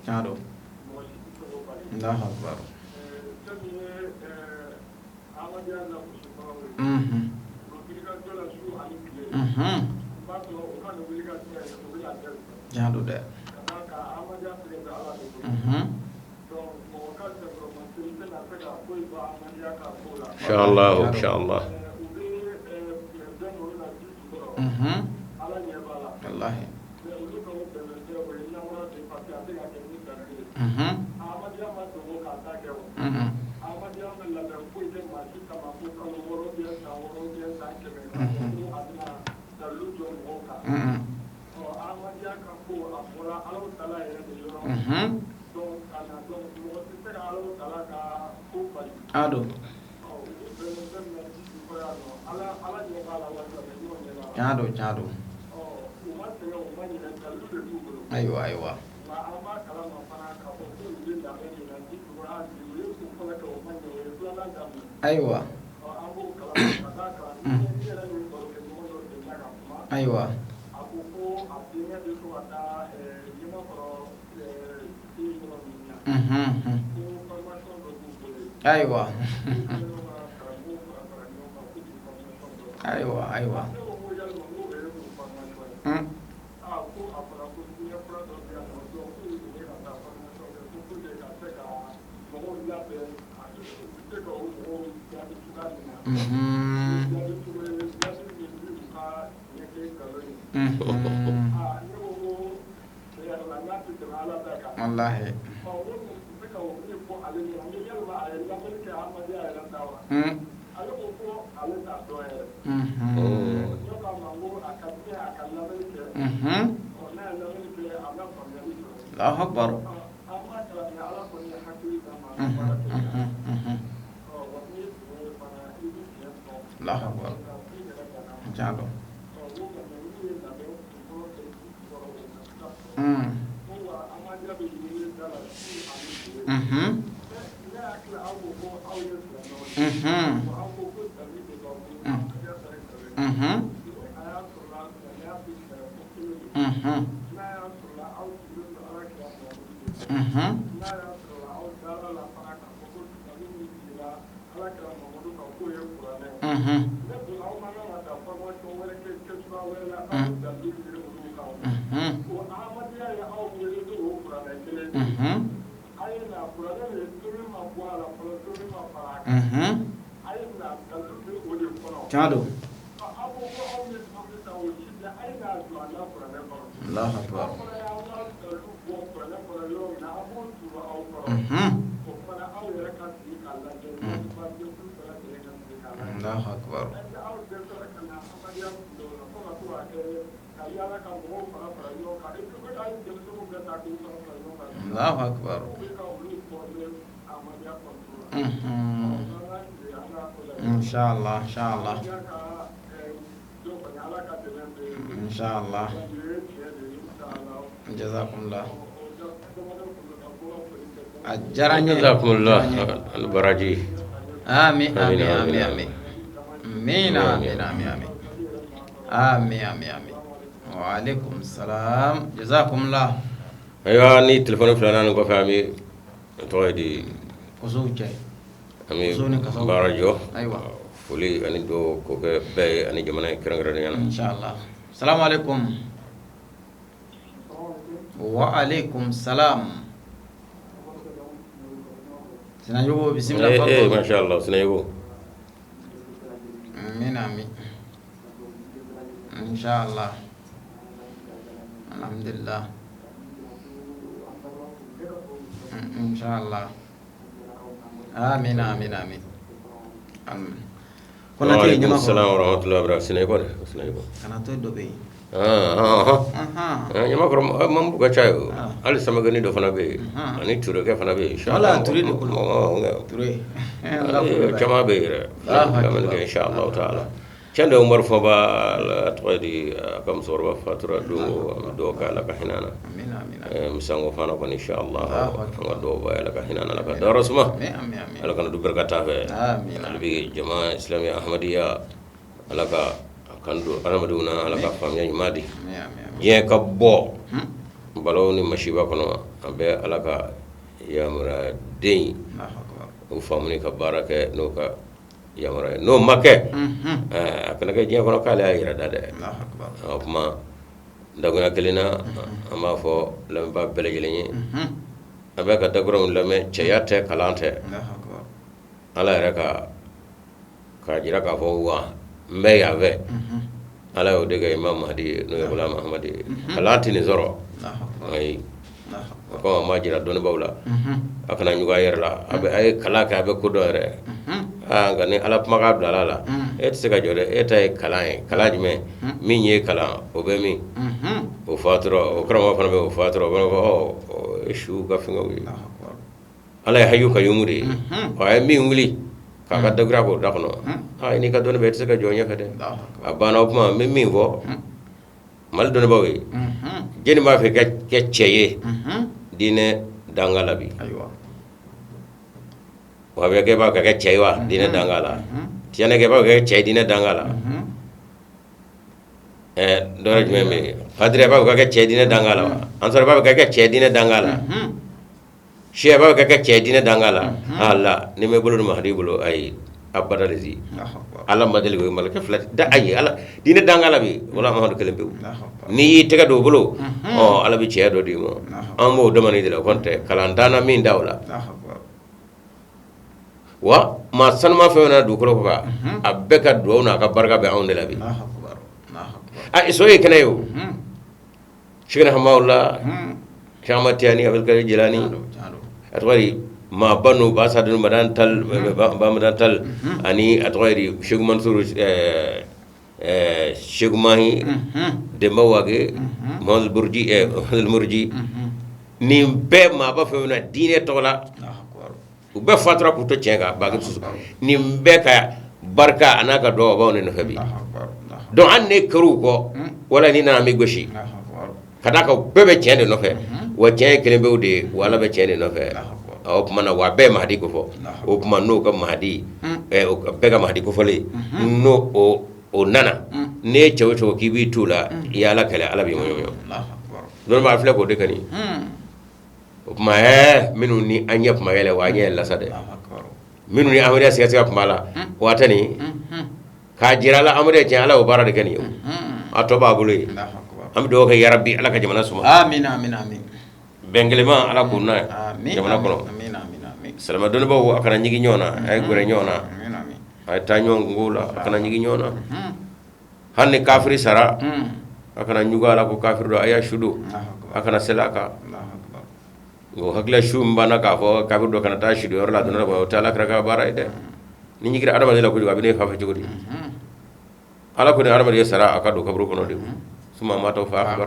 Tiɲɛ don. Allahu akbar. Tiɲɛ don dɛ. Inshallah, inshallah. Wallahi. A don. Tiɲɛ don, tiɲɛ don. Ayiwa, ayiwa. Ayiwa. Ayiwa. Ayiwa. Ayiwa, ayiwa. Walahi. Allahu akbar. Allahu akbar. Tiɲɛ don. Tiɲɛ don. Allahu akbar. Allahu akbar. Allahu akbar. Inshallah, inshallah. Inshallah. Jazakumullah. A diyara n ye. Jazakumullah baraji. Amin, amin, amin, amin. Amin, amin, amin, amin. Amin, amin, amin. Wa alaikum salam. Jazakumullah. Ayiwa, ni telefɔni filanan nin kɔfɛ, an bɛ tɔgɔ ye di? Kosow cɛ. An bɛ baara jɔ. Ayiwa. Foli ani dugawu k'o kɛ bɛɛ ye ani jamana ye kɛrɛnkɛrɛnnenya la. Inshallah. Salamu alaikum. Wa alaikum salam. Sinayogo, bisimila. Eh, masha Allah, Sinayogo. Amin, amin. Inshallah. Alhamdulillah. Inshallah. Amin, amin, amin. Amin. Wa alaikum salam wa rahmatullahi wa barakatuh. Sinayogo dɛ, Sinayogo. Kana to dɔ bɛ yen. Ɲamakɔrɔ mamudu ka ca ye o. Hali Samagani dɔ fana bɛ yen ani Turekɛ fana bɛ yen. Wala Ture de ko Ture. Caman bɛ yen yɛrɛ. Lamɛnni kɛ inshallah taala. Tiɲɛ don, Umaru Fɔnba tɔgɔ ye di, a ka musokɔrɔba fatura don, an bɛ dugawu kɛ Ala ka hinɛ na. Misango fana kɔni, inshallah, an ka dugawu b'a ye, Ala ka hinɛ na, Ala ka dayɔrɔ suma. Ala kana du barika t'a fɛ. Hali bi jama islamiya Ahmadiyya, Ala ka kan don adamadenw na, Ala ka faamuya ɲuman di. Diɲɛ ka bɔ balawu ni masiba kɔnɔ, an bɛ Ala ka yamaruya den o faamu ka baara kɛ n'o ka yamaruya ye. N'o ma kɛ, a kana kɛ diɲɛ kɔnɔ k'ale y'a yɛrɛ da dɛ. O kuma dakurunya kelen na, an b'a fɔ lamɛnbaa bɛɛ lajɛlen ye, a bɛ ka dakurunw lamɛn, cɛya tɛ, kalan tɛ, Ala yɛrɛ ka k'a jira k'a fɔ wa n bɛ yan fɛ, Ala y'o de kɛ Imam Mahdi ye, n'o ye Gulam Ahmadi ye. Kalan tɛ nin sɔrɔ, ayi. O kama an b'a jira dɔnnibaaw la, a kana ɲugun a yɛrɛ la. A bɛ a ye kalan kɛ, a bɛ ko dɔn yɛrɛ. Aa, nka ni Ala kumakan bilala la, e tɛ se ka jɔ dɛ. E ta ye kalan ye, kalan jumɛn? Min ye kalan, o bɛ min, o fatura, o karamɔgɔ fana bɛ o fatura, o fana fɔ ɔ O ye suw ka fɛngɛw ye. Ala ye hayu kayumu de ye. A ye min wuli k'a ka dawura k'o da kɔnɔ, aa, n'i ka dɔnni bɛɛ, i tɛ se ka jɔ ɲɛfɛ dɛ. A banna. O kuma, n bɛ min fɔ Mali dɔnnibaaw ye, jɔnni b'a fɛ ka kɛ cɛ ye diinɛ danga la bi? Wahabiyakɛ b'a fɛ ka kɛ cɛ ye wa diinɛ danga la? Tiyanɛkɛ b'a fɛ ka kɛ cɛ ye diinɛ danga la? Dɔ jumɛn bɛ yen? Kadiriya b'a fɛ ka kɛ cɛ diinɛ danga la wa? Ansari b'a fɛ ka kɛ cɛ diinɛ danga la? Siya b'a fɛ ka kɛ cɛ diinɛ danga la? Ala ni bɛ bolo ni Mahadi bolo, ayi, abada lezi Ala ma deli ko malakɛ fila da, ayi, Ala diinɛ danga la bi wala Mamadu kelen pewu. N'i y'i tɛgɛ don o bolo, ɔ, Ala bɛ cɛya dɔ d'i ma. An b'o domaine de la. O kɔni tɛ kalan t'an na min da o la. Wa maa sanuma fɛn na dugukolo kɔ kan, a bɛɛ ka dugawu n'a ka barika bɛ anw de la bi. A so ye kɛnɛ ye o. Sɛkina Hamawula, Sɛki Amadu Tijani, Abdul Jilani, a tɔgɔ di, maaba n'u ba Sadu Madan Tal, Bamadan Tal, ani a tɔgɔ di, Seku Mansuru, Seku Mahi, Denba Wage, Muhamadu Burji, Murji, nin bɛɛ maaba fɛn na diinɛ tɔgɔ la, u bɛɛ fatura k'u to tiɲɛ kan. Ba nin bɛɛ ka barika a n'a ka dugawu b'anw de nɔfɛ bi. Donc an ne kɛr'u kɔ wala ni nana an bɛ gosi ka d'a kan bɛɛ bɛ tiɲɛ de nɔfɛ. Wa tiɲɛ ye kelen pewu de ye, wa Ala bɛ tiɲɛ de nɔfɛ. O tuma na, wa bɛɛ ye Mahadi ko fɔ. O tuma n'o ka Mahadi, bɛɛ ka Mahadi kofɔlen, n'o o nana, n'e ye cɛ o cogo k'i b'i t'u la, i ye Ala kɛlɛ, Ala b'i ŋɔɲɔɲɔ. Dɔnni filɛ k'o de kɛ nin. O tuma minnu ni an ɲɛ kuma yɛlɛ, wa an ɲɛ yɛlɛla sa dɛ. Minnu ni amadiya sigasiga tun b'a la, waati nin k'a jira la amadiya tiɲɛ, Ala y'o baara de kɛ nin ye. A tɔ b'a bolo yen. An bɛ dugawu kɛ, yarabi, Ala ka jamana suma. Bɛn kelenma, Ala k'o na jamana kɔnɔ. Silamɛ dɔnnibaw, a kana ɲigin ɲɔgɔn na, a ye gɛrɛ ɲɔgɔn na, a ye taa ɲɔgɔn kunko la, a kana ɲigin ɲɔgɔn na. Hali ni kafiri sara, a kana ɲugu a la ko kafiri don. A y'a su don, a kana seli a kan. O hakilila su min banna k'a fɔ kafiri don, kana taa su don yɔrɔ la dɔrɔn, o tɛ Ala kira ka baara ye dɛ. Ni ɲigira adamaden la kojugu, a bɛ ne fa fɛ cogo di? Ala ko ni adamaden sara, a ka don kaburu kɔnɔ de. Suma ma fa.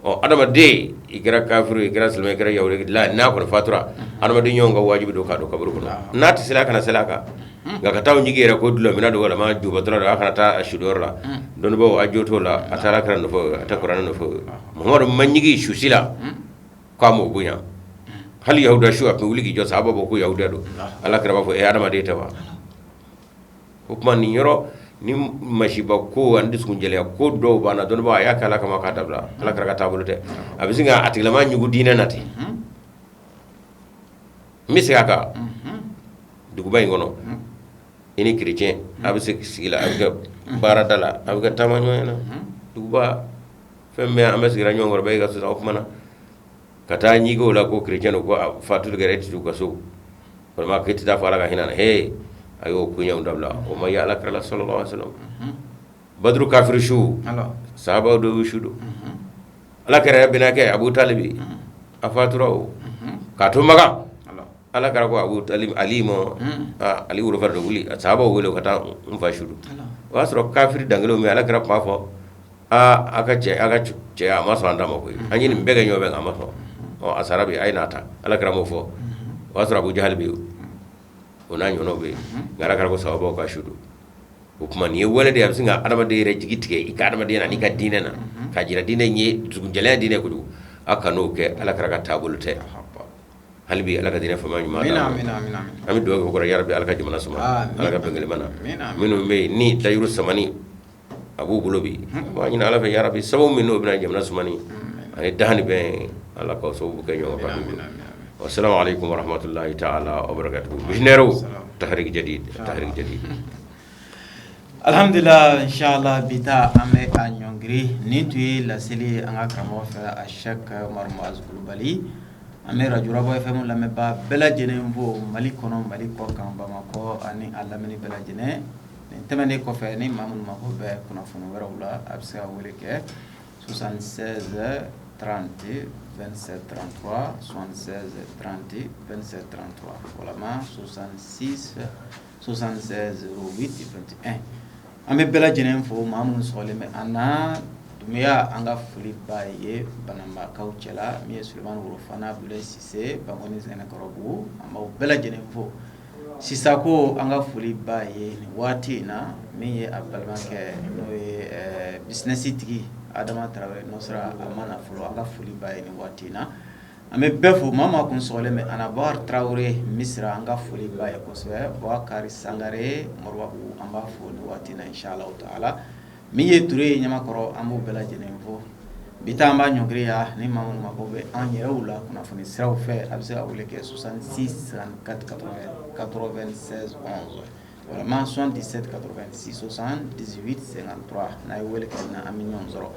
Ɔ, adamaden, i kɛra kafiri, i kɛra silamɛ, i kɛra yahudi la, n'a kɔni fatura, adamaden ɲɔgɔn ka wajibi don k'a don kaburu kɔnɔ. N'a tɛ seli, a kana seli a kan. Nka ka taa ɲigin yɛrɛ ko dulɔminna don walima jubatɔla don, a kana taa a su don yɔrɔ la, dɔnnibaaw, a jo t'o la. A taara kira nɔfɛ, a tɛ kuranɛ nɔfɛ. Muhamadu ma ɲigin su si la k'a m'o bonya. Hali yahuda su, a tun wuli k'i jɔ, sahaba bɔ ko yahuda don, Ala kira b'a fɔ e adamaden tɛ wa? O tuma nin yɔrɔ ni masiba ko ani dusukun jɛlenya ko dɔw b'an na, dɔnnibaaw, a y'a kɛ Ala kama k'a dabila. Ala kira ka taabolo tɛ. A bɛ sin ka a tigilama ɲugu diinɛ na ten. N bɛ segin a kan, duguba in kɔnɔ, i ni kerecɛn a bɛ se sigi la, a bɛ kɛ baarada la, a bɛ kɛ taama ɲɔgɔn na duguba fɛn bɛɛ, an bɛ sigira ɲɔgɔn kɔrɔ, bɛɛ y'i ka so. O kuma na, ka taa ɲigin o la ko kerecɛn don, ko fatuli kɛra, e tɛ t'u ka so walima k'e tɛ taa fɔ Ala ka hinɛ na, he, a y'o koɲɛw dabila. O ma ye Ala kira la, sallallahu alaihi wasallam. Baduru kafiri su, sahabaw dɔw y'u su don. Ala kira yɛrɛ binaakɛ Abu Talibi, a fatura o k'a to Makan. Ala kira ko Abu Talib, Ali ma, Ali wolofa dɔ, wuli, sahabaw wele ka taa n fa su don. O y'a sɔrɔ kafiri dankelenw bɛ. Ala kira tun b'a fɔ: aa, a ka cɛ, a ka cɛ, a ma sɔn an ta ma koyi. An ye nin bɛɛ kɛ ɲɔgɔn fɛ, nka a ma sɔn. Ɔ, a sara bi, a ye n'a ta. Ala kira m'o fɔ. O y'a sɔrɔ Abu Jahali bɛ yen, o n'a ɲɔgɔnnaw bɛ yen, nka Ala kira ko sahabaw ka su don. O tuma nin ye wale de ye, a bɛ sin ka adamaden yɛrɛ jigi tigɛ i ka adamadenya na n'i ka diinɛ na, k'a jira diinɛ in ye dusukun jɛlenya diinɛ kojugu. A kan'o kɛ, Ala kira ka taabolo tɛ. Hali bi, Ala ka diinɛ faamuya ɲuman d'an ma. An bɛ dugawu kɛ kɔrɔ, yarabi, Ala ka jamana suma, Ala ka bɛn kelenma na. Minnu bɛ yen ni dayuru samani a b'u bolo bi, an b'a ɲini Ala fɛ, yarabi, sababu min n'o bɛna jamana sumani ani dan ni bɛn, Ala k'o sababu kɛ ɲɔgɔn kan. Wasalamu aleykum warahmatulahi taala wabarakatuhu. Missionnaires, tahrik jadid, tahrik jadid. Alhamdulillah, inshallah, bi ta an bɛ a ɲɔngiri. Nin tun ye laseli ye an ka karamɔgɔ fɛ, a Cheikh Umaru Muazu Kulubali. An bɛ radio Rabaw FM lamɛnbaa bɛɛ lajɛlen fo, Mali kɔnɔ, Mali kɔ kan, Bamakɔ ani a lamini bɛɛ lajɛlen. Nin tɛmɛnen kɔfɛ, ni maa minnu mako bɛ kunnafoni wɛrɛw la, a bɛ se ka wele kɛ 76 30 27 33, 76 30 27 33 walima 66 76 08 21. An bɛ bɛɛ lajɛlen fo, maa minnu sɔgɔlen bɛ an na. Dunbiya, an ka foli b'a ye Bananbakaw cɛla. Min ye Sulemani Worofana, Abudulayi Sise, Bankoni Sɛnɛkɔrɔbugu, an b'aw bɛɛ lajɛlen fo. Sisako, an ka foli b'a ye nin waati in na. Min ye a balimakɛ, n'o ye business tigi Adama Tarawele Nɔsira, a ma na fɔlɔ, an ka foli b'a ye nin waati in na. An bɛ bɛɛ fo. Maa maa kun sɔgɔlen bɛ an na, Bakari Tarawele Misira, an ka foli b'a ye kosɛbɛ. Bakari Sangare Moribabugu, an b'a fo nin waati in na, inshallah taala. Min ye Ture ye Ɲamakɔrɔ, an b'o bɛɛ lajɛlen fo. Bi ta, an b'a ɲɔngiri yan. Ni maa minnu mako bɛ an yɛrɛw la kunnafoni siraw fɛ, a bɛ se ka wele kɛ 66 54 80 96 11 walima 77 86 78 53. N'a ye wele kɛ na, an bɛ ɲɔgɔn sɔrɔ.